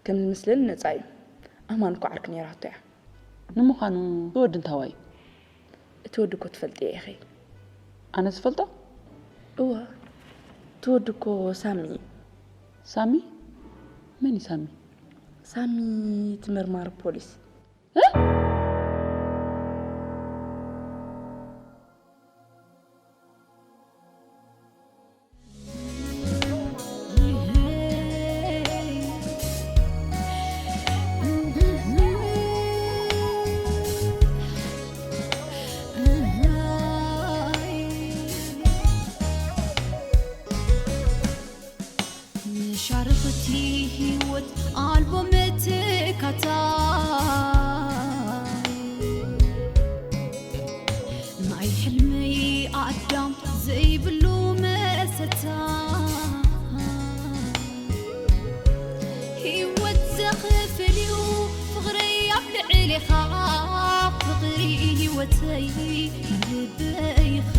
ከም ዝመስለኒ ነጻ እዩ። ኣማን እኮ ዓርኪ ነይራቶ እያ። ንምዃኑ እቲ ወዲ እንታይ ዋይ እዩ? እቲ ወዲ እኮ ትፈልጥዮ ኢኺ። ኣነ ዝፈልጦ? እወ፣ እቲ ወዲ እኮ ሳሚ እዩ። ሳሚ? መን እዩ ሳሚ? ሳሚ እቲ መርማሪ ፖሊስ። መሻርኽቲ ህይወት ኣልቦ መተካታይ ናይ ሕልመይ ኣዳም ዘይብሉ መሰታ ህይወት ዘኽፍል እዩ ፍቕረይ ኣብ ልዕሌኻ ፍቕሪ ህይወተይ ልበይኻ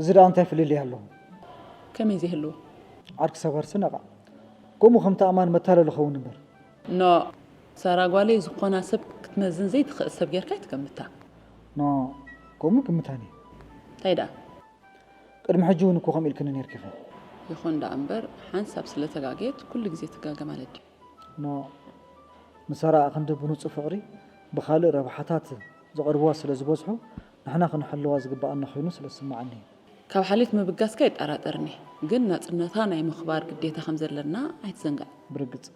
እዚ ደኣ እንታይ ፍልልይ ኣለዎ? ከመይ ዘይህልዎ? ዓርኪ ሰባርሲ ነቓዕ። ከምኡ ከምቲ ኣማን መታለሊ ኸውን እምበር። ኖእ፣ ሳራ ጓለይ ዝኾና ሰብ ክትመዝን ዘይትኽእል ሰብ ጌርካ ኣይትገምታ። ኖእ፣ ከምኡ ይግምታን እየ። እንታይ ደኣ? ቅድሚ ሕጂ እውን እኮ ከምኡ ኢልክኒ ኔርኪ ኢኺ። ይኹን ደኣ እምበር ሓንሳብ ስለ ተጋገየት ኩሉ ግዜ ትጋገ ማለት ድዩ? ኖእ፣ ንሳራ ኣኽንዲ ብንጹህ ፍቕሪ ብኻልእ ረብሓታት ዘቐርብዋ ስለ ዝበዝሑ ንሕና ክንሕልዋ ዝግበኣና ኮይኑ ስለ ዝስምዓኒ እዩ። ካብ ሓልዮት ምብጋስኪ ኣይጠራጠርን እየ፣ ግን ናጽነታ ናይ ምኽባር ግዴታ ከም ዘለና ኣይትዘንግዒ። ብርግጽ፣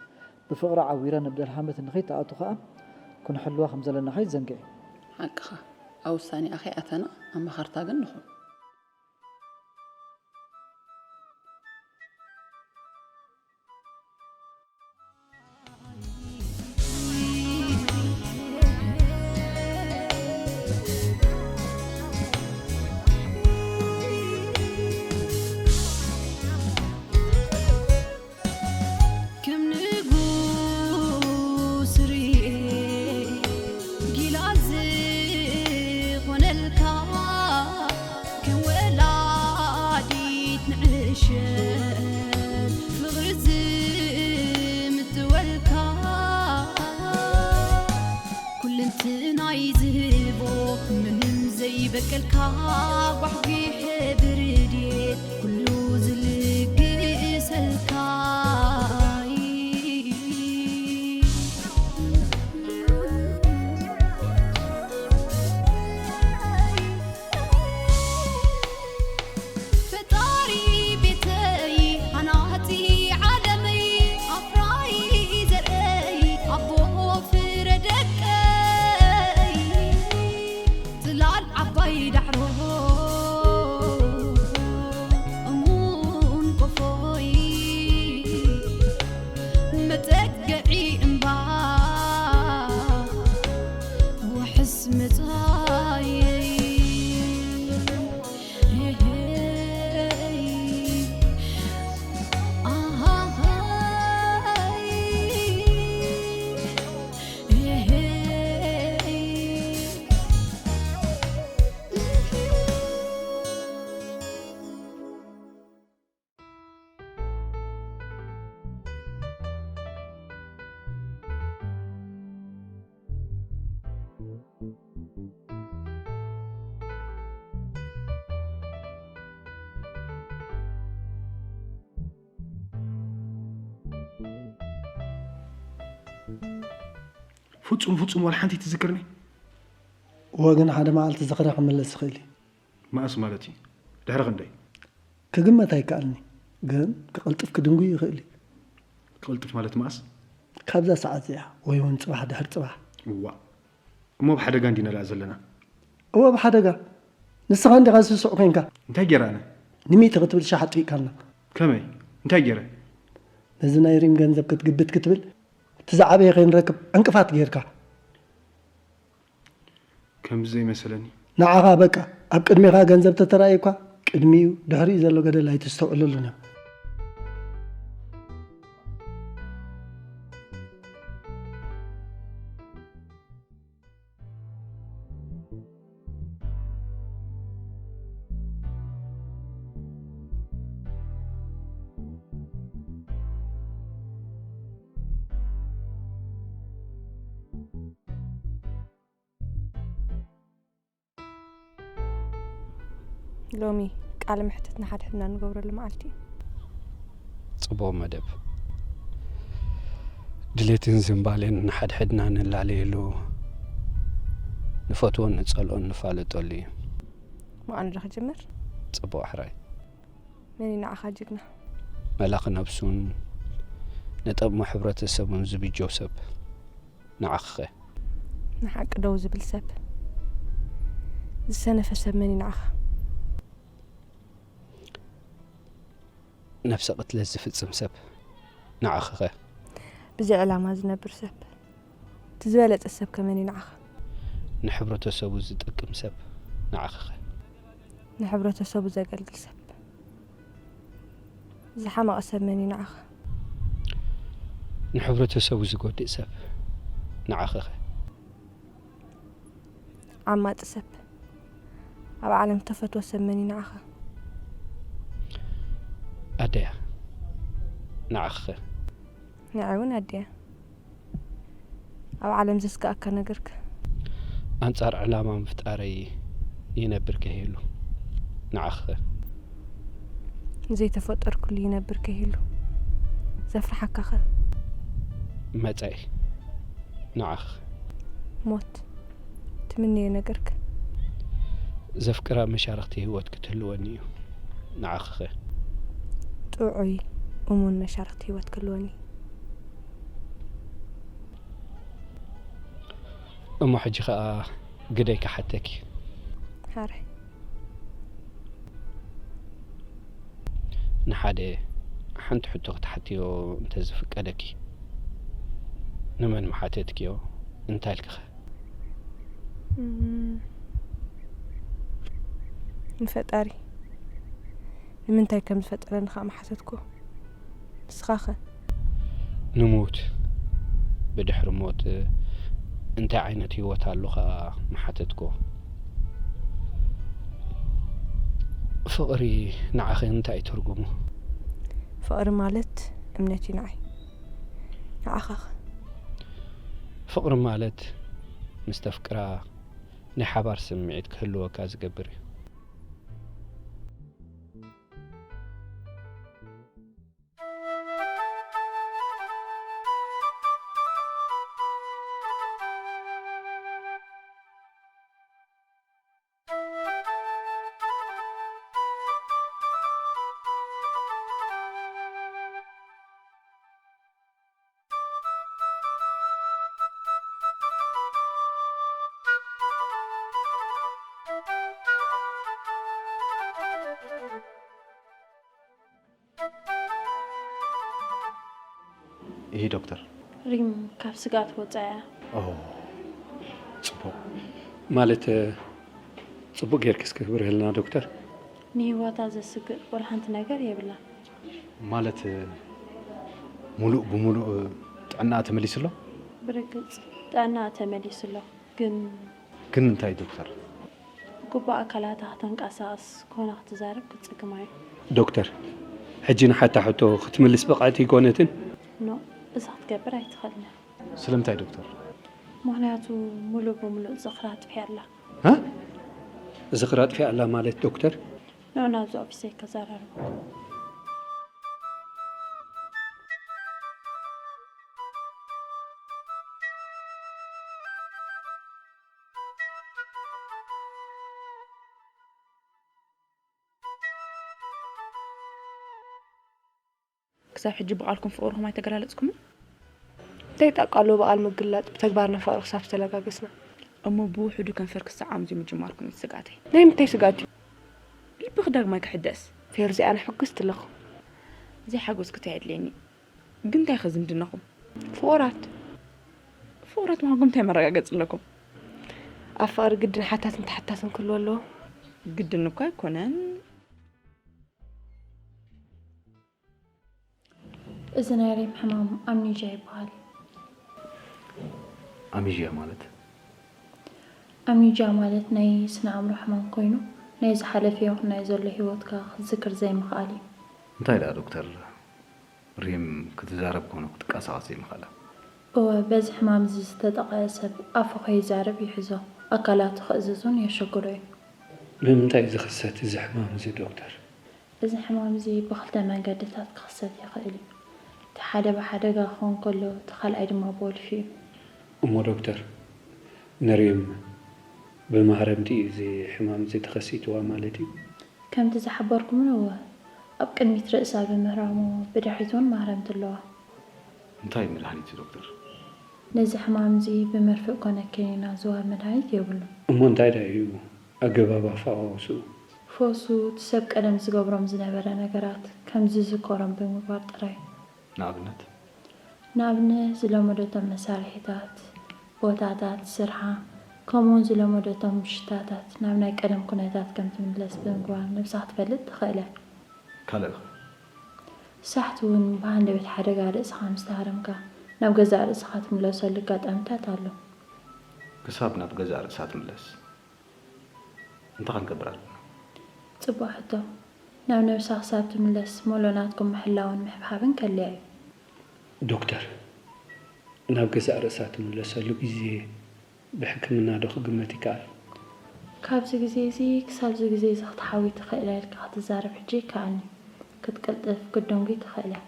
ብፍቕራ ዓዊራ ናብ ደልሃመት ንኸይትኣቱ ከኣ ክንሕልዋ ከም ዘለናኸ ኣይትዘንግዒ። ሓቅኻ፣ ኣብ ውሳኔኣ ከይኣተና ኣማኸርታ ግን ንኹን። ከም ንጉስ ርኤ ጊላ ዝኾነልካ ከም ወላዲት ንዕሸል ፍቕሪ ዝምጥወልካ ኩልንትናይ ዝህቦ ምንም ዘይበቀልካ ጓሕጒሐ ብርድየት ኩሉ ዝልግሰልካ ፈጣሪ ቤተይ ሃናጺ ዓለመይ ኣፍራዪ ዘርእይ ኣቦ ፍረ ደቀይ ጽላል ዓባይ ዳዕሮ እሙን ቆፎይ መጸግዒ እምባ ዋሕስ መጻየይ ፍጹም ፍጹም ዋላ ሓንቲ ትዝክርኒ? እወ ግን ሓደ መዓልቲ ዝኽረ ክምለስ ይኽእል እዩ። መኣስ ማለት እዩ? ድሕሪ ክንደይ? ክግመት ኣይከኣልኒ፣ ግን ክቐልጥፍ ክድንጉ ይኽእል እዩ። ክቕልጥፍ ማለት መኣስ? ካብዛ ሰዓት እዚኣ ወይ እውን ጽባሕ ድሕር ጽባሕ። እዋ እሞ ኣብ ሓደጋ እንዲና ደኣ ዘለና። እወ ብሓደጋ። ንስኻ እንዲኻ ስሱዕ ኮንካ። እንታይ ገይረ ኣነ? ንሚእቲ ክትብል ሻሕ ኣጥፊእካልና። ከመይ? እንታይ ገይረ? ነዚ ናይ ሪም ገንዘብ ክትግብት ክትብል እቲ ዝዓበየ ከይንረክብ ዕንቅፋት ገይርካ። ከምዚ ዘይመሰለኒ። ንዓኻ በቃ ኣብ ቅድሜኻ ገንዘብ ተተራእየ እኳ ቅድሚኡ ድሕሪኡ ዘሎ ገደል ኣይተስተውዕለሉን እዮም። ሎሚ ቃለ መሕትት ንሓድሕድና ንገብረሉ መዓልቲ እዩ። ጽቡቕ መደብ። ድሌትን ዝንባሌን ንሓድሕድና ንላለየሉ፣ ንፈትዎን ንጸልኦን ንፋለጠሉ እዩ። መኣንዶ ክጅምር? ጽቡቕ ሕራይ። መን እዩ ንዓኻ ጅግና? መላኺ ነብሱን ነጠብሞ ሕብረተሰቡን ዝብጀው ሰብ። ንዓኺኸ? ንሓቂ ደው ዝብል ሰብ። ዝሰነፈ ሰብ መን እዩ ንዓኻ? ነብሰ ቅትለት ዝፍጽም ሰብ። ንዓኺኸ? ብዘይ ዕላማ ዝነብር ሰብ። እቲ ዝበለጸ ሰብ ከ መን እዩ ንዓኻ? ንሕብረተሰቡ ዝጠቅም ሰብ። ንዓኺኸ? ንሕብረተሰቡ ዘገልግል ሰብ። ዝሓመቐ ሰብ መን እዩ ንዓኻ? ንሕብረተሰቡ ዝጎድእ ሰብ። ንዓኺኸ? ዓማጺ ሰብ። ኣብ ዓለም ተፈትዎ ሰብ መን እዩ ንዓኻ? ኣደያ። ንዓኺኸ? ንዓይ እውን ኣደያ። ኣብ ዓለም ዘስግኣካ ነገርክ? ኣንጻር ዕላማ ምፍጣረይ ይነብር ከይህሉ። ንዓኺኸ? ዘይተፈጠርኩሉ ይነብር ከይህሉ። ዘፍርሓካኸ? መጻኢ። ንዓኺኸ? ሞት። ትምነዮ ነገርክ? ዘፍቅራ መሻርኽቲ ህይወት ክትህልወኒ እዩ። ንዓኺኸ? ጥዑይ፣ እሙን መሻርኽቲ ህይወት ክህልወኒ። እሞ ሕጂ ኸኣ ግደይ ክሓተኪ። ሓራይ። ንሓደ ሓንቲ ሕቶ ክትሓትዮ እንተዝፍቀደኪ፣ ንመን ምሓተትክዮ? እንታይ ኢልኪኸ? እም፣ ንፈጣሪ። ንምንታይ ከም ዝፈጠረኒ ከኣ ምሓተትኩ። ንስኻኸ? ንሞት፣ ብድሕሪ ሞት እንታይ ዓይነት ህይወት ኣሎ ከኣ ምሓተትኩ። ፍቕሪ ንዓኺ እንታይ እዩ ትርጉሙ? ፍቕሪ ማለት እምነት እዩ ንዓይ። ንዓኻኸ? ፍቕሪ ማለት ምስ ተፍቅራ ናይ ሓባር ስምዒት ክህልወካ ዝገብር እዩ። ይሄ ዶክተር ሪም ካብ ስግኣት ወፃ እያ። ጽቡቅ ማለት ጽቡቅ ጌርኪ እስኪ ክብርህልና ዶክተር። ንህይወታ ዘስግእ ወላ ሓንቲ ነገር የብላን። ማለት ሙሉእ ብሙሉእ ጥዕናኣ ተመሊሱ ኣሎ? ብርግፅ ጥዕናኣ ተመሊሱ ኣሎ፣ ግን ግን እንታይ ዶክተር? ግቡእ ኣካላታ ከተንቀሳቕስ ኮነ ክትዛረብ ክትፅግማ እዩ። ዶክተር፣ ሕጂ ንሓታ ሕቶ ክትምልስ ብቕዕቲ ኣይኮነትን? ኖእ፣ እዛ ክትገብር ኣይትኽእልን እያ። ስለምንታይ ዶክተር? ምኽንያቱ ሙሉእ ብሙሉእ ዝኽራ ኣጥፊኣ ኣላ። ሃ? ዝኽራ ኣጥፊኣ ኣላ ማለት ዶክተር? ንዑ ናብዚ ኦፊሰይ ከዘራርበኩም። ክሳብ ሕጂ ብቓልኩም ፍቕርኹም ኣይተገላለጽኩምን? እንታይ ይጠቃሎ ብቓል ምግላጽ ብተግባርና ፍቕሪ ክሳብ ዝተለጋገስና። እሞ ብውሕዱ ከንፈር ክሰዓም እዚ ምጅማርኩም እዩ ስግኣተይ። ናይ ምንታይ ስግኣት እዩ? ልብኺ ዳግማይ ክሕደስ። ፌርዚ ኣነ ሕጉስቲ ኣለኹ። ዘይሓጎስ ክታይ ኣድልየኒ። ግን እንታይ ከ ዝምድናኹም? ፍቑራት። ፍቑራት ምዃንኩም እንታይ መረጋገጺ ኣለኩም? ኣብ ፍቕሪ ግድን ሓታትን ተሓታትን ክህልዎ ኣለዎ። ግድን እኳ ኣይኮነን። እዚ ናይ ሬም ሕማም ኣምኒዥያ ይበሃል። ኣሚዥያ ማለት? ኣምኒዥያ ማለት ናይ ስነ ኣእምሮ ሕማም ኮይኑ ናይ ዝሓለፈ ይኹን ናይ ዘሎ ህይወትካ ክትዝክር ዘይምኽኣል እዩ። እንታይ ደኣ ዶክተር፣ ሪም ክትዛረብ ኮነ ክትንቀሳቐስ ዘይምኽኣላ? እወ፣ በዚ ሕማም እዚ ዝተጠቕዐ ሰብ ኣፉ ከይዛረብ ይሕዞ፣ ኣካላቱ ከእዝዝ እውን የሸግሮ እዩ። ብምንታይ እዩ ዝኽሰት እዚ ሕማም እዚ ዶክተር? እዚ ሕማም እዚ ብኽልተ መንገድታት ክኽሰት ይኽእል እዩ። እቲ ሓደ ብሓደጋ ክኸውን ከሎ፣ እቲ ካልኣይ ድማ ብወልፊ እዩ። እሞ ዶክተር፣ ንሪም ብማህረምቲ እዩ እዚ ሕማም እዚ ተኸሲትዋ ማለት እዩ? ከምቲ ዝሓበርኩምን እወ፣ ኣብ ቅድሚት ርእሳ ብምህራሙ ብድሕሪት እውን ማህረምቲ ኣለዋ። እንታይ እዩ መድሃኒቱ ዶክተር? ነዚ ሕማም እዚ ብመርፍእ ኮነ ኬኒና ዝወሃብ መድሃኒት የብሉን። እሞ እንታይ ደኣ እዩ ኣገባብ ኣፈዋውስኡ? ፈውሱ እቲ ሰብ ቀደም ዝገብሮም ዝነበረ ነገራት ከም ዝዝከሮም ብምግባር ጥራይ እዩ። ንኣብነት? ንኣብነት ዝለመደቶም መሳርሒታት፣ ቦታታት ስርሓ፣ ከምኡውን ዝለመደቶም ሽታታት ናብ ናይ ቀደም ኩነታት ከም ትምለስ ብምግባር ነብሳ ክትፈልጥ ትኽእል እያ። ካልእ ኸ? ሳሕቲ እውን ብሃንደበት ሓደጋ ርእስኻ ምስ ተሃረምካ ናብ ገዛእ ርእስኻ ትምለሰሉ ኣጋጣሚታት ኣሎ። ክሳብ ናብ ገዛእ ርእሳ ትምለስ እንታይ ክንገብር ኣለና? ጽቡቕ ሕቶ። ናብ ነብሳ ክሳብ ትምለስ መሎ ናትኩም ምሕላውን ምሕብሓብን ከድልያ እዩ። ዶክተር፣ ናብ ገዛእ ርእሳ ትምለሰሉ ግዜ ብሕክምና ዶ ክግመት ይከኣል? ካብዚ ግዜ እዚ ክሳብዚ ግዜ እዚ ክትሓዊ ትኽእል እያ ኢልካ ክትዛረብ ሕጂ ኣይከኣልን እዩ። ክትቅልጥፍ፣ ክትድንጉይ ትኽእል እያ።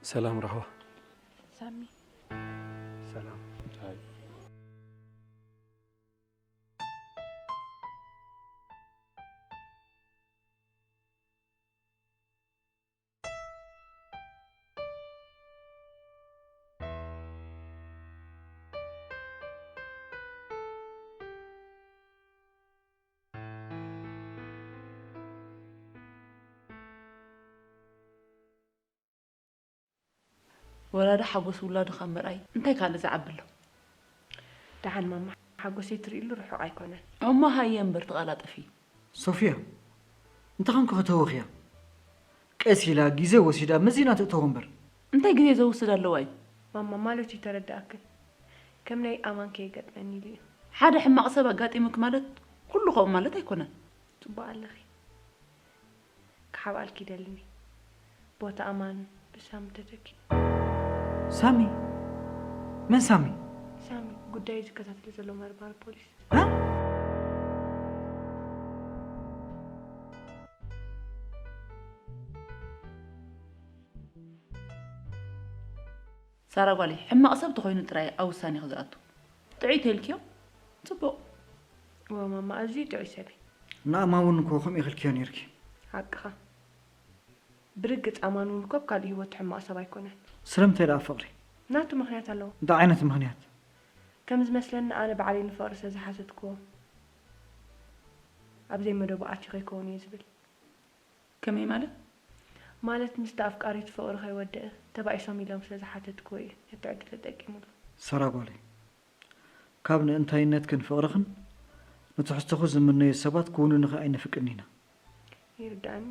ሰላም ራህዋ። ሳሚ። ሰላም። ወላዲ ሓጎስ ውላዱ ካብ ምርኣይ እንታይ ካልእ ዝዓቢ ኣሎ? ደሓን ማማ፣ ሓጎሰይ ትርእይሉ ርሑቕ ኣይኮነን። እሞ ሃየ እምበር ተቓላጠፊ። ሶፍያ፣ እንታይ ኾንኪ ከተወኽያ? ቀስ ኢላ ግዜ ወሲዳ መዚና ትእተዎ እምበር። እንታይ ግዜ ዘውስድ ኣለዋ እዩ? ማማ፣ ማለት እዩ ተረድኣክን። ከም ናይ ኣማን ከየገጥመኒ ኢሉ እዩ። ሓደ ሕማቕ ሰብ ኣጋጢሙኪ ማለት ኩሉ ከምኡ ማለት ኣይኮነን። ጽቡቕ ኣለኺ። ክሓብኣልኪ ይደልኒ። ቦታ ኣማን ብሳሚ ተተኪኡ። ሳሚ? መን ሳሚ? ሳሚ፣ ጉዳዩ ዝከታተል ዘሎ መርማሪ ፖሊስ። ሳራ ጓለይ፣ ሕማቕ ሰብ ተኾይኑ ጥራይ ኣብ ውሳኔኺ ዝኣቱ። ጥዑይ ተልክዮ? ጽቡቕ። እወ ማማ፣ ኣዝዩ ጥዑይ ሰብ እዩ። ንኣማ እውን እኮ ከምኡ ኢኺ ኢልክዮ ነይርኪ። ሓቅኻ። ብርግጽ ኣማን እውን እኮ ኣብ ካልእ ህይወቱ ሕማቕ ሰብ ኣይኮነን። ስለምንታይ ደኣ ፍቕሪ? ናቱ ምኽንያት ኣለዎ። እንታይ ዓይነት ምኽንያት? ከም ዝመስለኒ ኣነ ባዕለይ ንፍቕሪ ስለ ዝሓተትክዎ ኣብ ዘይመደቡ ኣትዩ ከይከውን እዩ ዝብል። ከመይ ማለት? ማለት ምስቲ ኣፍቃሪቱ ፍቕሪ ከይወደአ ተባኢሶም ኢሎም ስለ ዝሓተትክዎ እዩ ነቲ ዕድል ተጠቂሙሉ። ሳራ ጓለይ፣ ካብ ንእንታይነትክን ፍቕርኽን ንትሕዝቶኺ ዝምነዩ ሰባት ክውንኑኺ ኣይንፍቅድን ኢና። ይርድኣኒ።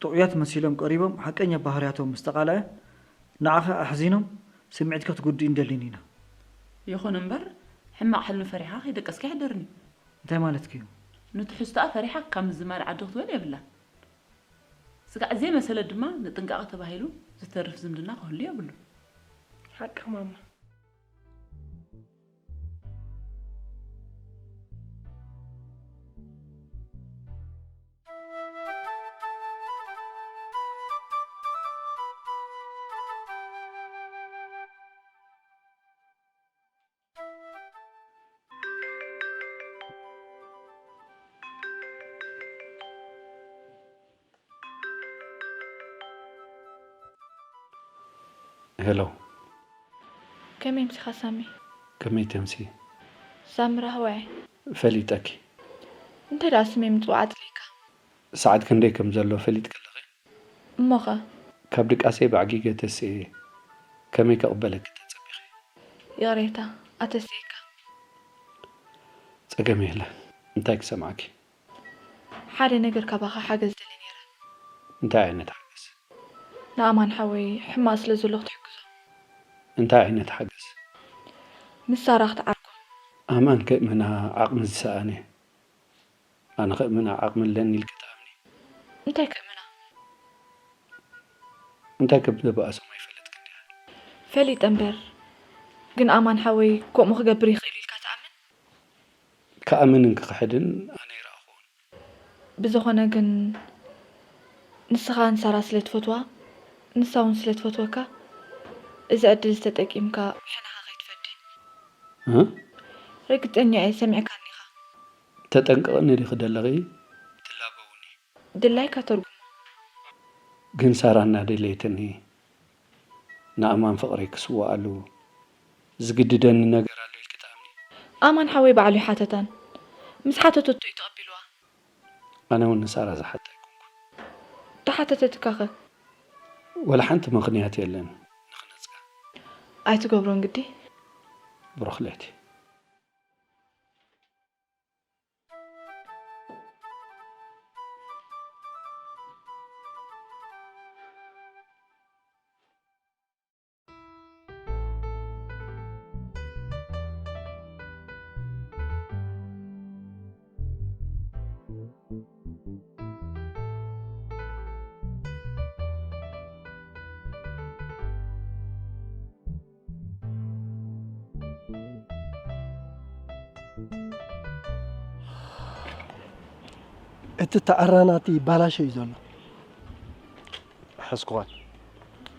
ጥዑያት መሲሎም ቀሪቦም ሓቀኛ ባህርያቶም ምስ ተቓልዐ ንዓኺ ኣሕዚኖም ስምዒትኪ ክትጉድኡ ኣይንደልን ኢና። ይኹን እምበር ሕማቕ ሕልሚ ፈሪሓ ከይደቀስኪ ኣይሕደርን እዩ። እንታይ ማለትኪ እዩ? ንትሕዝቶኣ ፈሪሓ ካብ ምዝማድ ዓዲ ክትበል የብላን። ስጋዕ ዘይመሰለ ድማ ንጥንቃቐ ተባሂሉ ዝተርፍ ዝምድና ክህሉ የብሉን። ሓቅኺ ማማ። ሄሎ። ከመይ ኣምሲኻ ሳሚ? ከመይ ተምሲ? ሳሚ ራህዋይ። ፈሊጠኪ። እንታይ ደኣ ስመይ ምጽዋዕ ኣጽሊእካ? ሰዓት ክንደይ ከም ዘሎ ፈሊጥኪ ኣለኺ? እሞኸ? ካብ ድቃሰይ ባዕጊገ ተሲኤ ከመይ ክቕበለኪ ተጸቢኺ? ይቕሬታ ኣተሲኤካ። ጸገም የለን። እንታይ ክሰምዓኪ? ሓደ ነገር ካባኻ ሓገዝ ደልየ ነይረ። እንታይ ዓይነት ሓገዝ? ንኣማን ሓወይ ሕማቕ ስለ ዘሎ ክትሕግዞ። እንታይ ዓይነት ሓገዝ? ምስ ሳራ ክትዓርኮ። ኣማን ከእምና ዓቕሚ ዝሰኣነ ኣነ ከእምና ዓቕሚ ኣለኒ ኢልኪ ትኣምኒ? እንታይ ከእምና? እንታይ ከም ዘባእሶም ኣይፈለጥክን ዲኻ? ፈሊጠ እምበር ግን ኣማን ሓወይ ከምኡ ክገብር ይኽእል ኢልካ ትኣምን? ክኣምንን ክኽሕድን ኣነ ኣይረኣኹዎን። ብዝኾነ ግን ንስኻ ንሳራ ስለ ትፈትዋ ንሳ እውን ስለ ትፈትወካ እዚ ዕድል እዚ ተጠቂምካ ሕነኻ ከይትፈዲ። እ? ርግጸኛ እየ ሰሚዕካኒ ኢኻ። ተጠንቅቕኒ ዲኺ ደለኺ? ትላበውኒ። ድላይካ ተርጉሞ። ግን ሳራ እናደለየትኒ ንኣማን ፍቕረይ ክስውኣሉ ዝግድደኒ ነገር ኣሎ ኢልኪ ትኣምኒ? ኣማን ሓወይ ባዕሉ ይሓተታን ምስ ሓተተቶ እዩ ተቐቢልዋ። ኣነ እውን ንሳራ ዝሓታ ኣይኮንኩን። ተሓተተትካኸ? ወላ ሓንቲ ምኽንያት የለን ንኽነጽጋ። ኣይትገብሮን ግዲ። ብሩኽ ለይቲ። እቲ ተኣራናቲ ይባላሸ እዩ ዘሎ። ሕስኩኻን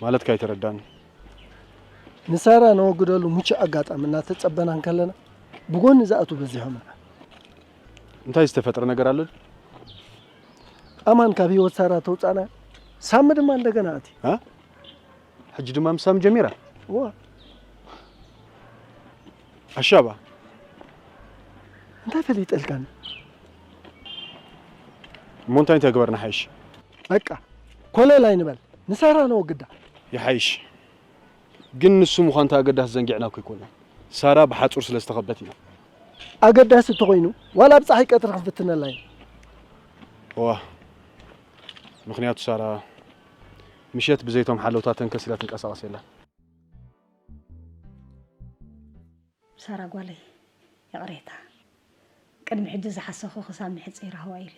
ማለትካ ኣይተረዳኒ። ንሳራ ነወግደሉ ምቹእ ኣጋጣሚ እናተጸበና እንከለና ብጎኒ ዝኣቱ በዚሖምና። እንታይ ዝተፈጥረ ነገር ኣሎ? ኣማን ካብ ህይወት ሳራ ተውጻና ሳሚ ድማ እንደገና ኣቲ። እ? ሕጂ ድማ ምሳም ጀሚራ። ዋ ኣሻባ እንታይ ፈሊጠልካኒ? እሞ እንታይ እንታይ ገበርና ሓይሽ? በቃ ኮለል ኣይንበል ንሳራ ነወግዳ። ይሓይሽ ግን ንሱ ምዃንታ ኣገዳሲ ዘንጊዕና እኮ ይኮና ሳራ ብሓጹር ስለ ዝተኸበት ኢና። ኣገዳሲ እንተኾይኑ ዋላ ኣብ ጸሓይ ቀትሪ ክንፍትነላ ኢና። ዋ ምኽንያቱ ሳራ ምሸት ብዘይቶም ሓለውታ ተንከስ ኢላ ትንቀሳቐስ የላን። ሳራ ጓለይ ይቕሬታ ቅድሚ ሕጂ ዝሓሰኹ ክሳብ ምሕጽይ ራህዋ ኢለ።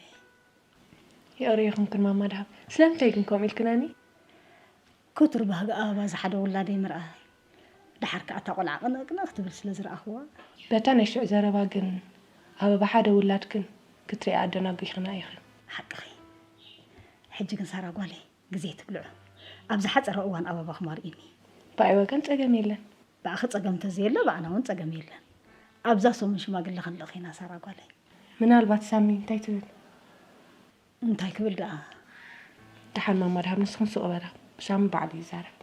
ይቕሬ ይኹንክን ማማ ድሃብ ስለምንታይ ግን ከምኡ ኢልክናኒ? ክቱር ባህጊ ኣበባ ዝሓደ ውላደይ ምርኣይ ደሓር ከኣ እታ ቆልዓ ቅንቕንቕ ትብል ስለ ዝረኣኽዋ። በታ ናይ ሽዑ ዘረባ ግን ኣበባ ሓደ ውላድክን ክትሪኣ ኣደናጒኽና ኢኽን። ሓቅኺ። ሕጂ ግን ሳራ ጓለይ ግዜ ትብልዑ ኣብ ዝሓጸረ እዋን ኣበባኹም ኣርእዩኒ። ብኣይ ወገን ጸገም የለን። ብኣኺ ጸገም እንተዘየሎ ብኣና እውን ጸገም የለን። ኣብዛ ሰሙን ሽማግለ ክንልእኽ ኢና ሳራ ጓለይ። ምናልባት ሳሚ እንታይ ትብል? እንታይ ክብል ደኣ? ደሓን ማማ ደሃብ ንስኽን ሱቕ በላ። ብሻም በዓል ይዛረብ።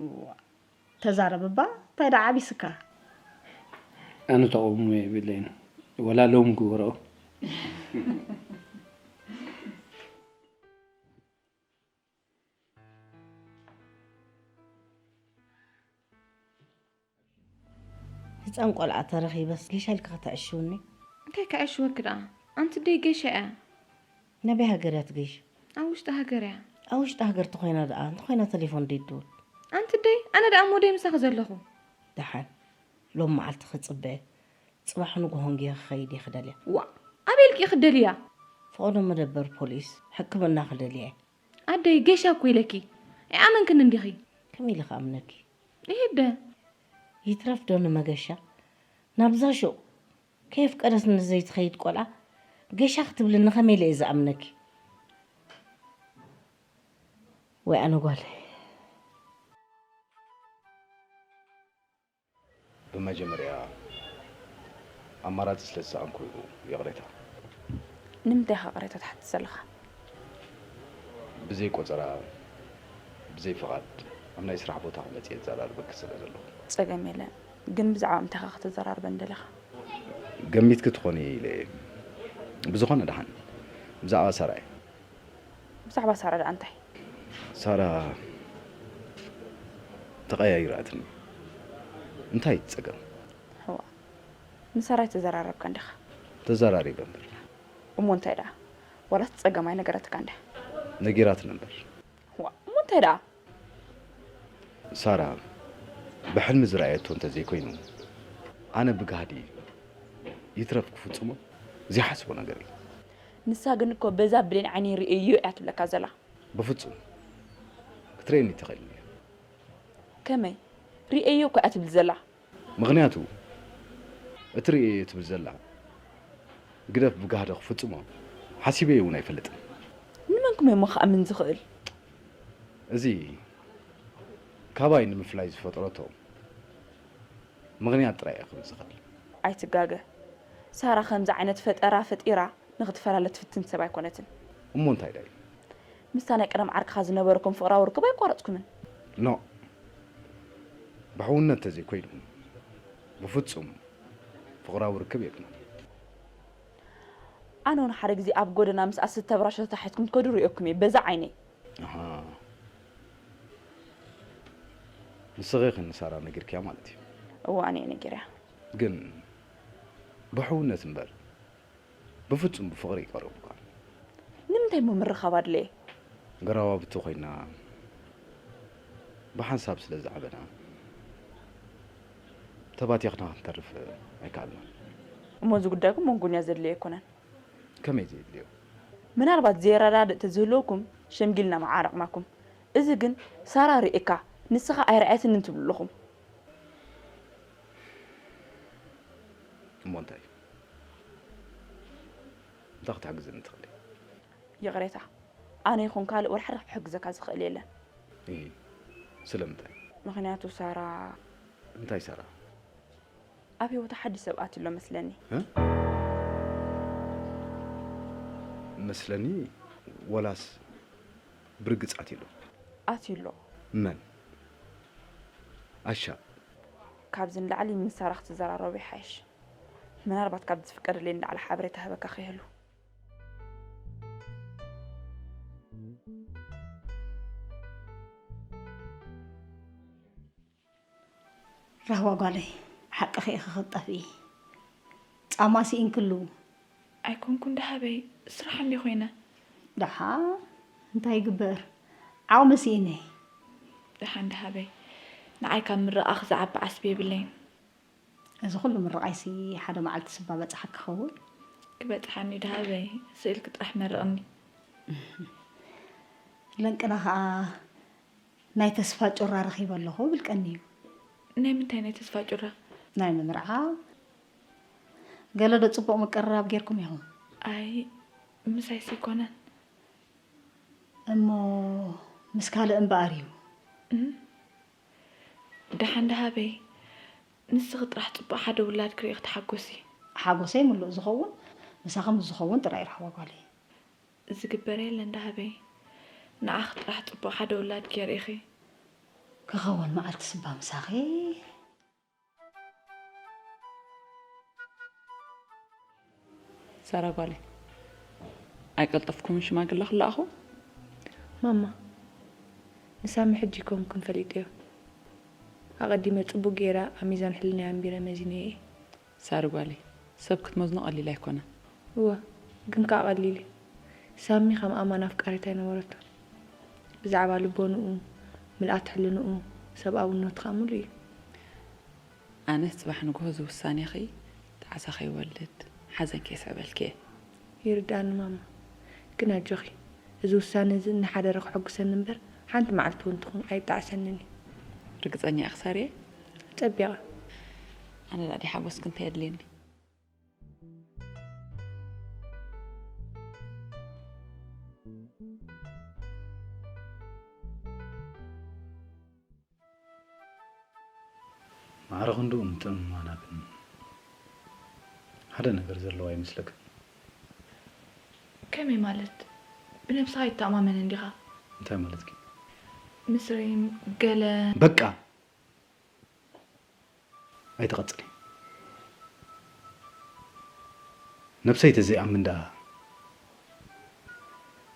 እዋ፣ ተዛረብ እባ፣ እንታይ ደኣ ዓቢስካ? ኣነ ተቐውሞ የብለይን። ወላ ሎም ግበሮ። ህፃን ቆልዓ ተረኺበስ ጌሻ ኢልካ ከተዕሽውኒ? እንታይ ከዕሽወኪ ደኣ? ኣንቲ ደይ ጌሻ እያ። ናበይ ሃገር እያ ትገይሽ? ኣብ ውሽጢ ሃገር እያ። ኣብ ውሽጢ ሃገር ተኾይና ደኣ እንተኾይና ቴሌፎን ደይ ትድውል? ኣንቲ ደይ ኣነ ደኣ እሞ ደይ ምሳኺ ዘለኹ። ደሓን ሎም መዓልቲ ክፅበ እየ። ፅባሕ ንግሆ እንግየ ክኸይድ እየ ክደልያ። ዋእ ኣበይ ኢልኪ ኢኺ ትደልይያ? ፍቐዶ መደበር ፖሊስ ሕክምና ክደልያ እየ። ኣደይ ጌሻ እኮ ኢለኪ ኣይኣመንክን እንዲኺ። ከመይ ኢለ ክኣምነኪ? ይሄደ ይትረፍ ዶ ንመገሻ ናብዛ ሹቕ ከየፍቀደት ንዘይትኸይድ ቆልዓ ጌሻ ክትብልኒ ከመይ ኢለ እየ ዝኣምነኪ? ወይ ኣነ ጓል ብመጀመርያ ኣማራጺ ስለ ዝሰኣንኩ ይቕሬታ። ንምንታይ ኢኻ ቅሬታ ትሓትት ዘለኻ? ብዘይ ቆጸራ ብዘይ ፍቓድ ኣብ ናይ ስራሕ ቦታኺ መጺኤ ዘራርበኪ ስለ ዘለኹ። ጸገም የለን፣ ግን ብዛዕባ ምንታይ ኢኻ ከተዘራርበኒ ደሊኻ? ገሚትኪ ትኾኒ ኢለ እየ። ብዝኾነ ደሓን ብዛዕባ ሰራየ ብዛዕባ ሳራ ደኣ እንታይ? ሳራ ተቐያይራትኒ። እንታይ እቲ ጸገም? ሕዋ ንሳራ ኣይተዘራረብካን ዲኻ? ተዘራሪበ እምበር። እሞ እንታይ ደኣ? ዋላስ ጸገም ኣይነገረትካን ድያ? ነጊራትኒ እምበር። ሕዋ እሞ እንታይ ደኣ? ሳራ ብሕልሚ ዝረኣየቶ እንተዘይኮይኑ ኣነ ብጋህዲ ይትረፍ ክፍጽሞ ዘይሓስቦ ነገር እዩ። ንሳ ግን እኮ በዛ ብሌን ዓይነይ ርእየዮ እያ ትብለካ ዘላ። ብፍጹም ክትርእየኒ ኣይትኽእልን እያ። ከመይ ርእየዮ እኮ እያ ትብል ዘላ። ምኽንያቱ እቲ ርእየዮ ትብል ዘላ ግደፍ ብጋህዲ ክፍጽሞ ሓሲበዮ እውን ኣይፈልጥን። ንመን ከመይ እሞ ክኣምን ዝኽእል? እዚ ካባይ ንምፍላይ ዝፈጠረቶ ምኽንያት ጥራይ እየ ክብል ዝኽእል። ኣይትጋገ። ሳራ ከምዚ ዓይነት ፈጠራ ፈጢራ ንኽትፈላለ ትፍትን ሰብ ኣይኮነትን። እሞ እንታይ ደኣ እዩ? ምስታ ናይ ቀደም ዓርክኻ ዝነበረኩም ፍቕራዊ ርክብ ኣየቋረጽኩምን። ኖእ። ብሕውነት ተዘይኮይኑ ብፍጹም ፍቕራዊ ርክብ የብልናን። ኣነ እውን ሓደ ግዜ ኣብ ጎደና ምስኣ ዝተብራሸ ተታሒዝኩም ትከዱ ርእየኩም እየ በዛ ዓይነይ። ኣሃ ንስኺ ኢኺ ንሳራ ነጊርክያ ማለት እዩ። እወ ኣነ እየ ነጊረያ። ግን ብሕውነት እምበር ብፍጹም ብፍቕሪ ኣይቀረብኩካን። ንምንታይ እሞ ምርኻብ ኣድለየ? ጎረባብቲ ኮይና ብሓንሳብ ስለ ዝዓበና ተባቲኽና ክንተርፍ ኣይከኣልናን። እሞ እዚ ጉዳይኩም መንጎኛ ዘድልዮ ኣይኮነን። ከመይ ዘየድልዮ? ምናልባት ዘየረዳድእ ተዝህልወኩም ሸምጊልና ምዓረቕናኩም። እዚ ግን ሳራ ርእየካ ንስኻ ኣይረኣየትንን ትብሉ ኣለኹም። እሞ እንታይ እንታይ ክትሕግዝኒ ትኽእሊ? ይቕሬታ ኣነ ይኹን ካልእ ወላ ሓደ ክሕግዘካ ዝኽእል የለን። እሂ ስለምንታይ? ምኽንያቱ ሳራ እንታይ ሳራ? ኣብ ህይወታ ሓድሽ ሰብ ኣትዩ ኣሎ መስለኒ። መስለኒ ወላስ ብርግጽ ኣትዩ ኣሎ? ኣትዩ ኣሎ። መን? ኣሻ። ካብዚ ንላዕሊ ምስ ሳራ ክትዘራረቡ ይሓይሽ። ምናልባት ካብዚ ዝፍቀደለይ ንላዕሊ ሓበሬታ ህበካ ከይህሉ። ራህዋ ጓለይ፣ ሓቅኺ ኢኺ ክትጠፍኢ። ጻማ ስኢንክሉ። ኣይኮንኩን ደሃበይ፣ ስራሕ እንዲ ኮይነ። ደሓን እንታይ ይግበር? ዓቕሚ ስኢነ። ደሓን ደሃበይ፣ ንዓይ ካብ ምርቓኺ ዝዓቢ ዓስቢ የብለይን። እዚ ኩሉ ምርቓይሲ ሓደ መዓልትስ እባ በጽሓ ክኸውን። ክበጽሓኒ ደሃበይ፣ ስእልኪ ጥራሕ መርቕኒ። ለንቅና ኸኣ ናይ ተስፋ ጩራ ረኺበ ኣለኹ እብል ቀንዩ። ናይ ምንታይ ናይ ተስፋ ጩራ? ናይ ምምርዓው። ገለ ዶ ጽቡቕ ምቅርራብ ጌርኩም ኢኹም? ኣይ ምሳይሲ ኣይኮነን። እሞ ምስ ካልእ እምበኣር እዩ። እም? ደሓን ደሃበይ ንስኺ ጥራሕ ጽቡቕ ሓደ ውላድ ክርኢ ክትሓጎሲ። ሓጎሰይ ምሉእ ዝኸውን ምሳኺ ምስ ዝኸውን ጥራይ ርኸባ ጓለይ። ዝግበር የለን ዳሃበይ። ንዓኺ ጥራሕ ጽቡቕ ሓደ ውላድኪ የርእኺ። ክኸውን መዓልቲ ስባ ምሳኺ። ሳራ ጓለይ፣ ኣይቀልጠፍኩምን ሽማግለ ክለኣኹ? ማማ፣ ንሳሚ ሕጂ ከምኩም ፈሊጠዮ። ኣቐዲመ ጽቡቕ ገይረ ኣብ ሚዛን ሕልናይ ኣንቢረ መዚነዮ እየ። ሳሪ ጓለይ፣ ሰብ ክትመዝኖ ቀሊል ኣይኮነን። እወ፣ ግን ከኣ ቀሊል እዩ። ሳሚ ከም ኣማን ኣፍቃሪት ኣይነበረቶን። ብዛዕባ ልቦንኡ፣ ምልኣት ሕልንኡ፣ ሰብኣውነቱ ከኣ ምሉእ እዩ። ኣነስ ጽባሕ ንግሆ እዚ ውሳኔኺ ጣዕሳ ከይወልድ ሓዘን ከየስዕበልኪ እየ። ይርድኣኒ ማማ፣ ግን ኣጆኺ፣ እዚ ውሳነ እዚ እናሓደረ ከሐጉሰኒ እምበር ሓንቲ መዓልቲ እውን ትኹን ኣይጣዕሰንን እዩ። ርግጸኛ ኢኺ ሳርየ? ጸቢቐ። ኣነ ደኣ ሓጎስኪ እንታይ የድልየኒ? ማዕረ ክንድኡ ምትእምማና ግን ሓደ ነገር ዘለዎ ኣይመስለክን? ከመይ ማለት? ብነብስኻ ኣይተኣማመንን ዲኻ? እንታይ ማለትኪ? ምስ ሪም ገለ በቃ! ኣይትቐጽሊ። ነብሰይ ተዘይኣምን ደኣ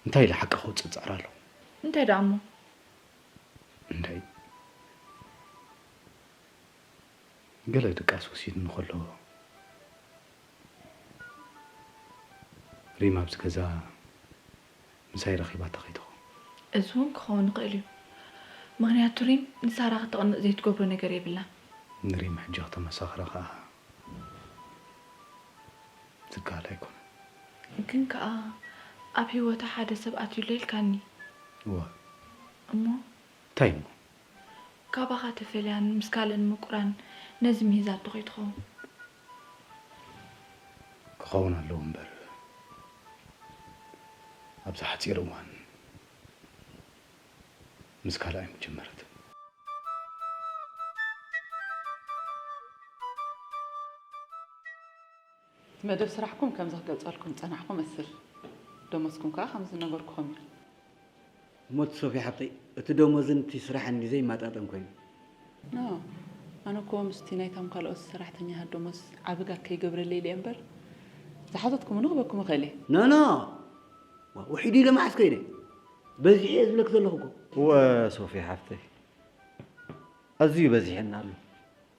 እንታይ ኢለ ሓቂ ከውጽእ እጽዕር ኣለኹ? እንታይ ደኣ እሞ? እንታይ? ገለ ድቃስ ወሲድኒ ከሎ ሪም ኣብዚ ገዛ ምሳይ ረኺባታ ከይትኸውን። እዚ እውን ክኸውን ይኽእል እዩ። ምኽንያቱ ሪም ንሳራ ክተቕንእ ዘይትገብሮ ነገር የብላን። ንሪም ሕጂ ክተመሳኽራ ከኣ ዝከኣል ኣይኮነን። ግን ከኣ ኣብ ህይወታ ሓደ ሰብ ኣትዩሎ ኢልካኒ። እወ። እሞ? እንታይ እሞ? ካባኻ ተፈልያን ምስ ካልእን ምቁራን ነዚ ምሂዛቶ ከይትኸውን። ክኸውን ኣለዎ እምበር ኣብዚ ሓጺር እዋን ምስ ካልእ ኣይምጀመረትን። እቲ መደብ ስራሕኩም ከምዚ ክገልጸልኩም ዝጸናሕኩ እመስል። ደሞዝኩም ከኣ ከምዚ ዝነገርኩኹም እዩ። እሞ እቲ ሶፊ ሓብተይ፣ እቲ ደሞዝን እቲ ስራሕን ድዩ ዘይመጣጠን ኮይኑ? ኖ፣ ኣነ እኮ ምስቲ ናይቶም ካልኦት ሰራሕተኛታት ደሞዝ ዓቢ ጋግ ከይገብረለይ ኢለ እየ እምበር፣ ዝሓተትኩምኒ ክበኩም እኽእል እየ። ኖ፣ ኖ፣ ዋ፣ ውሒዱ ኢለ መዓስ ከይደ? በዚሑ እየ ዝብለኪ ዘለኹ እኮ። እወ ሶፊ ሓፍተይ፣ ኣዝዩ በዚሑና ኣሎ።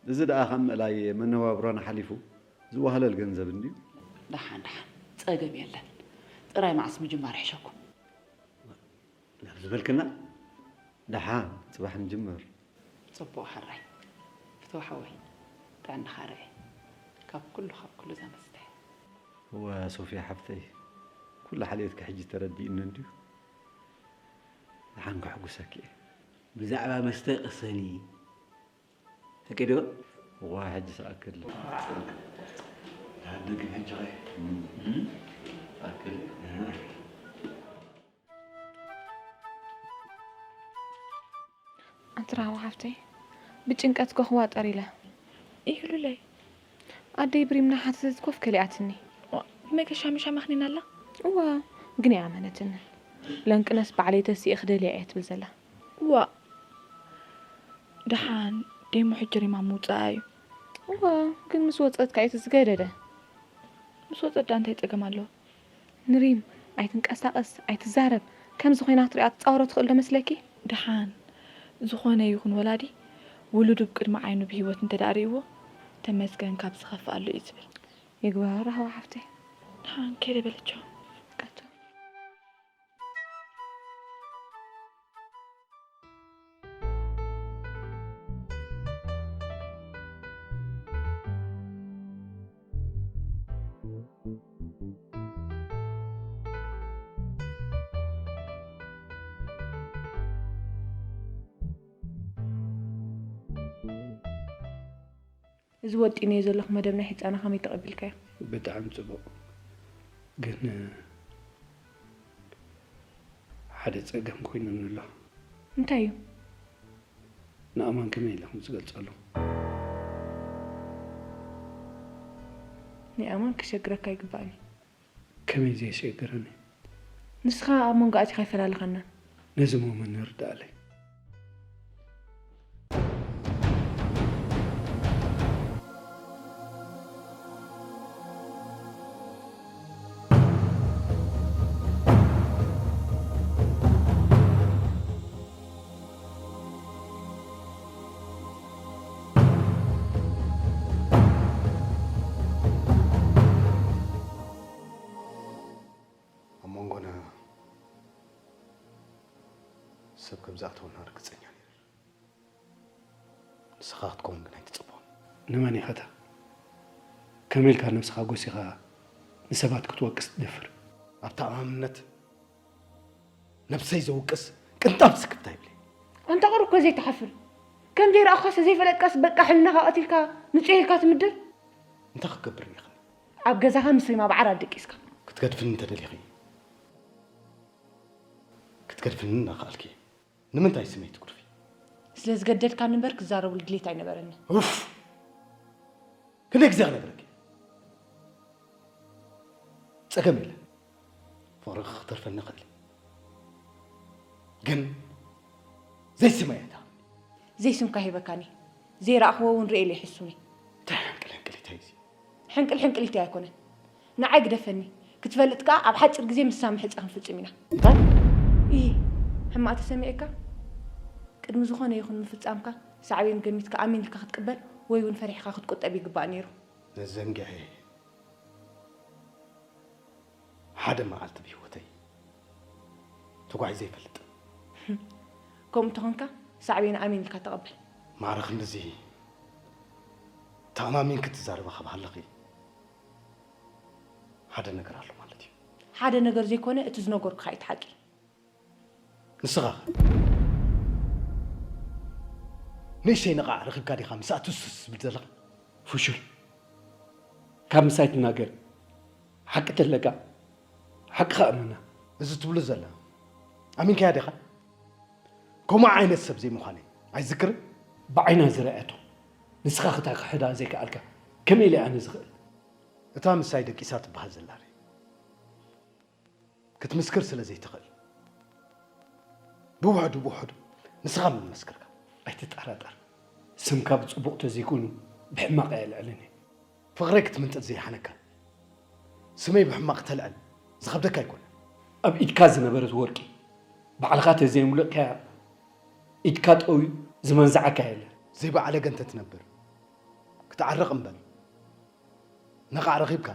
እዚ ደኣ ካብ ምእላይ መነባብሮና ሓሊፉ ዝዋህለል ገንዘብ እንድዩ። ደሓን ደሓን፣ ጸገም የለን። ጥራይ መዓስ ምጅማር ይሕሸኩም። ናብ ዝበልክና ደሓን ጽባሕ ንጅምር። ጽቡቕ ሕራይ። ፍትው ሓወይ፣ ጥዕናኻ ርኣይ። ካብ ኩሉ ካብ ኩሉ ዘመስተ። እወ ሶፍያ ሓፍተይ፣ ኩሉ ሓልዮትኪ ሕጂ ተረዲኡኒ እንድዩ። ደሓን ከሕጉሰኪ እየ። ብዛዕባ መስተ ቅሰኒ። ተቂዶ? እዋ ሕጂ ሰኣክል። ደግም ሕጂ ኸ? ኣክል። ኣንቲ ራህዋ ሓፍተይ፣ ብጭንቀት ኮ ክዋጠር ኢለ። ኢሉለይ። ኣደይ ብሪም እናሓተተት ኮፍ ከሊኣትኒ። ብመገሻ ምሻ መኽኒና ኣላ? እዋ፣ ግን ኣይኣመነትንን። ለንቅነስ ባዕለይ ተሲኤ ክደልያ እየ ትብል ዘላ። እዋ፣ ደሓን ዴሞ ሕጂ ሪም ኣብ ምውፅኣ እዩ። እዋ፣ ግን ምስ ወፀት ከኣ እቲ ዝገደደ። ምስ ወፀት ደኣ እንታይ ፀገም ኣለዎ? ንሪም ኣይትንቀሳቐስ ኣይትዛረብ ከምዚ ኮይና ክትሪኣ ትፃወሮ ትኽእል ዶ መስለኪ? ደሓን ዝኾነ ይኹን ወላዲ ውሉዱ ብቅድሚ ዓይኑ ብህይወት እንተ ደኣ ርእይዎ ተመስገን ካብ ዝኸፍእ ኣሎ እዩ ዝብል። ይግበሮ ራህዋ ሓፍተይ። ደሓን ከይደ በለቻ። እዚ ወጢነዮ ዘለኹ መደብ ናይ ሕጻና ከመይ ተቐቢልካዮ? ብጣዕሚ ጽቡቕ፣ ግን ሓደ ጸገም ኮይኑኒ ኣሎ። እንታይ እዩ? ንኣማን ከመይ ኢለ ከም ዝገልጸሉ። ንኣማን ከሸግረካ ኣይግባእን እዩ። ከመይ ዘየስግረኒ? ንስኻ ኣብ መንጎ ኣቲኻ ይፈላልኸና። ነዚ ሞመን ንርዳእለይ። ኣብ መንጎና ሰብ ከም ዝኣተወና ርግጸኛ ነይረ። ንስኻ ክትከውን ግን ኣይትጽበን። ንመን ኢኻታ? ከመይ ኢልካ ነብስኻ ጎሲኻ ንሰባት ክትወቅስ ትደፍር? ኣብ ተኣማምነት ነብሰይ ዘውቅስ ቅንጣብ ስክፍታ ይብለይ። ኣንታ ቁሩብ እኮ ዘይትሓፍር? ከም ዘይረኣኻስ ዘይፈለጥካስ በቃ ሕልናኻ ቀቲልካ ንጹህ ኢልካ ትምድር? እንታይ ክገብር እኒኽኒ? ኣብ ገዛኻ ምስ ሪማ ብዓራት ደቂስካ። ክትገድፍኒ እንተደሊኺ ክትገድፍኒ እናኸኣልኪ ንምንታይ ስመይ ትጉድፊ? ስለ ዝገደድካኒ እምበር ክዛረብሉ ድሌት ኣይነበረኒ። ኡፍ! ክንደይ ግዜ ክነግረኪ? ጸገም የለን። ፍቕርኺ ክተርፈኒ ይኽእል። ግን ዘይስመይ ኣይትሃብኒ። ዘይስምካ ሂበካኒ። ዘይረኣኽዎ እውን ርእየ ኢለ ይሕሱኒ። እንታይ ሕንቅል ሕንቅሊት እዩ እዚ? ሕንቅል ሕንቅሊት ኣይኮነን። ንዓይ ግደፈኒ። ክትፈልጥ ከኣ ኣብ ሓጺር ግዜ ምሳምሒ ዕጻ ክንፍጽም ኢና። እንታይ? እይ፣ ሕማቕ ተሰሚዑካ? ቅድሚ ዝኾነ ይኹን ምፍጻምካ ሳዕቤን ገሚትካ ኣሚን ኢልካ ክትቅበል ወይ እውን ፈሪሕካ ክትቁጠብ ይግባእ ነይሩ። ነዘንግዐ ሓደ መዓልቲ ብህይወተይ ተጓዒዘ ኣይፈልጥን። ከምኡ እንተኾንካ ሳዕቤን ኣሚን ኢልካ ተቐበል። ማዕረ ክንድዚ ተኣማሚንኪ ትዛረቢ ካብ ሃለኺ ሓደ ነገር ኣሎ ማለት እዩ። ሓደ ነገር ዘይኮነ እቲ ዝነገርኩኻ እዩ እቲ ሓቂ። ንስኻ ኸ ንእሽተይ ነቓዕ ረኺብካ ዲኻ ምስኣ ትስስ ትብል ዘለኻ? ፍሹል። ካብ ምሳይ ትናገር። ሓቂ ተለካ ሓቅኻ እመና። እዚ ትብሎ ዘላ ኣሚንካያ ዲኻ? ከምኡ ዓይነት ሰብ ዘይምዃነይ ኣይዝክርን? ብዓይና ዝረኣየቶ ንስኻ ክታ ክሕዳ ዘይከኣልካ ከመይ ኢለ ኣነ ዝኽእል? እታ ምሳይ ደቂሳ ትበሃል ዘላ ርእ። ክትምስክር ስለ ዘይትኽእል ብውሕዱ ብውሕዱ ንስኻ ምመስክርካ። ኣይትጠራጠር፣ ስምካ ብጽቡቕ ተዘይኮይኑ ብሕማቕ ኣየልዕልን እየ። ፍቕረይ ክትምንጥል ዘይሓነካ ስመይ ብሕማቕ ተልዕል ዝኸብደካ ኣይኮነን። ኣብ ኢድካ ዝነበረት ወርቂ ባዕልኻ ተዘየምልእካያ ኢድካ ጠውዩ ዝመንዝዓካ የለን። ዘይበዓለገ እንተትነብር ክትዓረቕ እምበር ነቓዕ ረኺብካ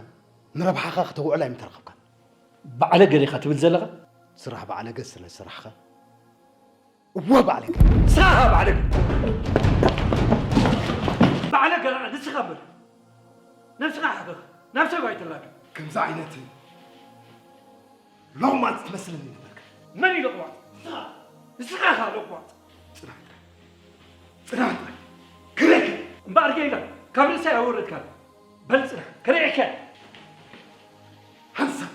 ንረብሓኻ ክተውዕላ ኣይምተረኸብካን። ባዕለገ ዲኻ ትብል ዘለኻ? ስራሕ ባዕለገ ስለ ስራሕኻ። እወ ባዕለገ። ስራኻ ባዕለገ። ባዕለገ ንስኻ እምበር ነብስኻ ሕኸኽ፣ ናብ ሰብ ኣይተላግብ። ከምዚ ዓይነት ሎቕማጽ ትመስለኒ ነበርካ። መን እዩ ሎቕማጽ? ንስኻ። ንስኻ ኢኻ ሎቕማጽ። ጽናሕ ጥራይ። ጽናሕ ጥራይ። ክረክ። እምበኣር ጌጋ ካብ ርእሰይ ኣወረድካኒ። በል ጽናሕ፣ ክርእየካ እየ። ሓንሳብ፣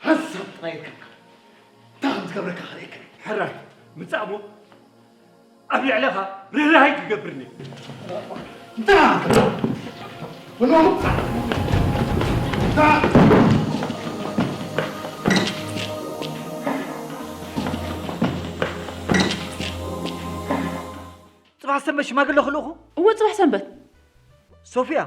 ሓንሳብ ጥራይ ይርከብካ። እንታይ ከም ዝገብረካ ክርእየካ እየ። ሕራይ፣ ምጻእ እሞ ኣብ ልዕለኻ ርህራሄ ክገብር እየ። እንታይ? እንታይ? እንታይ? ጽባሕ ሰንበት ሽማግለ ክልእኹ? እወ፣ ጽባሕ ሰንበት። ሶፍያ፣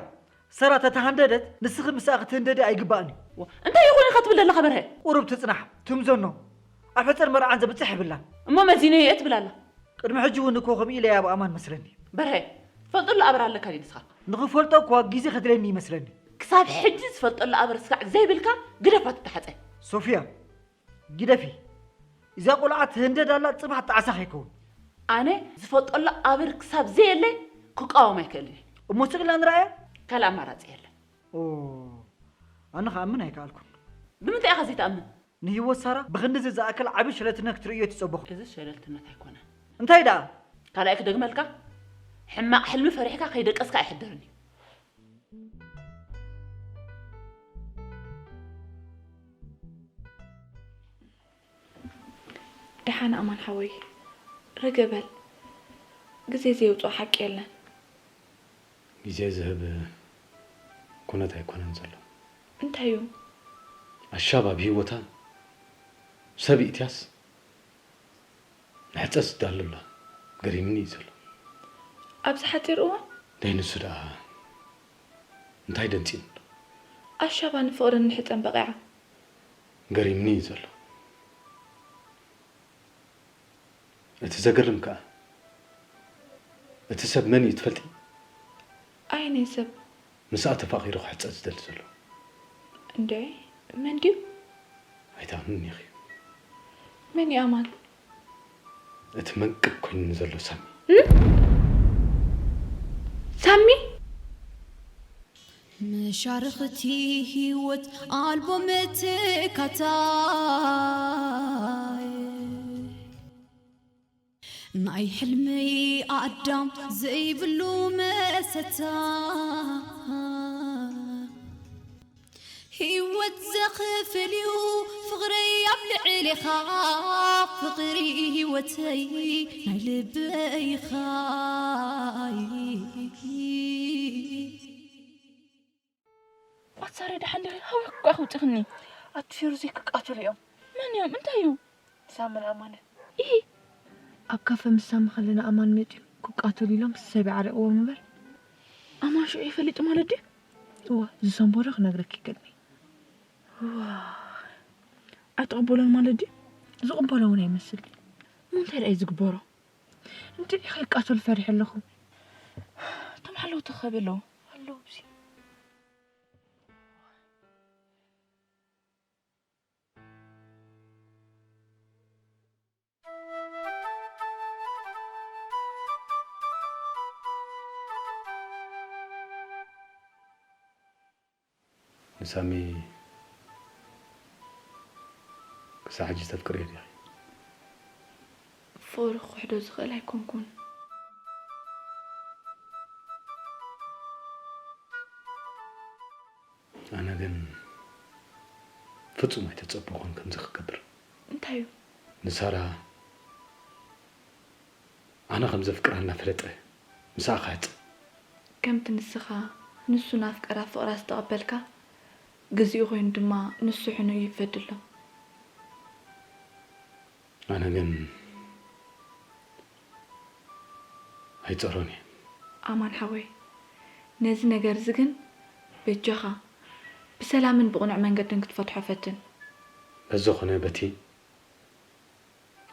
ሰራ ተተሃንደደት፣ ንስኺ ምስኣ ክትህንደዲ ኣይግባእን እዩ። ዋ፣ እንታይ ይኹን ኢኻ ትብል ዘለኻ በርሀ? ቁሩብ ትጽናሕ፣ ትምዘኖ። ኣብ ሕጽር መርዓን ዘብጽሕ የብላን። እሞ መዚነዮ እየ ትብል ኣላ። ቅድሚ ሕጂ እውን እኮ ከምኡ ኢለ እየ ኣብ ኣማን መስለኒ። በርሀ፣ ትፈልጠሉ ኣበር ኣለካ ድዩ ንስኻ? ንኽፈልጦ እኳ ግዜ ከድልየኒ ይመስለኒ። ክሳብ ሕጂ ዝፈልጠሉ ኣበር ስጋዕ ዘይብልካ ግደፋ ትተሓጸ። ሶፍያ፣ ግደፊ። እዛ ቆልዓ ትህንደድ ኣላ፣ ጽባሕ ጣዕሳ ከይከውን። ኣነ ዝፈልጠሉ ኣበር ክሳብ ዘየለ ክቃወም ኣይክእልን እየ። እሞ ስቕ ኢልና ንርኣያ? ካልእ ኣማራጺ የለን። ኦ፣ ኣነ ክኣምን ኣይከኣልኩን። ብምንታይ ኢኻ ዘይትኣምን? ንህይወት ሳራ ብኽንድዚ ዝኣክል ዓቢ ሸለልትነት ክትርእዮ ኣይትጸበኹ። እዚ ሸለልትነት ኣይኮነን። እንታይ ደኣ? ካልኣይ ክደግመልካ፣ ሕማቕ ሕልሚ ፈሪሕካ ከይደቀስካ ኣይሕደርን እዩ። ደሓን ኣማን ሓወይ፣ ርግእ በል። ግዜ ዘየውጽኦ ሓቂ የለን። ግዜ ዝህብ ኩነት ኣይኮነን ዘሎ። እንታይ እዩ? ኣሻብ ኣብ ህይወታ ሰብ ኢትያስ ንሕጸ ዝዳለላ ገሪምኒ እዩ ዘሎ። ኣብዚ ሓጺር እዋን ደይ ንሱ ደኣ እንታይ ደንጺኑ ኣሎ? ኣሻባ ንፍቕርን ንሕጸን በቒዓ። ገሪምኒ እዩ ዘሎ። እቲ ዘገርም ከኣ እቲ ሰብ መን እዩ ትፈልጢ? ኣየናይ ሰብ? ምስኣ ተፋቒሩ ክሕጸ ዝደሊ ዘሎ። እንዴ መን ድዩ? ኣይትኣምንን ኢኺ። መን እዩ ኣማን? እቲ መንቅብ ኮይኑኒ ዘሎ ሳሚ። ሳሚ? መሻርኽቲ ህይወት ኣልቦ መተካታይ ናይ ሕልመይ ኣዳም ዘይብሉ መሰታ ህይወት ዘኽፍል እዩ ፍቕረይ ኣብ ልዕሌኻ ፍቕሪ ህይወተይ ናይ ልበይኻ ኣሳሪ ደሓን ዲኺ? ሃወይ ክቋ ክውጥኽኒ። ኣቲ ፊሩዘይ ክቃተሉ እዮም። መን እዮም? እንታይ እዩ? ሳምን ኣማንን። ኢሂ! ኣብ ካፈ ምስ ሳሚ ከለና ኣማን መጺኡ ክቃተሉ ኢሎም ሰብ ይዓሪቕዎም እምበር። ኣማን ሽዑ ይፈልጥ ማለት ድዩ? እወ፣ ዝሰንቦ ዶ ክነግረኪ ቅድሚ። ዋይ! ኣይትቕበሎን ማለት ድዩ? ዝቕበሎ እውን ኣይመስል። እሞ እንታይ ደኣ እዩ ዝግበሮ? እንታይ ኢኺ ክቃተሉ ፈሪሐ ኣለኹ። እቶም ሓለውቲ ከበይ ኣለዉ? ኣለዉ ኣብዚ። ንሳሚ ክሳዕ ሕጂ ተፍቅርዮ ዲኺ? ፍቕሪ ክኽሕዶ ዝኽእል ኣይኮንኩን። ኣነ ግን ፍጹም ኣይተጸበኹን ከምዚ ክገብር። እንታይ እዩ? ንሳራ ኣነ ከም ዘፍቅራ እናፈለጠ ምስኣ ክሕጸ። ከምቲ ንስኻ ንሱ ናፍቀራ ፍቕራ ዝተቐበልካ፣ ግዚኡ ኮይኑ ድማ ንሱ ሕኑይ ይበድሎ። ኣነ ግን ኣይጸሮን እየ። ኣማን ሓወይ፣ ነዚ ነገር እዚ ግን በጃኻ ብሰላምን ብቕኑዕ መንገድን ክትፈትሖ ፈትን። በዚ ኾነ በቲ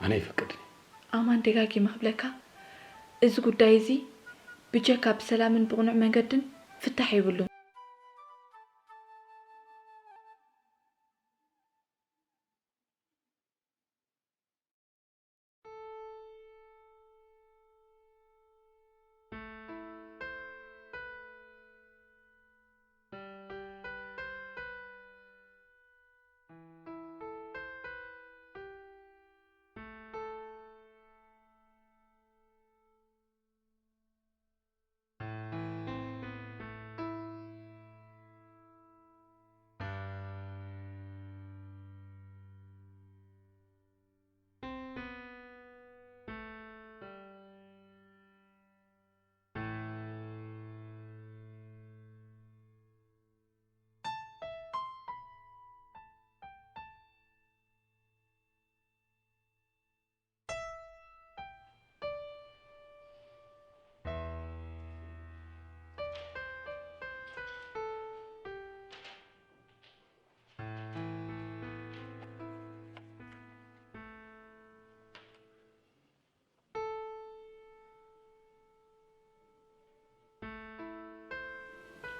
ኣነ ይፈቅድን እየ። ኣማን ደጋጊመ ክብለካ፣ እዚ ጉዳይ እዚ ብጀካ ብሰላምን ብቕኑዕ መንገድን ፍታሕ የብሉን።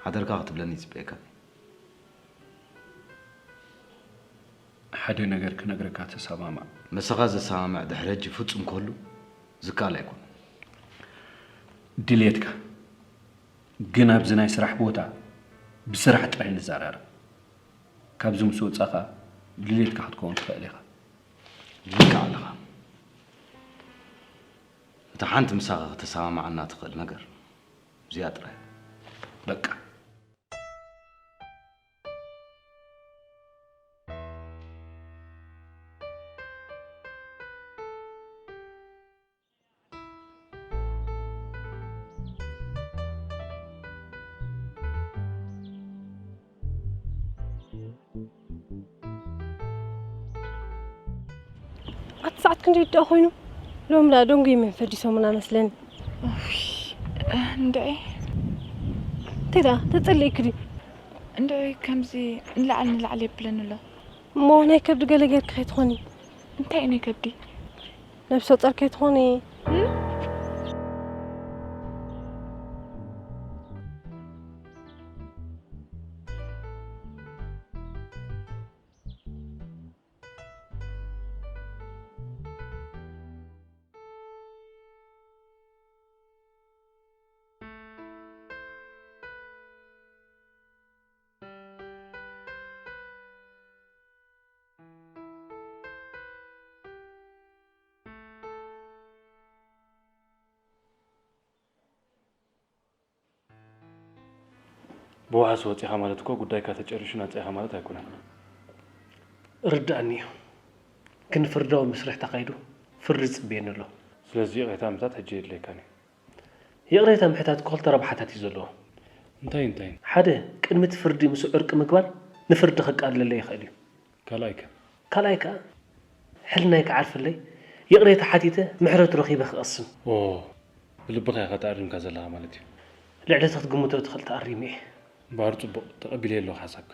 ሓደርካ ክትብለኒ ይጽበየካ። ሓደ ነገር ክነግረካ ተሰማማዕ። ምሳኻ ዘሰማምዕ ድሕሪ ሕጂ ፍጹም ክህሉ ዝከኣል ኣይኮነን። ድሌትካ ግን ኣብዚ ናይ ስራሕ ቦታ ብስራሕ ጥራይ ንዘራረብ። ካብዚ ምስ ወጻኻ ድሌትካ ክትከውን ትኽእል ኢኻ። ልክዕ ኣለኻ። እታ ሓንቲ ምሳኻ ከተሰማምዓና ትኽእል ነገር እዚኣ ጥራይ። በቃ። ሰዓት ክንደይ ደኣ ኮይኑ? ሎም ደኣ ደንጉ ይመን ፈዲሶምና መስለኒ። እንድዒ እንታይ ደኣ ተጸሊእክ ድዩ? እንድዒ ከምዚ ንላዕሊ ንላዕሊ የብለኒ ኣሎ። እሞ ናይ ከብዲ ገለ ጌርክ ከይትኾኒ? እንታይ እዩ ናይ ከብዲ? ነብሰ ጾር ከይትኾኒ? ብዋሕስ ወጺኻ ማለት እኮ ጉዳይካ ተጨሪሹ ናጻ ኢኻ ማለት ኣይኮነን። ርዳእኒ እዩ። ግን ፍርዳዊ መስርሕ ተኻይዱ ፍርዲ ዝጽበየኒ ኣሎ። ስለዚ ይቕሬታ ምሕታት ሕጂ የድልየካን እዩ። ይቕሬታ ምሕታት ክልተ ረብሓታት እዩ ዘለዎ። እንታይ እንታይ? ሓደ፣ ቅድሚ እቲ ፍርዲ ምስኡ ዕርቂ ምግባር ንፍርዲ ከቃልለለይ ይኽእል እዩ። ካልኣይ ከ? ካልኣይ ከኣ ሕልናይ ክዓርፈለይ ይቕሬታ ሓቲተ ምሕረት ረኺበ ክቐስን። ኦ፣ ብልብኻ ኢኻ ተኣሪምካ ዘለኻ ማለት እዩ። ልዕሊ እቲ ክትግምቶ ትኽእል ተኣሪመ እየ። እምበኣር ጽቡቕ፣ ተቐቢለዮ ኣለኹ ሓሳብካ።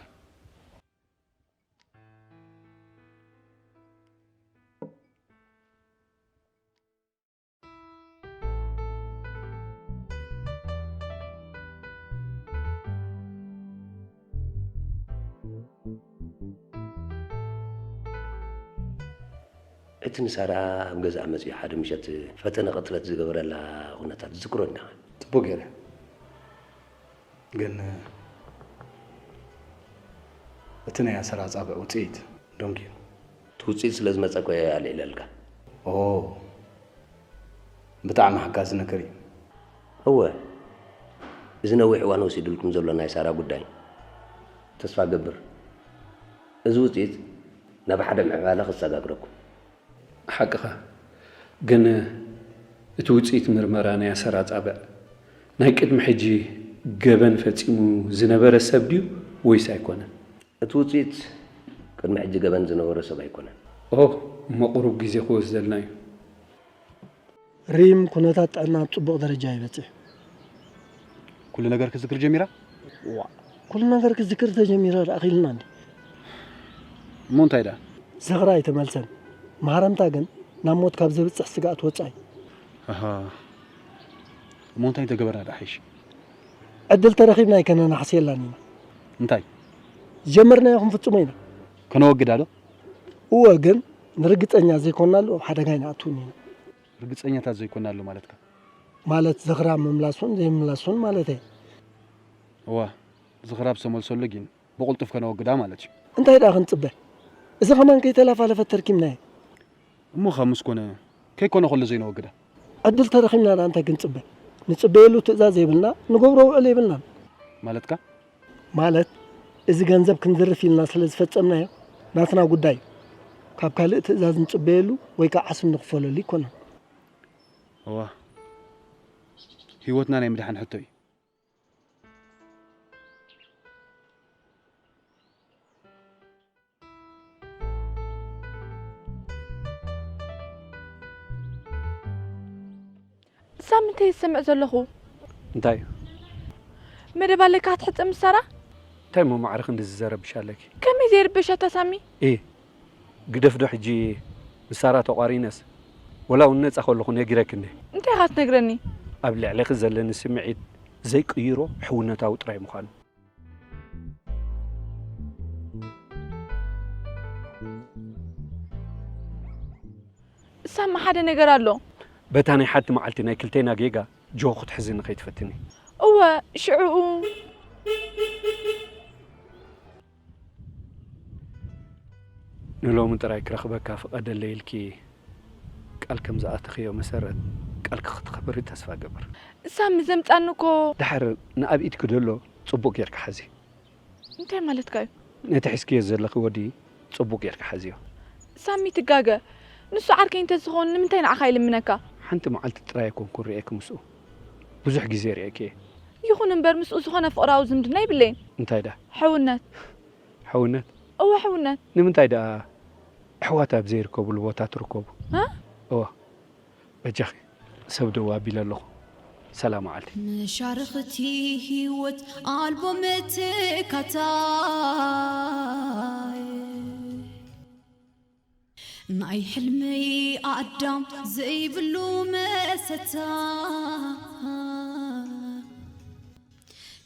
እቲ ንሳራ ኣብ ገዛኣ መጺኡ ሓደ ምሸት ፈተነ ቅትለት ዝገበረላ ኩነታት ትዝክሮ እንዲኻ? ጽቡቕ ገይረ። ግን እቲ ናይ ኣሰር ኣጻብዕ ውጽኢት ደንጉዩ። እቲ ውጽኢት ስለ ዝመጸ እኮ እየ ኣልዒለልካ። ኦ፣ ብጣዕሚ ሓጋዚ ነገር እዩ። እወ፣ እዚ ነዊሕ እዋን ወሲዱልኩም ዘሎ ናይ ሳራ ጉዳይ፣ ተስፋ እገብር፣ እዚ ውጽኢት ናብ ሓደ ምዕባለ ክሰጋግረኩም። ሓቅኻ። ግን እቲ ውጽኢት ምርመራ ናይ ኣሰር ኣጻብዕ ናይ ቅድሚ ሕጂ ገበን ፈጺሙ ዝነበረ ሰብ ድዩ ወይስ ኣይኮነን? እቲ ውጽኢት ቅድሚ ሕጂ ገበን ዝነበሮ ሰብ ኣይኮነን። ኦ፣ እሞ ቁሩብ ግዜ ክወስደልና እዩ። ሪም፣ ኩነታት ጥዕና ኣብ ጽቡቕ ደረጃ ይበጽሕ። ኩሉ ነገር ክዝክር ጀሚራ? ዋ፣ ኩሉ ነገር ክዝክር ተጀሚራ ደኣ ኣኺልና እንዲ። እሞ እንታይ ደኣ? ዝኽራ ኣይተመልሰን። ማህረምታ ግን ናብ ሞት ካብ ዘብጽሕ ስግኣት ወጻኢ። ኣሃ። እሞ እንታይ እንተገበርና ደኣ ሓይሽ? ዕድል ተረኺብና ኣይከነናሕስየላን ኢና። እንታይ? ዝጀመርናዮ ክንፍጽሞ ኢና። ከነወግዳ ዶ? እወ፣ ግን ንርግጸኛ ዘይኮናሉ ኣብ ሓደጋ ኣይንኣትውን ኢና። ርግጸኛታት ዘይኮናሉ ማለትካ? ማለት ዝኽራ ምምላሱን ዘይምላሱን ማለተይ። እዋ፣ ዝኽራ ብዝተመልሰሉ ግን ብቕልጡፍ ከነወግዳ ማለት እዩ። እንታይ ደኣ ክንጽበ? እዚ ከማን ከይተላፋለፈት ተርኪብናዮ። እሞ ካብ ምስ ኮነ፣ ከይኮነ ከሎ ዘይነወግዳ? ዕድል ተረኺብና ደኣ እንታይ ክንጽበ? ንጽበየሉ ትእዛዝ የብልና፣ ንገብሮ ውዕል የብልናን። ማለትካ? ማለት፣ እዚ ገንዘብ ክንዝርፍ ኢልና ስለ ዝፈጸምናዮ፣ ናትና ጉዳይ እዩ። ካብ ካልእ ትእዛዝ ንጽበየሉ ወይ ከኣ ዓስቢ ንኽፈለሉ ኣይኮነን። እዋ፣ ህይወትና ናይ ምድሓን ሕቶ እዩ። ሳሚ፣ እንታይ ዝሰምዕ ዘለኹ? እንታይ? መደብ ኣለካ ክትሕጸብ ምስ ሳራ? እንታይ እሞ ማዕረ ክንድዚ ዘረብሽ ኣለኪ? ከመይ ዘይርበሽ ኣታ ሳሚ? እ፣ ግደፍ ዶ ሕጂ ምስ ሳራ ተቋሪነስ? ወላ እውን ነጻ ከለኹ ነጊረኪ እንደ። እንታይ ኢኻ ትነግረኒ? ኣብ ልዕሌኺ ዘለኒ ስምዒት ዘይቅይሮ ሕውነታዊ ጥራይ ምዃኑ። ሳሚ፣ ሓደ ነገር ኣሎ። በታ ናይ ሓንቲ መዓልቲ ናይ ክልቴና ጌጋ ጆ ክትሕዝኒ ከይትፈትኒ። እወ፣ ሽዑኡ። ንሎሚ ጥራይ ክረኽበካ ፍቐደለይ ኢልኪ ቃል ከም ዝኣተኽዮ መሰረት፣ ቃልኪ ክተኽብሪ ተስፋ እገብር። ሳሚ፣ ዘምጻኒ እኮ። ደሓር ንኣብ ኢድኪ ደሎ ጽቡቕ ጌርኪ ሓዚ። እንታይ ማለትካ እዩ? ነቲ ሒዝክዮ ዘለኺ ወዲ ጽቡቕ ጌርኪ ሓዝዮ። ሳሚ፣ ትጋገ። ንሱ ዓርከይ እንተዝኸውን ንምንታይ ንዓኻ ይልምነካ? ሓንቲ መዓልቲ ጥራይ ኣይኮንኩን ርእየኪ ምስኡ። ብዙሕ ግዜ ርእየኪ እየ። ይኹን እምበር ምስኡ ዝኾነ ፍቕራዊ ዝምድና የብለይን። እንታይ ደኣ? ሕውነት። ሕውነት? እወ፣ ሕውነት። ንምንታይ ደኣ ኣሕዋት ኣብ ዘይርከቡሉ ቦታ ትርከቡ? እዋ፣ በጃኺ፣ ሰብ ደው ኣቢለ ኣለኹ። ሰላም መዓልቲ። መሻርኽቲ ህይወት ኣልቦ መተካታይ፣ ናይ ሕልመይ ኣዳም ዘይብሉ መሰታ።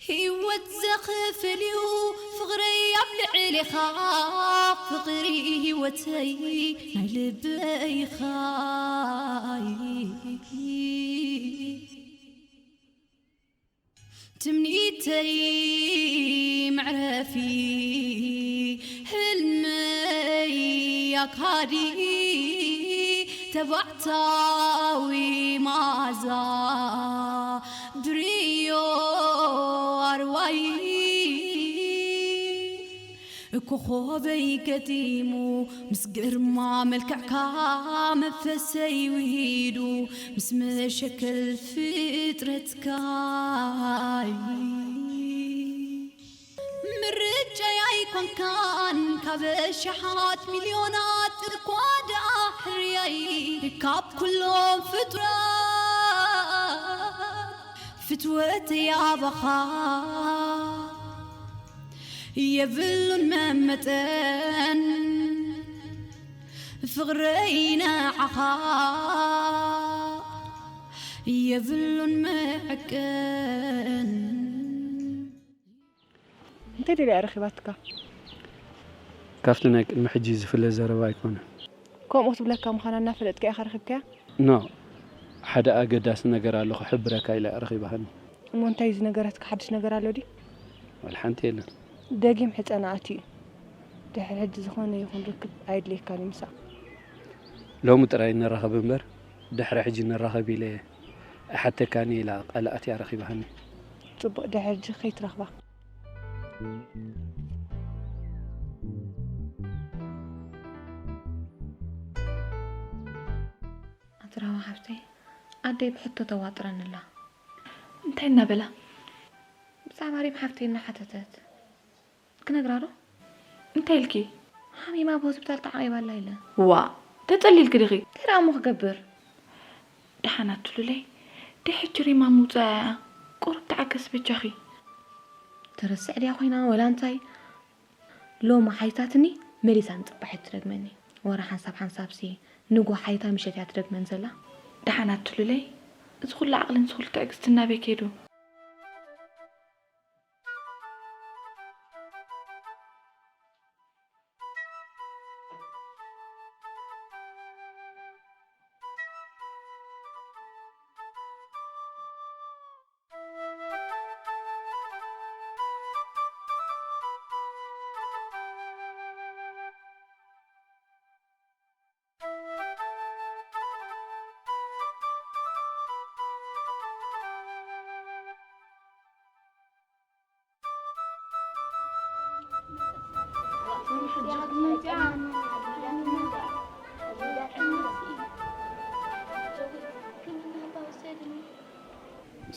ህይወት ዘኽፍል እዩ ፍቕረይ ኣብ ልዕሌኻ፣ ፍቕሪ ህይወተይ ናይ ልበይኻ። ትምኒተይ መዕረፊ ህልመይ ኣካዲ ተባዕታዊ መኣዛ ብርዮ ኣርዋይ ኮኾበይ ገጢሙ ምስ ግርማ መልክዕካ መንፈሰይ ውሂዱ ምስ መሸክል ፍጥረትካ ምርጫይ ኣይኮንካን ካብ ኣሽሓት ሚልዮናት እኳ ደኣ ሕርያይ ካብ ኩሎም ፍጡራት ፍትወተይ ኣባኻ የብሉን መመጠን ፍቕረይ ንዓኻ የብሉን መዐቀን። እንታይ ደልያ ረኺባትካ? ካብቲ ናይ ቅድሚ ሕጂ ዝፍለ ዘረባ ኣይኮነን። ከምኡ ክትብለካ ምዃና እናፈለጥካ ኢኻ ረኺብካያ? ኖ፣ ሓደ ኣገዳሲ ነገር ኣሎ ክሕብረካ ኢላ እያ ረኺባትኒ። እሞ እንታይ እዩ ዝነገረትካ ሓድሽ ነገር ኣሎ ድዩ? ዋላ ሓንቲ የለን። ደጊም ሕጸና ኣትዩ እዩ። ድሕሪ ሕጂ ዝኾነ ይኹን ርክብ ኣየድልየካን እዩ ምሳኣ። ሎሚ ጥራይ ንራኸብ እምበር ድሕሪ ሕጂ ንራኸብ ኢለ እየ። እሓተካኒ ኢላ ቃል ኣትያ ረኺባኒ። ጽቡቕ፣ ድሕሪ ሕጂ ከይትረኽባ። ኣትራዋ ሓፍተይ፣ ኣደይ ብሕቶ ተዋጥረኒ ኣላ። እንታይ እናበላ? ብዛዕባ ሪም ሓፍተይ እናሓተተት። ክነግራ ዶ? እንታይ ኢልኪ? ሓሚማ ኣብ ሆስፒታል ተዓቒባ ኣላ ኢለ። ዋ፣ ተጸሊልኪ ዲኺ? እንታይ ደኣ እሞ ክገብር? ደሓን ኣቲ ሉለይ፣ ድሕጂ ሪማ ምውጻኣ እያ። ቁሩብ ተዓገሲ በጃኺ። ትርስዕ ድያ ኮይና ወላ እንታይ? ሎሚ ሓይታትኒ መሊሳ ንጽባሕ እያ ትደግመኒ። ወረ ሓንሳብ ሓንሳብሲ ንጎ ሓይታ ምሸት እያ ትደግመን ዘላ። ደሓን ኣቲ ሉለይ፣ እዚ ኩሉ ዓቕልን እዚ ኩሉ ትዕግስትን ናበይ ከይዱ?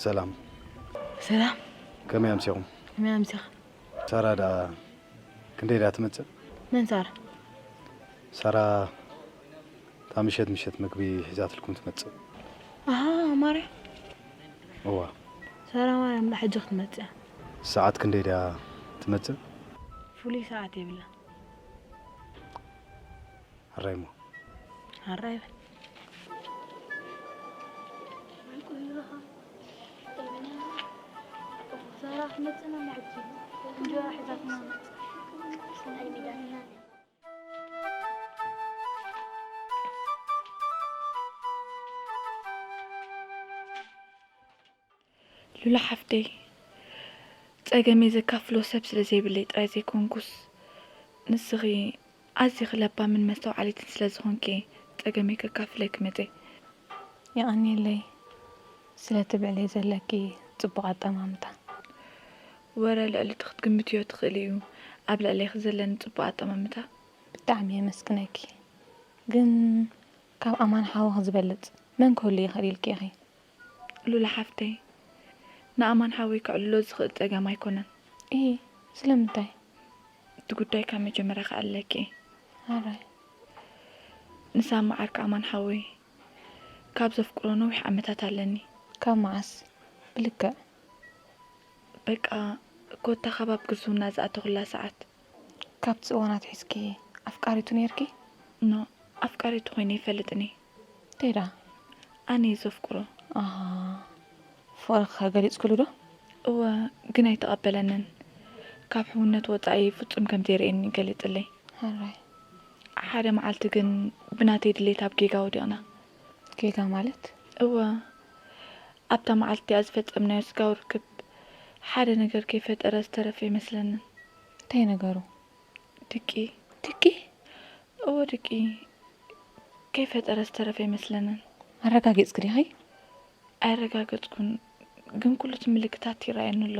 ሰላም። ሰላም። ከመይ ኣምሲኹም? ከመይ ኣምሲኻ? ሳራ ደኣ ክንደይ ደኣ ትመጽእ? መን ሳራ? ሳራ እታ ምሸት ምሸት ምግቢ ሒዛትልኩም ትመጽእ። ኣሃ፣ ማርያ። እዋ። ሳራ ማርያም ላ ሕጂ ክትመጽእ እያ። ሰዓት ክንደይ ደኣ ትመጽእ? ፍሉይ ሰዓት የብላን። ሕራይ እሞ። ሕራይ በል። ሉላ ሓፍተይ፣ ጸገመይ ዘካፍሎ ሰብ ስለ ዘይብለይ ጥራይ ዘይኮንኩስ፣ ንስኺ ኣዚኺ ለባምን መስተውዓሊትን ስለ ዝኾንኪ ጸገመይ ከካፍለኪ መጸ። የቐንየለይ ስለቲ ብዕለይ ዘለኪ ጽቡቕ ኣጠማምታ። ወረ ልዕሊ እቲ ክትግምትዮ ትኽእሊ እዩ ኣብ ልዕለይኺ ዘለኒ ጽቡቕ ኣጠማምታ። ብጣዕሚ የመስግነኪ። ግን ካብ ኣማን ሓወኺ ዝበልጽ መን ክህሉ ይኽእል ኢልኪ ኢኺ? ሉላ ሓፍተይ፣ ንኣማን ሓወይ ከዕልሎ ዝኽእል ጸገም ኣይኮነን። እሂ፣ ስለምንታይ? እቲ ጉዳይ ካብ መጀመርያ ከዕልለኪ እየ። ኣራይ። ንሳሚ ዓርኪ ኣማን ሓወይ፣ ካብ ዘፍቅሮ ነዊሕ ዓመታት ኣለኒ። ካብ መዓስ? ብልክዕ? በቃ፣ ኮታ ካብ ኣብ ግዝውና ዝኣተኹላ ሰዓት። ካብቲ እዋን ኣትሒዝኪ ኣፍቃሪቱ ነይርኪ? ኖ፣ ኣፍቃሪቱ ኮይነ ይፈልጥን እየ። እንታይ ደኣ? ኣነ እየ ዘፍቅሮ። ኣሃ፣ ፍቕርኺ ከ ገሊጽክሉ ዶ? እወ፣ ግን ኣይተቐበለንን። ካብ ሕውነት ወጻኢ ፍጹም ከም ዘይርእየኒ ገሊጽለይ። ሕራይ። ሓደ መዓልቲ ግን ብናተይ ድሌት ኣብ ጌጋ ወዲቕና። ጌጋ ማለት? እወ፣ ኣብታ መዓልቲ እቲኣ ዝፈጸምናዮ ስጋዊ ርክብ ሓደ ነገር ከይፈጠረ ዝተረፈ ኣይመስለንን። እንታይ ነገሩ? ድቂ። ድቂ? እወ፣ ድቂ ከይፈጠረ ዝተረፈ ኣይመስለንን። ኣረጋጊጽኪ ዲኺ? ኣየረጋገጽኩን፣ ግን ኩሉ እቲ ምልክታት ይረኣየኒ ኣሎ።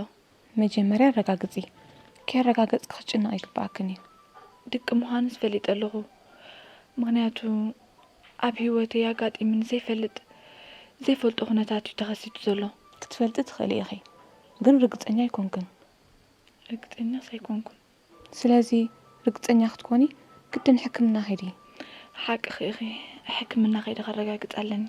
መጀመርያ ኣረጋግጺ። ከየረጋገጽኪ ክትጭነቒ ኣይግብኣክን እዩ። ድቂ ምዃንስ ፈሊጠ ኣለኹ። ምኽንያቱ ኣብ ህይወተይ ኣጋጢሙኒ ዘይፈልጥ፣ ዘይፈልጦ ኩነታት እዩ ተኸሲቱ ዘሎ። ክትፈልጢ ትኽእሊ ኢኺ፣ ግን ርግጸኛ ኣይኮንክን። ርግጸኛስ ኣይኮንኩን። ስለዚ ርግጸኛ ክትኮኒ ግድን ሕክምና ኺዲ። ሓቅኺ ኢኺ፣ ሕክምና ከይደ ከረጋግጽ ኣለኒ።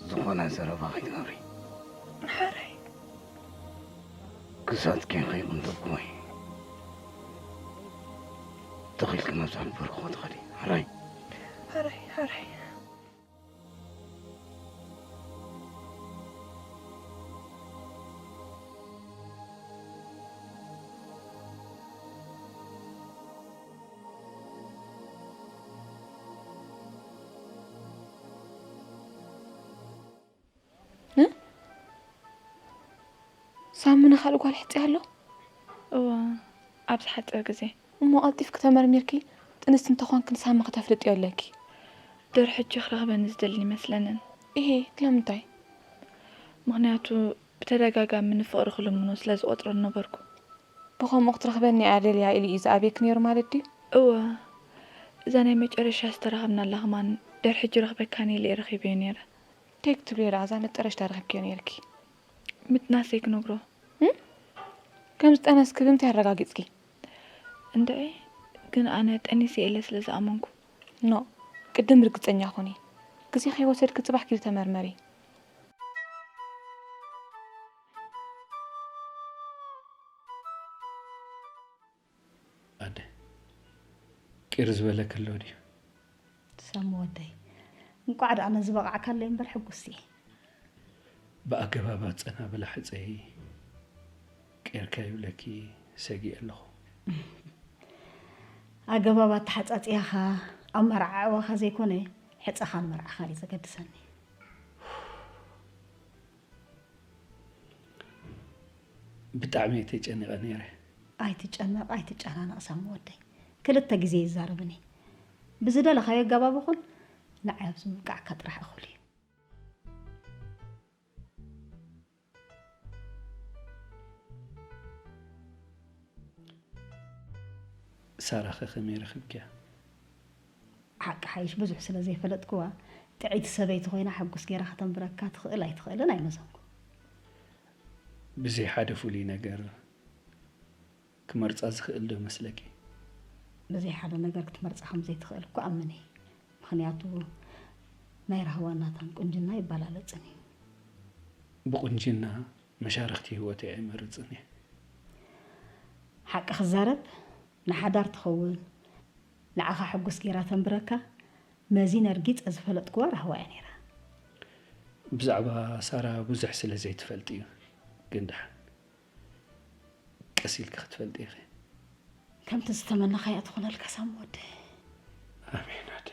ዝኾነ ዘረባ ከይትገብሪ። ሕራይ። ክሳትኪ ከይቕንጠብኩ ወይ ተኺልኪ ናብ ዝሓበርክዎ ትኸዲ። ሕራይ። ሕራይ፣ ሕራይ። እ? ሳሚ ንኻልእ ጓል ሕጺ ኣሎ? እወ፣ ኣብ ዝሓጸረ ግዜ። እሞ ቀልጢፍኪ ተመርሚርኪ ጥንስቲ እንተኾንኪ ንሳሚ ከተፍልጥዮ ኣለኪ። ድሕሪ ሕጂ ክረኽበኒ ዝደሊ ይመስለንን። እሄ፣ ስለምንታይ? ምኽንያቱ ብተደጋጋሚ ንፍቕሪ ክልምኖ ስለ ዝቖጽሮ ነበርኩ። ብኸምኡ ክትረኽበኒ እያ ደልያ ኢሉ እዩ ዝኣብየኪ ነይሩ ማለት ድዩ? እወ፣ እዛ ናይ መጨረሻ ዝተራኸብናላ ከማን ድሕሪ ሕጂ ረኽበካን ኢለ እየ ረኺበዮ ነይረ። እንታይ ክትብልዮ ደኣ እዛ መጠረሽታ ረኺብክዮ ነይርኪ? ምጥናሰይ ክነግሮ። እም? ከም ዝጠነስኪ ብምንታይ ኣረጋጊጽኪ? እንድዒ፣ ግን ኣነ ጠኒሰ ኢለ ስለ ዝኣመንኩ። ኖ፣ ቅድም ርግጸኛ ኩኒ። ግዜ ከይወሰድኪ ጽባሕ ኪዲ ተመርመሪ። ኣደ፣ ቅር ዝበለኪ ኣሎ ድዩ? ሳሚ ወደይ፣ እንቋዕ ደኣ ነዚ በቓዕካለይ እምበር ሕጉስቲ እየ። ብኣገባብ ኣጸናብላ ሕጸዪ፣ ቄርካ ይብለኪ ሰጊኤ ኣለኹ። ኣገባብ ኣተሓጻጽያኻ፣ ኣመራዓዕዋኻ ዘይኮነ፣ ሕጸኻን መርዓኻን እዩ ዘገድሰኒ። ብጣዕሚ እየ ተጨኒቐ ነይረ። ኣይትጨነቕ፣ ኣይትጨናነቕ ሳሚ ወደይ። ክልተ ግዜ ይዛረብን እየ። ብዝደለኻዮ ኣገባብ ኹን፣ ንዓይ ኣብ ዝምብቃዕካ ጥራሕ እኹል እዩ። ሳራኸ ከመይ ረኺብክያ? ሓቂ ሓይሽ ብዙሕ ስለ ዘይፈለጥክዋ፣ ጥዕይቲ ሰበይቲ ኮይና ሕጉስ ጌራ ከተንብረካ ትኽእል ኣይትኽእልን ኣይመዘንኩ። ብዘይ ሓደ ፍሉይ ነገር ክመርጻ ዝኽእል ዶ መስለኪ? ብዘይ ሓደ ነገር ክትመርጻ ከም ዘይትኽእል እኮ ኣምን እየ። ምኽንያቱ ናይ ራህዋን ናታን ቁንጅና ይበላለጽን እዩ። ብቁንጅና መሻርኽቲ ህይወተይ ኣይመርጽን እየ። ሓቂ ክዛረብ፣ ንሓዳር ትኸውን፣ ንዓኻ ሕጉስ ጌራ ተንብረካ፣ መዚነ ርጊጸ ዝፈለጥክዋ ራህዋ እያ ነይራ። ብዛዕባ ሳራ ብዙሕ ስለ ዘይትፈልጢ እዩ፣ ግን ደሓን ቀስ ኢልኪ ክትፈልጢ ኢኺ። ከምቲ ዝተመነኻያ ትኾነልካ ሳሚ ወደይ። ኣሜን ኣደ።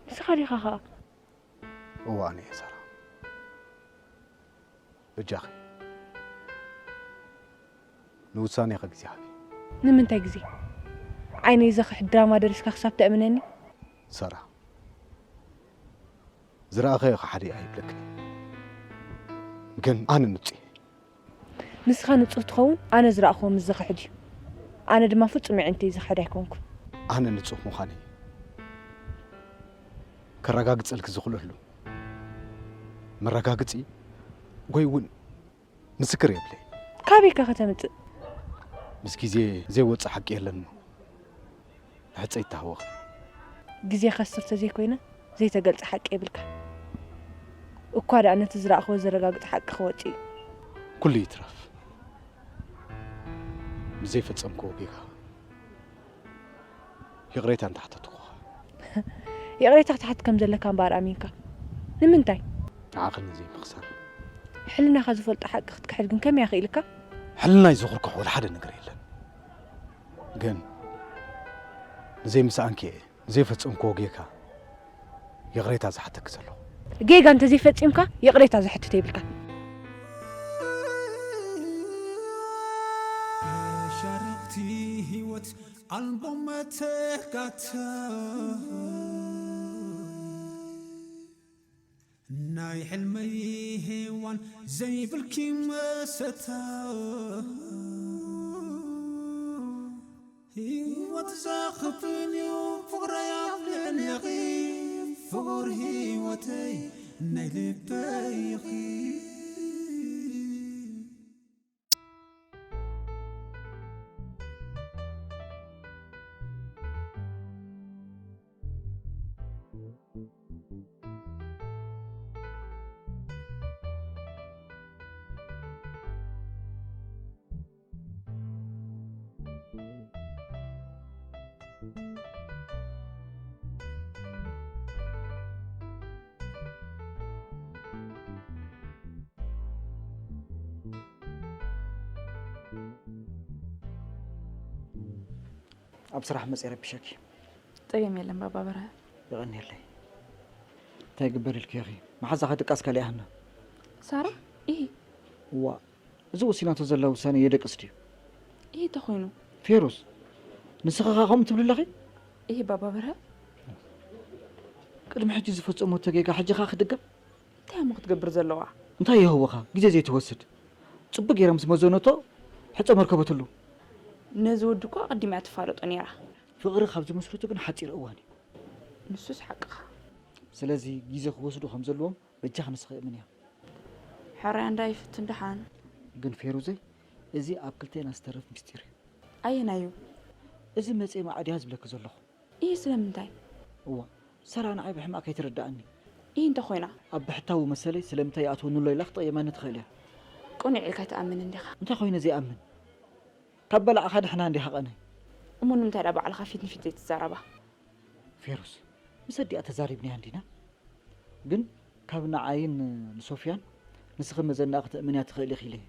ንስኻ ዲኻ ኸኣ? እዋ፣ ኣነ እየ ሳራ። በጃኺ፣ ንውሳኔኺ ግዜ ሃቢ። ንምንታይ ግዜ? ዓይነይ ዘኽሕድ ድራማ ደሪስካ ክሳብ ተእምነኒ? ሳራ፣ ዝረኣኸዮ ከሓዲ ኣይብለክን። ግን ኣነ ንጹህ እየ። ንስኻ ንጹህ ትኸውን፣ ኣነ ዝረኣኽዎ ምስ ዘኽሕድ እዩ። ኣነ ድማ ፍጹም የዒንተይ ዘኽሕድ ኣይኮንኩን። ኣነ ንጹህ ምዃነይ ከረጋግጸልኪ ዝኽእለሉ መረጋግጺ ወይ እውን ምስክር የብለይ። ካበይ ኢኻ ከተምጽእ? ምስ ግዜ ዘይወጽእ ሓቂ የለን። ንሕጸ ይተሃወኽ። ግዜ ከስር ተዘይኮይነ ዘይተገልጸ ሓቂ የብልካ። እኳ ደኣ ነቲ ዝረኣኽዎ ዘረጋግጽ ሓቂ ክወጽእ እዩ። ኩሉ ይትረፍ። ብዘይፈጸምክዎ ጌጋ ይቕሬታ እንተሓተትኩኻ። ይቕሬታ ክትሓት ከም ዘለካ እምበኣር ኣሚንካ። ንምንታይ? ንዓኺ ንዘይምኽሳር። ሕልናኻ ዝፈልጦ ሓቂ ክትክሕድ ግን ከመይ ኣኽኢልካ? ሕልናይ ዘኹርክሖ ወላ ሓደ ነገር የለን። ግን ንዘይምስኣንኪ እየ ንዘይፈጸምክዎ ጌጋ ይቕሬታ ዝሓተኪ ዘለኹ። ጌጋ እንተዘይፈጺምካ ይቕሬታ ዘሕትት የብልካን። መሻርኽቲ ህይወት ኣልቦ መተካእታ፣ ናይ ሕልመይ ሄዋን ዘይብልኪ መሰታ። ህይወት ዘኽፍል እዩ ፍቕረይ ኣብ ልዕሌኺ፣ ፍቑር ህይወተይ ናይ ልበይ ኢኺ። ኣብ ስራሕ መጽየ ረቢሸኪ። ጸገም የለን ባባ በርሀ። የቐንየለይ። እንታይ ይግበር ኢልኪ ኢኺ? መሓዛኺ ድቃስ ካልእ ይሃና። ሳራ? ኢሂ። እዋ፣ እዚ ወሲናቶ ዘላ ውሳኔ የደቅስ ድዩ? ኢሂ ተኾይኑ። ፌሩዝ፣ ንስኺ ኸኣ ከምኡ ትብሊ ኣለኺ? ኢሂ ባባ በርሀ። ቅድሚ ሕጂ ዝፈጸመቶ ጌጋ ሕጂ ኸኣ ክድገም? እንታይ እሞ ክትገብር ዘለዋ? እንታይ ይህወኻ? ግዜ ዘይትወስድ። ጽቡቕ ገይራ ምስ መዘነቶ ሕጸ መርከበትሉ። ነዚ ወዲ እኮ ኣቐዲማ እያ ትፋለጦ ነይራ። ፍቕሪ ካብ ዝምስርቱ ግን ሓጺር እዋን እዩ። ንሱስ ሓቅኻ። ስለዚ ግዜ ክወስዱ ከም ዘለዎም በጃኺ ንስኺ እመንያ። ሕራይ እንዳ ይፍትን ደሓን። ግን ፌሩዘይ፣ እዚ ኣብ ክልቴና ዝተርፍ ምስጢር እዩ። ኣየናዩ? እዚ መጽየ ማዕድያ ዝብለኪ ዘለኹ። ኢሂ ስለምንታይ? እዋ፣ ሰራ ንዓይ ብሕማቕ ከይትርድኣኒ። ኢሂ እንተ ኾይና? ኣብ ብሕታዊ መሰለይ ስለምንታይ ይኣትወኒ ኣሎ ኢላ ክትቕየመኒ ትኽእል እያ። ቅኑዕ ኢልካ ኣይትኣምን እንዲኻ። እንታይ ኮይነ ዘይኣምን? ካብ በላዕኻ ድሕና እንዲኻ ቀነይ። እሞ ንምንታይ ደኣ ባዕልኻ ፊት ንፊት ዘይትዛረባ? ፌሩዝ፣ ምስ ኣዲኣ ተዛሪብናያ እንዲና? ግን ካብ ንዓይን ንሶፍያን ንስኺ መዘናኣ ክትእምንያ ትኽእሊ ኢኺ ኢለ እየ።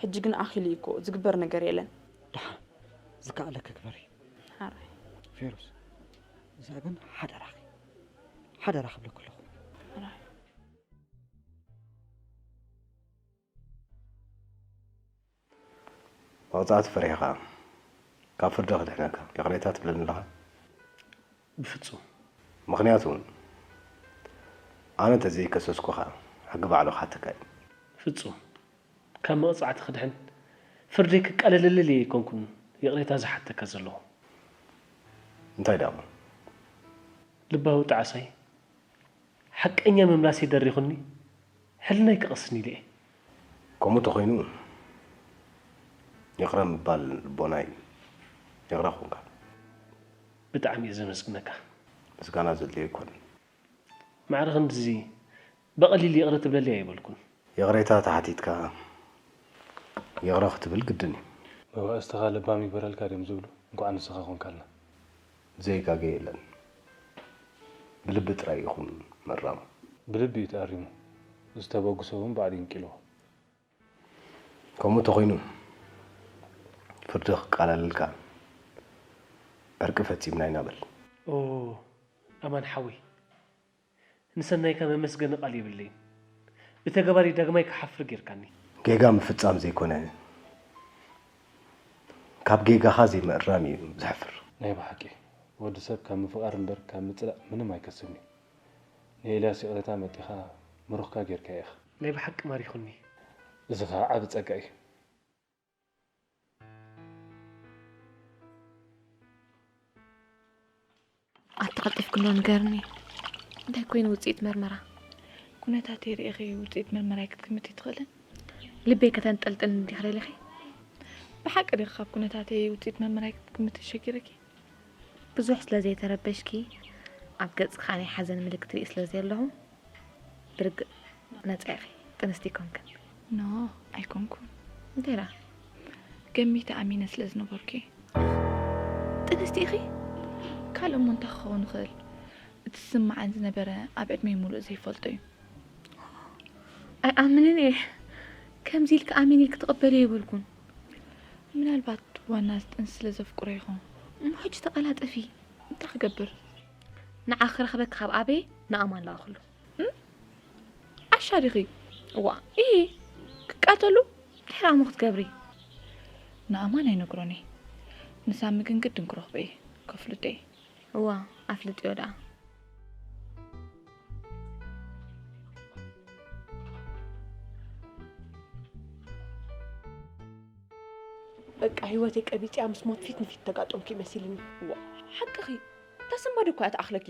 ሕጂ ግን ኣኺሉ እዩ እኮ፣ ዝግበር ነገር የለን። ደሓን፣ ዝከኣለኪ ግበሪ። ሓራይ። ፌሩዝ፣ እዚኣ ግን ሓደራኺ፣ ሓደራ ክብለኪ ኣለኹ። ሓራይ። መቕጻዕቲ ፈሪሕኻ ካብ ፍርዲ ከድሕነካ ይቕሬታ ትብለኒ ኣለኻ? ብፍጹም። ምኽንያቱ ኣነ እንተዘይከሰስኩኻ ሕጊ ባዕሉ ክሓተካ እዩ። ፍጹም። ካብ መቕጻዕቲ ክድሕን ፍርደይ ክቃለለለይ ኣይኮንኩን ይቕሬታ ዝሓተካ ዘለኹ። እንታይ ደኣ እሞ? ልባዊ ጣዕሳይ፣ ሓቀኛ ምምላስ ይደሪኹኒ፣ ሕልናይ ክቐስን ኢለ እየ። ከምኡ ተኾይኑ ይቕረ ምባል ልቦናይ ይቕረ ክኾንካ። ብጣዕሚ እየ ዘመስግነካ። ምስጋና ዘድልዮ ኣይኮነን። ማዕረ ክንድዚ ብቐሊል ይቕረ ትብለለይ ኣይበልኩን። ይቕሬታ ተሓቲትካ ይቕረ ክትብል ግድን እዩ። መባእስትኻ ለባም ይግበረልካ ድዮም ዝብሉ? እንኳዕ ንስኻ ኮንካልና። ዘይጋገ የለን። ብልቢ ጥራይ ኢኹም ምእራም። ብልቢ እዩ ተኣሪሙ። ዝተበጉሰ እውን ባዕሉ ይንቂልዎ። ከምኡ ተኾይኑ ፍርዲ ክቃላለልካ ዕርቂ ፈጺምና ኢና በል። ኦ ኣማን ሓወይ፣ ንሰናይካ መመስገኒ ቃል የብለይን። ብተገባሪ ዳግማይ ክሓፍር ጌርካኒ። ጌጋ ምፍጻም ዘይኮነ ካብ ጌጋኻ ዘይምእራም እዩ ዘሕፍር። ናይ ብሓቂ ወዲ ሰብ ካብ ምፍቓር እምበር ካብ ምጽላእ ምንም ኣይከስብን እዩ። ንኤልያስ ይቕሬታ መጢኻ ምሩኽካ ጌርካዮ ኢኻ። ናይ ብሓቂ ማሪኹኒ። እዚ ኸኣ ዓቢ ጸጋ እዩ። ኣቲ ቀልጢፍኪ እንዶ ንገርኒ፣ እንታይ ኮይኑ ውፅኢት መርመራ? ኩነታተይ ርኢኺ ውፅኢት መርመራይ ክትግምቲ ትኽእልን? ልበይ ከተንጠልጥልኒ ዲኺ ደሊኺ? ብሓቂ ዲኺ ካብ ኩነታተይ ውፅኢት መርመራይ ክትግምቲ ተሸጊርኪ? ብዙሕ ስለ ዘይተረበሽኪ፣ ኣብ ገፅኪ ከዓ ናይ ሓዘን ምልክት ርኢ ስለ ዘለኹ፣ ብርግፅ ነፃ ኢኺ። ጥንስቲ ኣይኮንክን። ኖ፣ ኣይኮንኩን። እንታይ ደኣ? ገሚተ ኣሚነ ስለ ዝነበርኩ እየ። ጥንስቲ ኢኺ? ካልእ እሞ እንታይ ክኸውን ይኽእል? እቲ ዝስምዓኒ ዝነበረ ኣብ ዕድመይ ሙሉእ ዘይፈልጦ እዩ። ኣይኣምንን እየ። ከምዚ ኢልኪ ኣሚን ኢልኪ ትቕበልዮ ኣይበልኩን። ምናልባት ዋና እዚ ጥንሲ ስለ ዘፍቅሮ ይኸውን። እሞ ሕጂ ተቐላጠፊ። እንታይ ክገብር? ንዓኺ ክረኽበኪ ካብ ኣበየ ንኣማን ለኣኽሉ። ዓሻ ዲኺ? እዋ፣ ኢሂ፣ ክቃተሉ? እንታይ ደኣ እሞ ክትገብሪ? ንኣማን ኣይነግሮን እየ። ንሳሚ ግን ግድን ክረኽቦ እየ። ከፍልጦ እየ። እዋ፣ ኣፍልጥዮ ደኣ። በቃ ህይወተይ ቀቢፅያ ምስ ሞት ፊት ንፊት ተጋጠምኩ እዩ መሲልኒ። ዋ ሓቅኺ እታ ሰንባዲ እኳ እያ ትኣኽለኪ።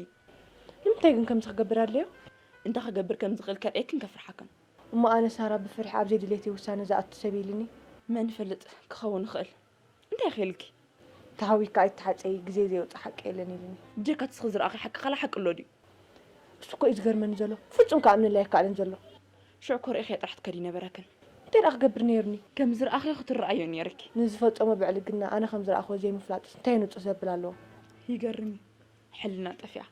ንምንታይ ግን ከምዚ ክገብር ኣድለዮ? እንታይ ክገብር ከም ዝኽእል ከርእየክን ከፍርሓክን። እሞ ኣነ ሳራ ብፍርሒ ኣብ ዘይድሌተይ ውሳነ ዝኣቱ ሰብ ኢልኒ። መን ይፈልጥ ክኸውን ይኽእል። እንታይ ኢኺ ኢልኪ? ተሃዊካ ኣይትሓፀዪ ግዜ ዘየውፅእ ሓቂ የለን ኢልኒ። ብጀካ እቲ እስኺ ዝረኣኽዮ ሓቂ ካላ ሓቂ ኣሎ ድዩ? እሱ እኮ እዩ ዝገርመኒ ዘሎ። ፍፁም ክኣምነለይ ኣይከኣለን ዘሎ። ሽዑ እኮ ርኢኽዮ ጥራሕ ትከዲ ነበረክን። እንታይ ደኣ ክገብር ነይሩኒ? ከም ዝረኣኽዮ ክትረኣዮ ነይርኪ። ንዝፈፀሞ ብዕልግና ኣነ ከም ዝረኣኽዎ ዘይምፍላጥስ እንታይ ንፁህ ዘብል ኣለዎ? ይገርም እዩ። ሕልና ጠፊኣ።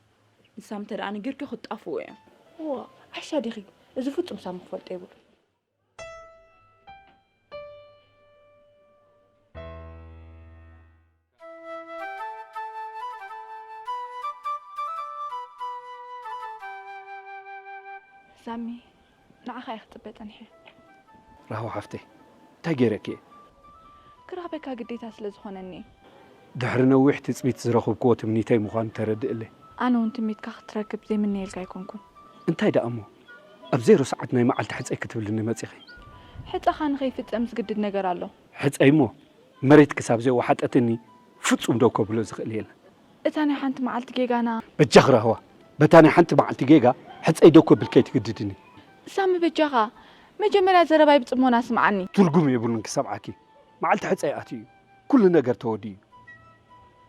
ንሳም እንተ ደኣ ነጊርክዮ ክትጣፍኡ እዮም። እዋ፣ ዓሻ ዲኺ? እዚ ፍፁም ሳሚ ክፈልጦ የብሉን። ሳሚ፣ ንዓኻ እየ ክጽበ ጸኒሐ። ራህዋ ሓፍተይ፣ እንታይ ገይረኪ እየ? ክረኽበካ ግዴታ ስለ ዝኾነኒ እየ። ድሕሪ ነዊሕ ትጽቢት ዝረኹብክዎ ትምኒተይ ምዃኑ ተረድእለይ። ኣነ እውን ትምኒትካ ክትረክብ ዘይምነየልካ ኣይኮንኩን። እንታይ ደኣ እሞ፣ ኣብ ዜሮ ሰዓት ናይ መዓልቲ ሕጸይ ክትብልኒ መጺኺ? ሕጸኻ ንኸይፍጸም ዝግድድ ነገር ኣሎ። ሕጸይ እሞ መሬት ክሳብ ዘይወሓጠትኒ ፍጹም ደው ከብሎ ዝኽእል የለን። እታ ናይ ሓንቲ መዓልቲ ጌጋና። በጃኺ ራህዋ፣ በታ ናይ ሓንቲ መዓልቲ ጌጋ ሕጸይ ደው ከብል ከይትግድድኒ። ሳሚ በጃኻ፣ መጀመርያ ዘረባይ ብጽሞና ስምዓኒ። ትርጉም የብሉን ክሰምዓኪ። መዓልቲ ሕጸይ ኣትዩ እዩ። ኩሉ ነገር ተወዲኡ እዩ።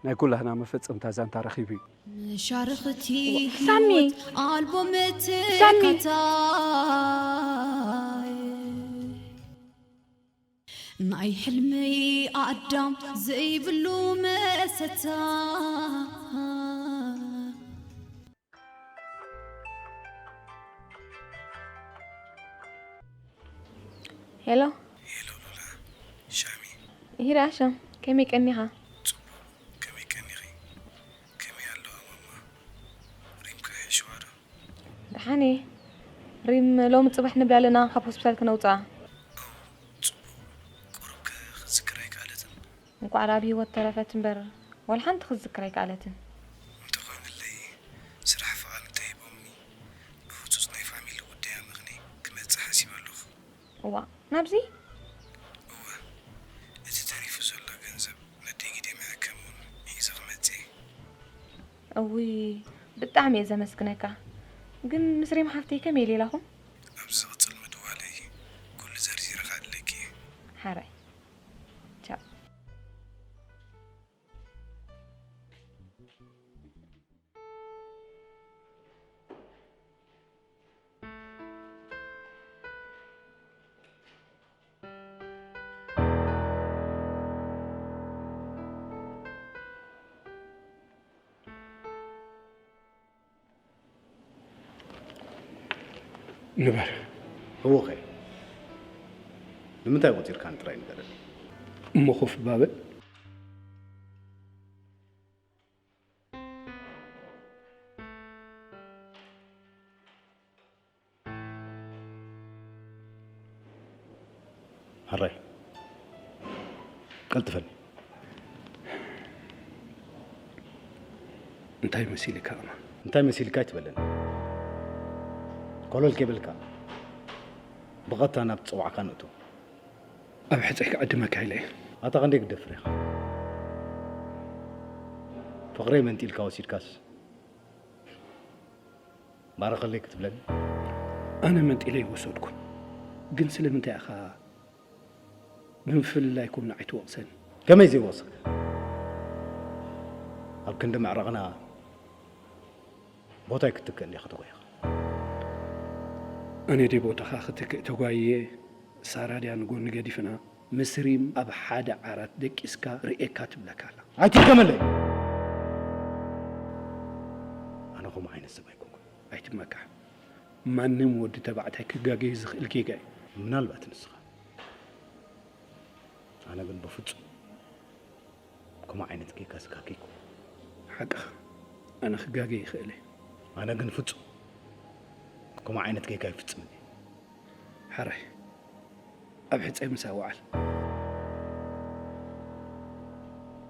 ናይ ኩላህና መፈጸምታ ዛንታ ረኺቡ እዩ። መሻርኽቲ ሳሚ! ሳሚ! ናይ ሕልመይ ኣዳም ዘይብሉ መሰታ። ሄሎ። ሄሎ ሉላ፣ ሻሚ። ሂራሻ፣ ከመይ ቀኒኻ? ጽቡቕ፣ ከመይ ቀኒኺ? ከመይ ኣለዋ ማማ? ሪምካ ይሕሽዋ ዶ? ደሓን እየ። ሪም ሎሚ ጽባሕ ንብል ኣለና ካብ ሆስፒታል ክነውጽኣ። ኦ፣ ጽቡቕ። ቁሩብ ከ ክትዝክር ኣይከኣለትን? እንቋዕ ደኣ ብህይወት ተረፈት እምበር ዋላ ሓንቲ ክትዝክር ኣይከኣለትን። እንተኾይኑለይ ስራሕ ፍቓድ እንተሂቦምኒ ብህጹጽ ናይ ፋሚሊ ጉዳያ ምኽኒ ክመጽእ ሓሲበ ኣለኹ። እዋእ፣ ናብዚ? እወ፣ እቲ ተሪፉ ዘሎ ገንዘብ ነደይ ግደ መሐከሚ እውን ሒዘ ክመጽእ እየ። እውይ፣ ብጣዕሚ እየ ዘመስግነካ። ግን ምስ ሪም ሓፍተይ ከመይ ኢለ ኢላኹም? ኣብ ዝቕጽል ምድዋለይ ኩሉ ዘርዚረ ከዕልለኪ እየ። ሓራይ። ቻው። ንበር። እወኸ። ንምንታይ ቆጺርካኒ ጥራይ ንገረኒ። እሞ ኮፍ ባበል። ሕራይ ቀልጥፈኒ። እንታይ መሲልካ እማ? እንታይ መሲልካ ኣይትበለኒ። ኮለል ከይበልካ ብቐጥታ ናብ ዝጸዋዕካ ንእቶ። ኣብ ሕጸይ ክዕድመካ ኢለ እየ። ኣታ ክንደይ ክትደፍር ኢኻ? ፍቕረይ መንጢልካ ወሲድካስ ባርኸለይ ክትብለኒ? ኣነ መንጢለ ኣይወሰድኩን። ግን ስለምንታይ ኢኻ ብምፍልላይኩም ንዓይ ትወቕሰኒ? ከመይ ዘይወቕሰካ? ኣብ ክንዲ ምዕራቕና ቦታይ ክትክእ እንዲኻ ተጓይኻ። ኣነ ድየ ቦታኻ ክትክእ ተጓይየ? ሳራ ድያ ንጎኒ ገዲፍና? ምስ ሪም ኣብ ሓደ ዓራት ደቂስካ ርእየካ ትብለካ ኣላ። ኣይትድገመለይ። ኣነ ከምኡ ዓይነት ሰብ ኣይኮንኩን። ኣይትመካሕ። ማንም ወዲ ተባዕታይ ክጋገይ ዝኽእል ጌጋ እዩ። ምናልባት ንስኻ። ኣነ ግን ብፍጹም ከምኡ ዓይነት ጌጋ ዝጋገይኩ። ሓቅኻ። ኣነ ክጋገይ ይኽእል እየ። ኣነ ግን ፍጹም ከምኡ ዓይነት ጌጋ ይፍጽምን እየ። ሓራይ። ኣብ ሕጸይ ምሳይ ወዓል።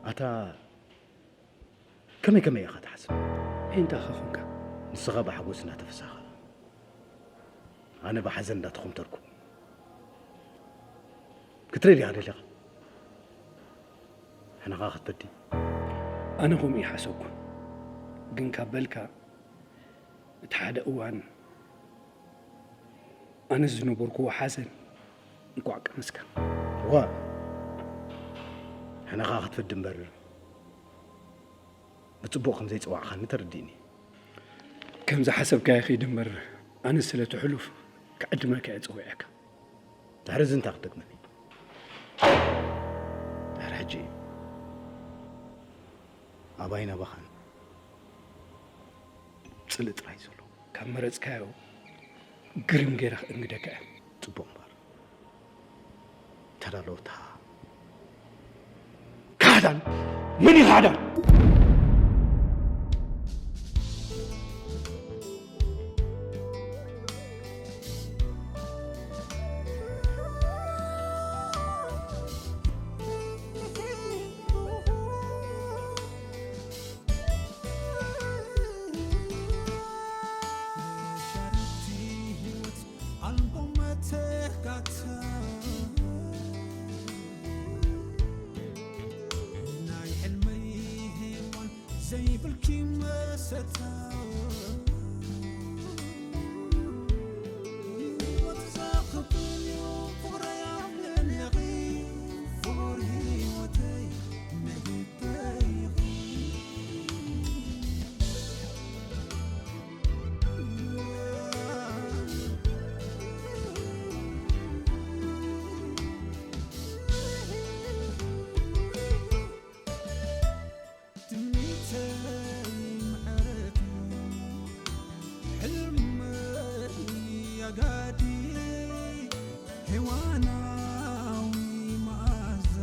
ኣታ ከመይ ከመይ ኢኻ ትሓስብ? እንታይ ኢኻ ኾንካ? ንስኻ ብሓጎስ እናተፈሳኻ፣ ኣነ ብሓዘን እንዳተኾምተርኩ ክትርኢ ዲኻ ደሊኻ? ሕነኻ ክትፈዲ? ኣነ ከምኡ ይሓሰብኩ። ግን ካብ በልካ፣ እቲ ሓደ እዋን ኣነ ዝነበርኩዎ ሓዘን እንቋዕ ቀመስካ። እዋ፣ ሕነኻ ክትፈዲ እምበር፣ ብጽቡቕ ከም ዘይጸዋዕኻኒ ተረዲእኒ። ከም ዝሓሰብካዮ ኺድ እምበር፣ ኣነ ስለቲ ሕሉፍ ክዕድመካ እየ ጸዊዐካ። ድሕሪ እዚ እንታይ ክትደግመኒ? ድሕሪ ሕጂ ኣባይን ኣባኻን ጽልኢ ጥራይ ዘሎ። ካብ መረጽካዮ ግርም ገይረ ክእንግደካ እየ። ጽቡቕ እምበር። ተዳለውታ። ካህዳን! መን እዩ ካህዳን? መሻርኽቲ ህይወት ኣልቦ መተካእታ፣ ናይ ሕልመይ ሄዋን ዘይብልኪ መሰታ። ህይወት ዘኽብር እዩ ፍቕረይ ኣለኺ፣ ፍቕር ህይወተይ መግበይኺ። ትምኒተይ ምዕረቱ፣ ሕልመይ ኣጋዲ፣ ሄዋናዊ መኣዛ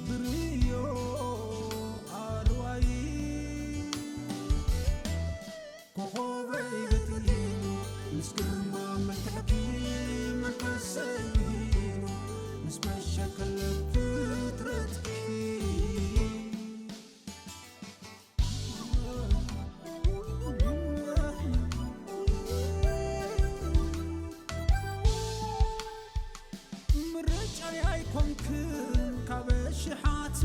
ብርዮ ኣርዋይ። ኮኾበይ በቲኑ፣ ምስ ግርማ መልክዕኪ መንፈሰይ ውሂኑ፣ ምስ መሸከለ ፍጥረትኪ። ምርጫይ ኣይኮንክን ካብ ኣሽሓት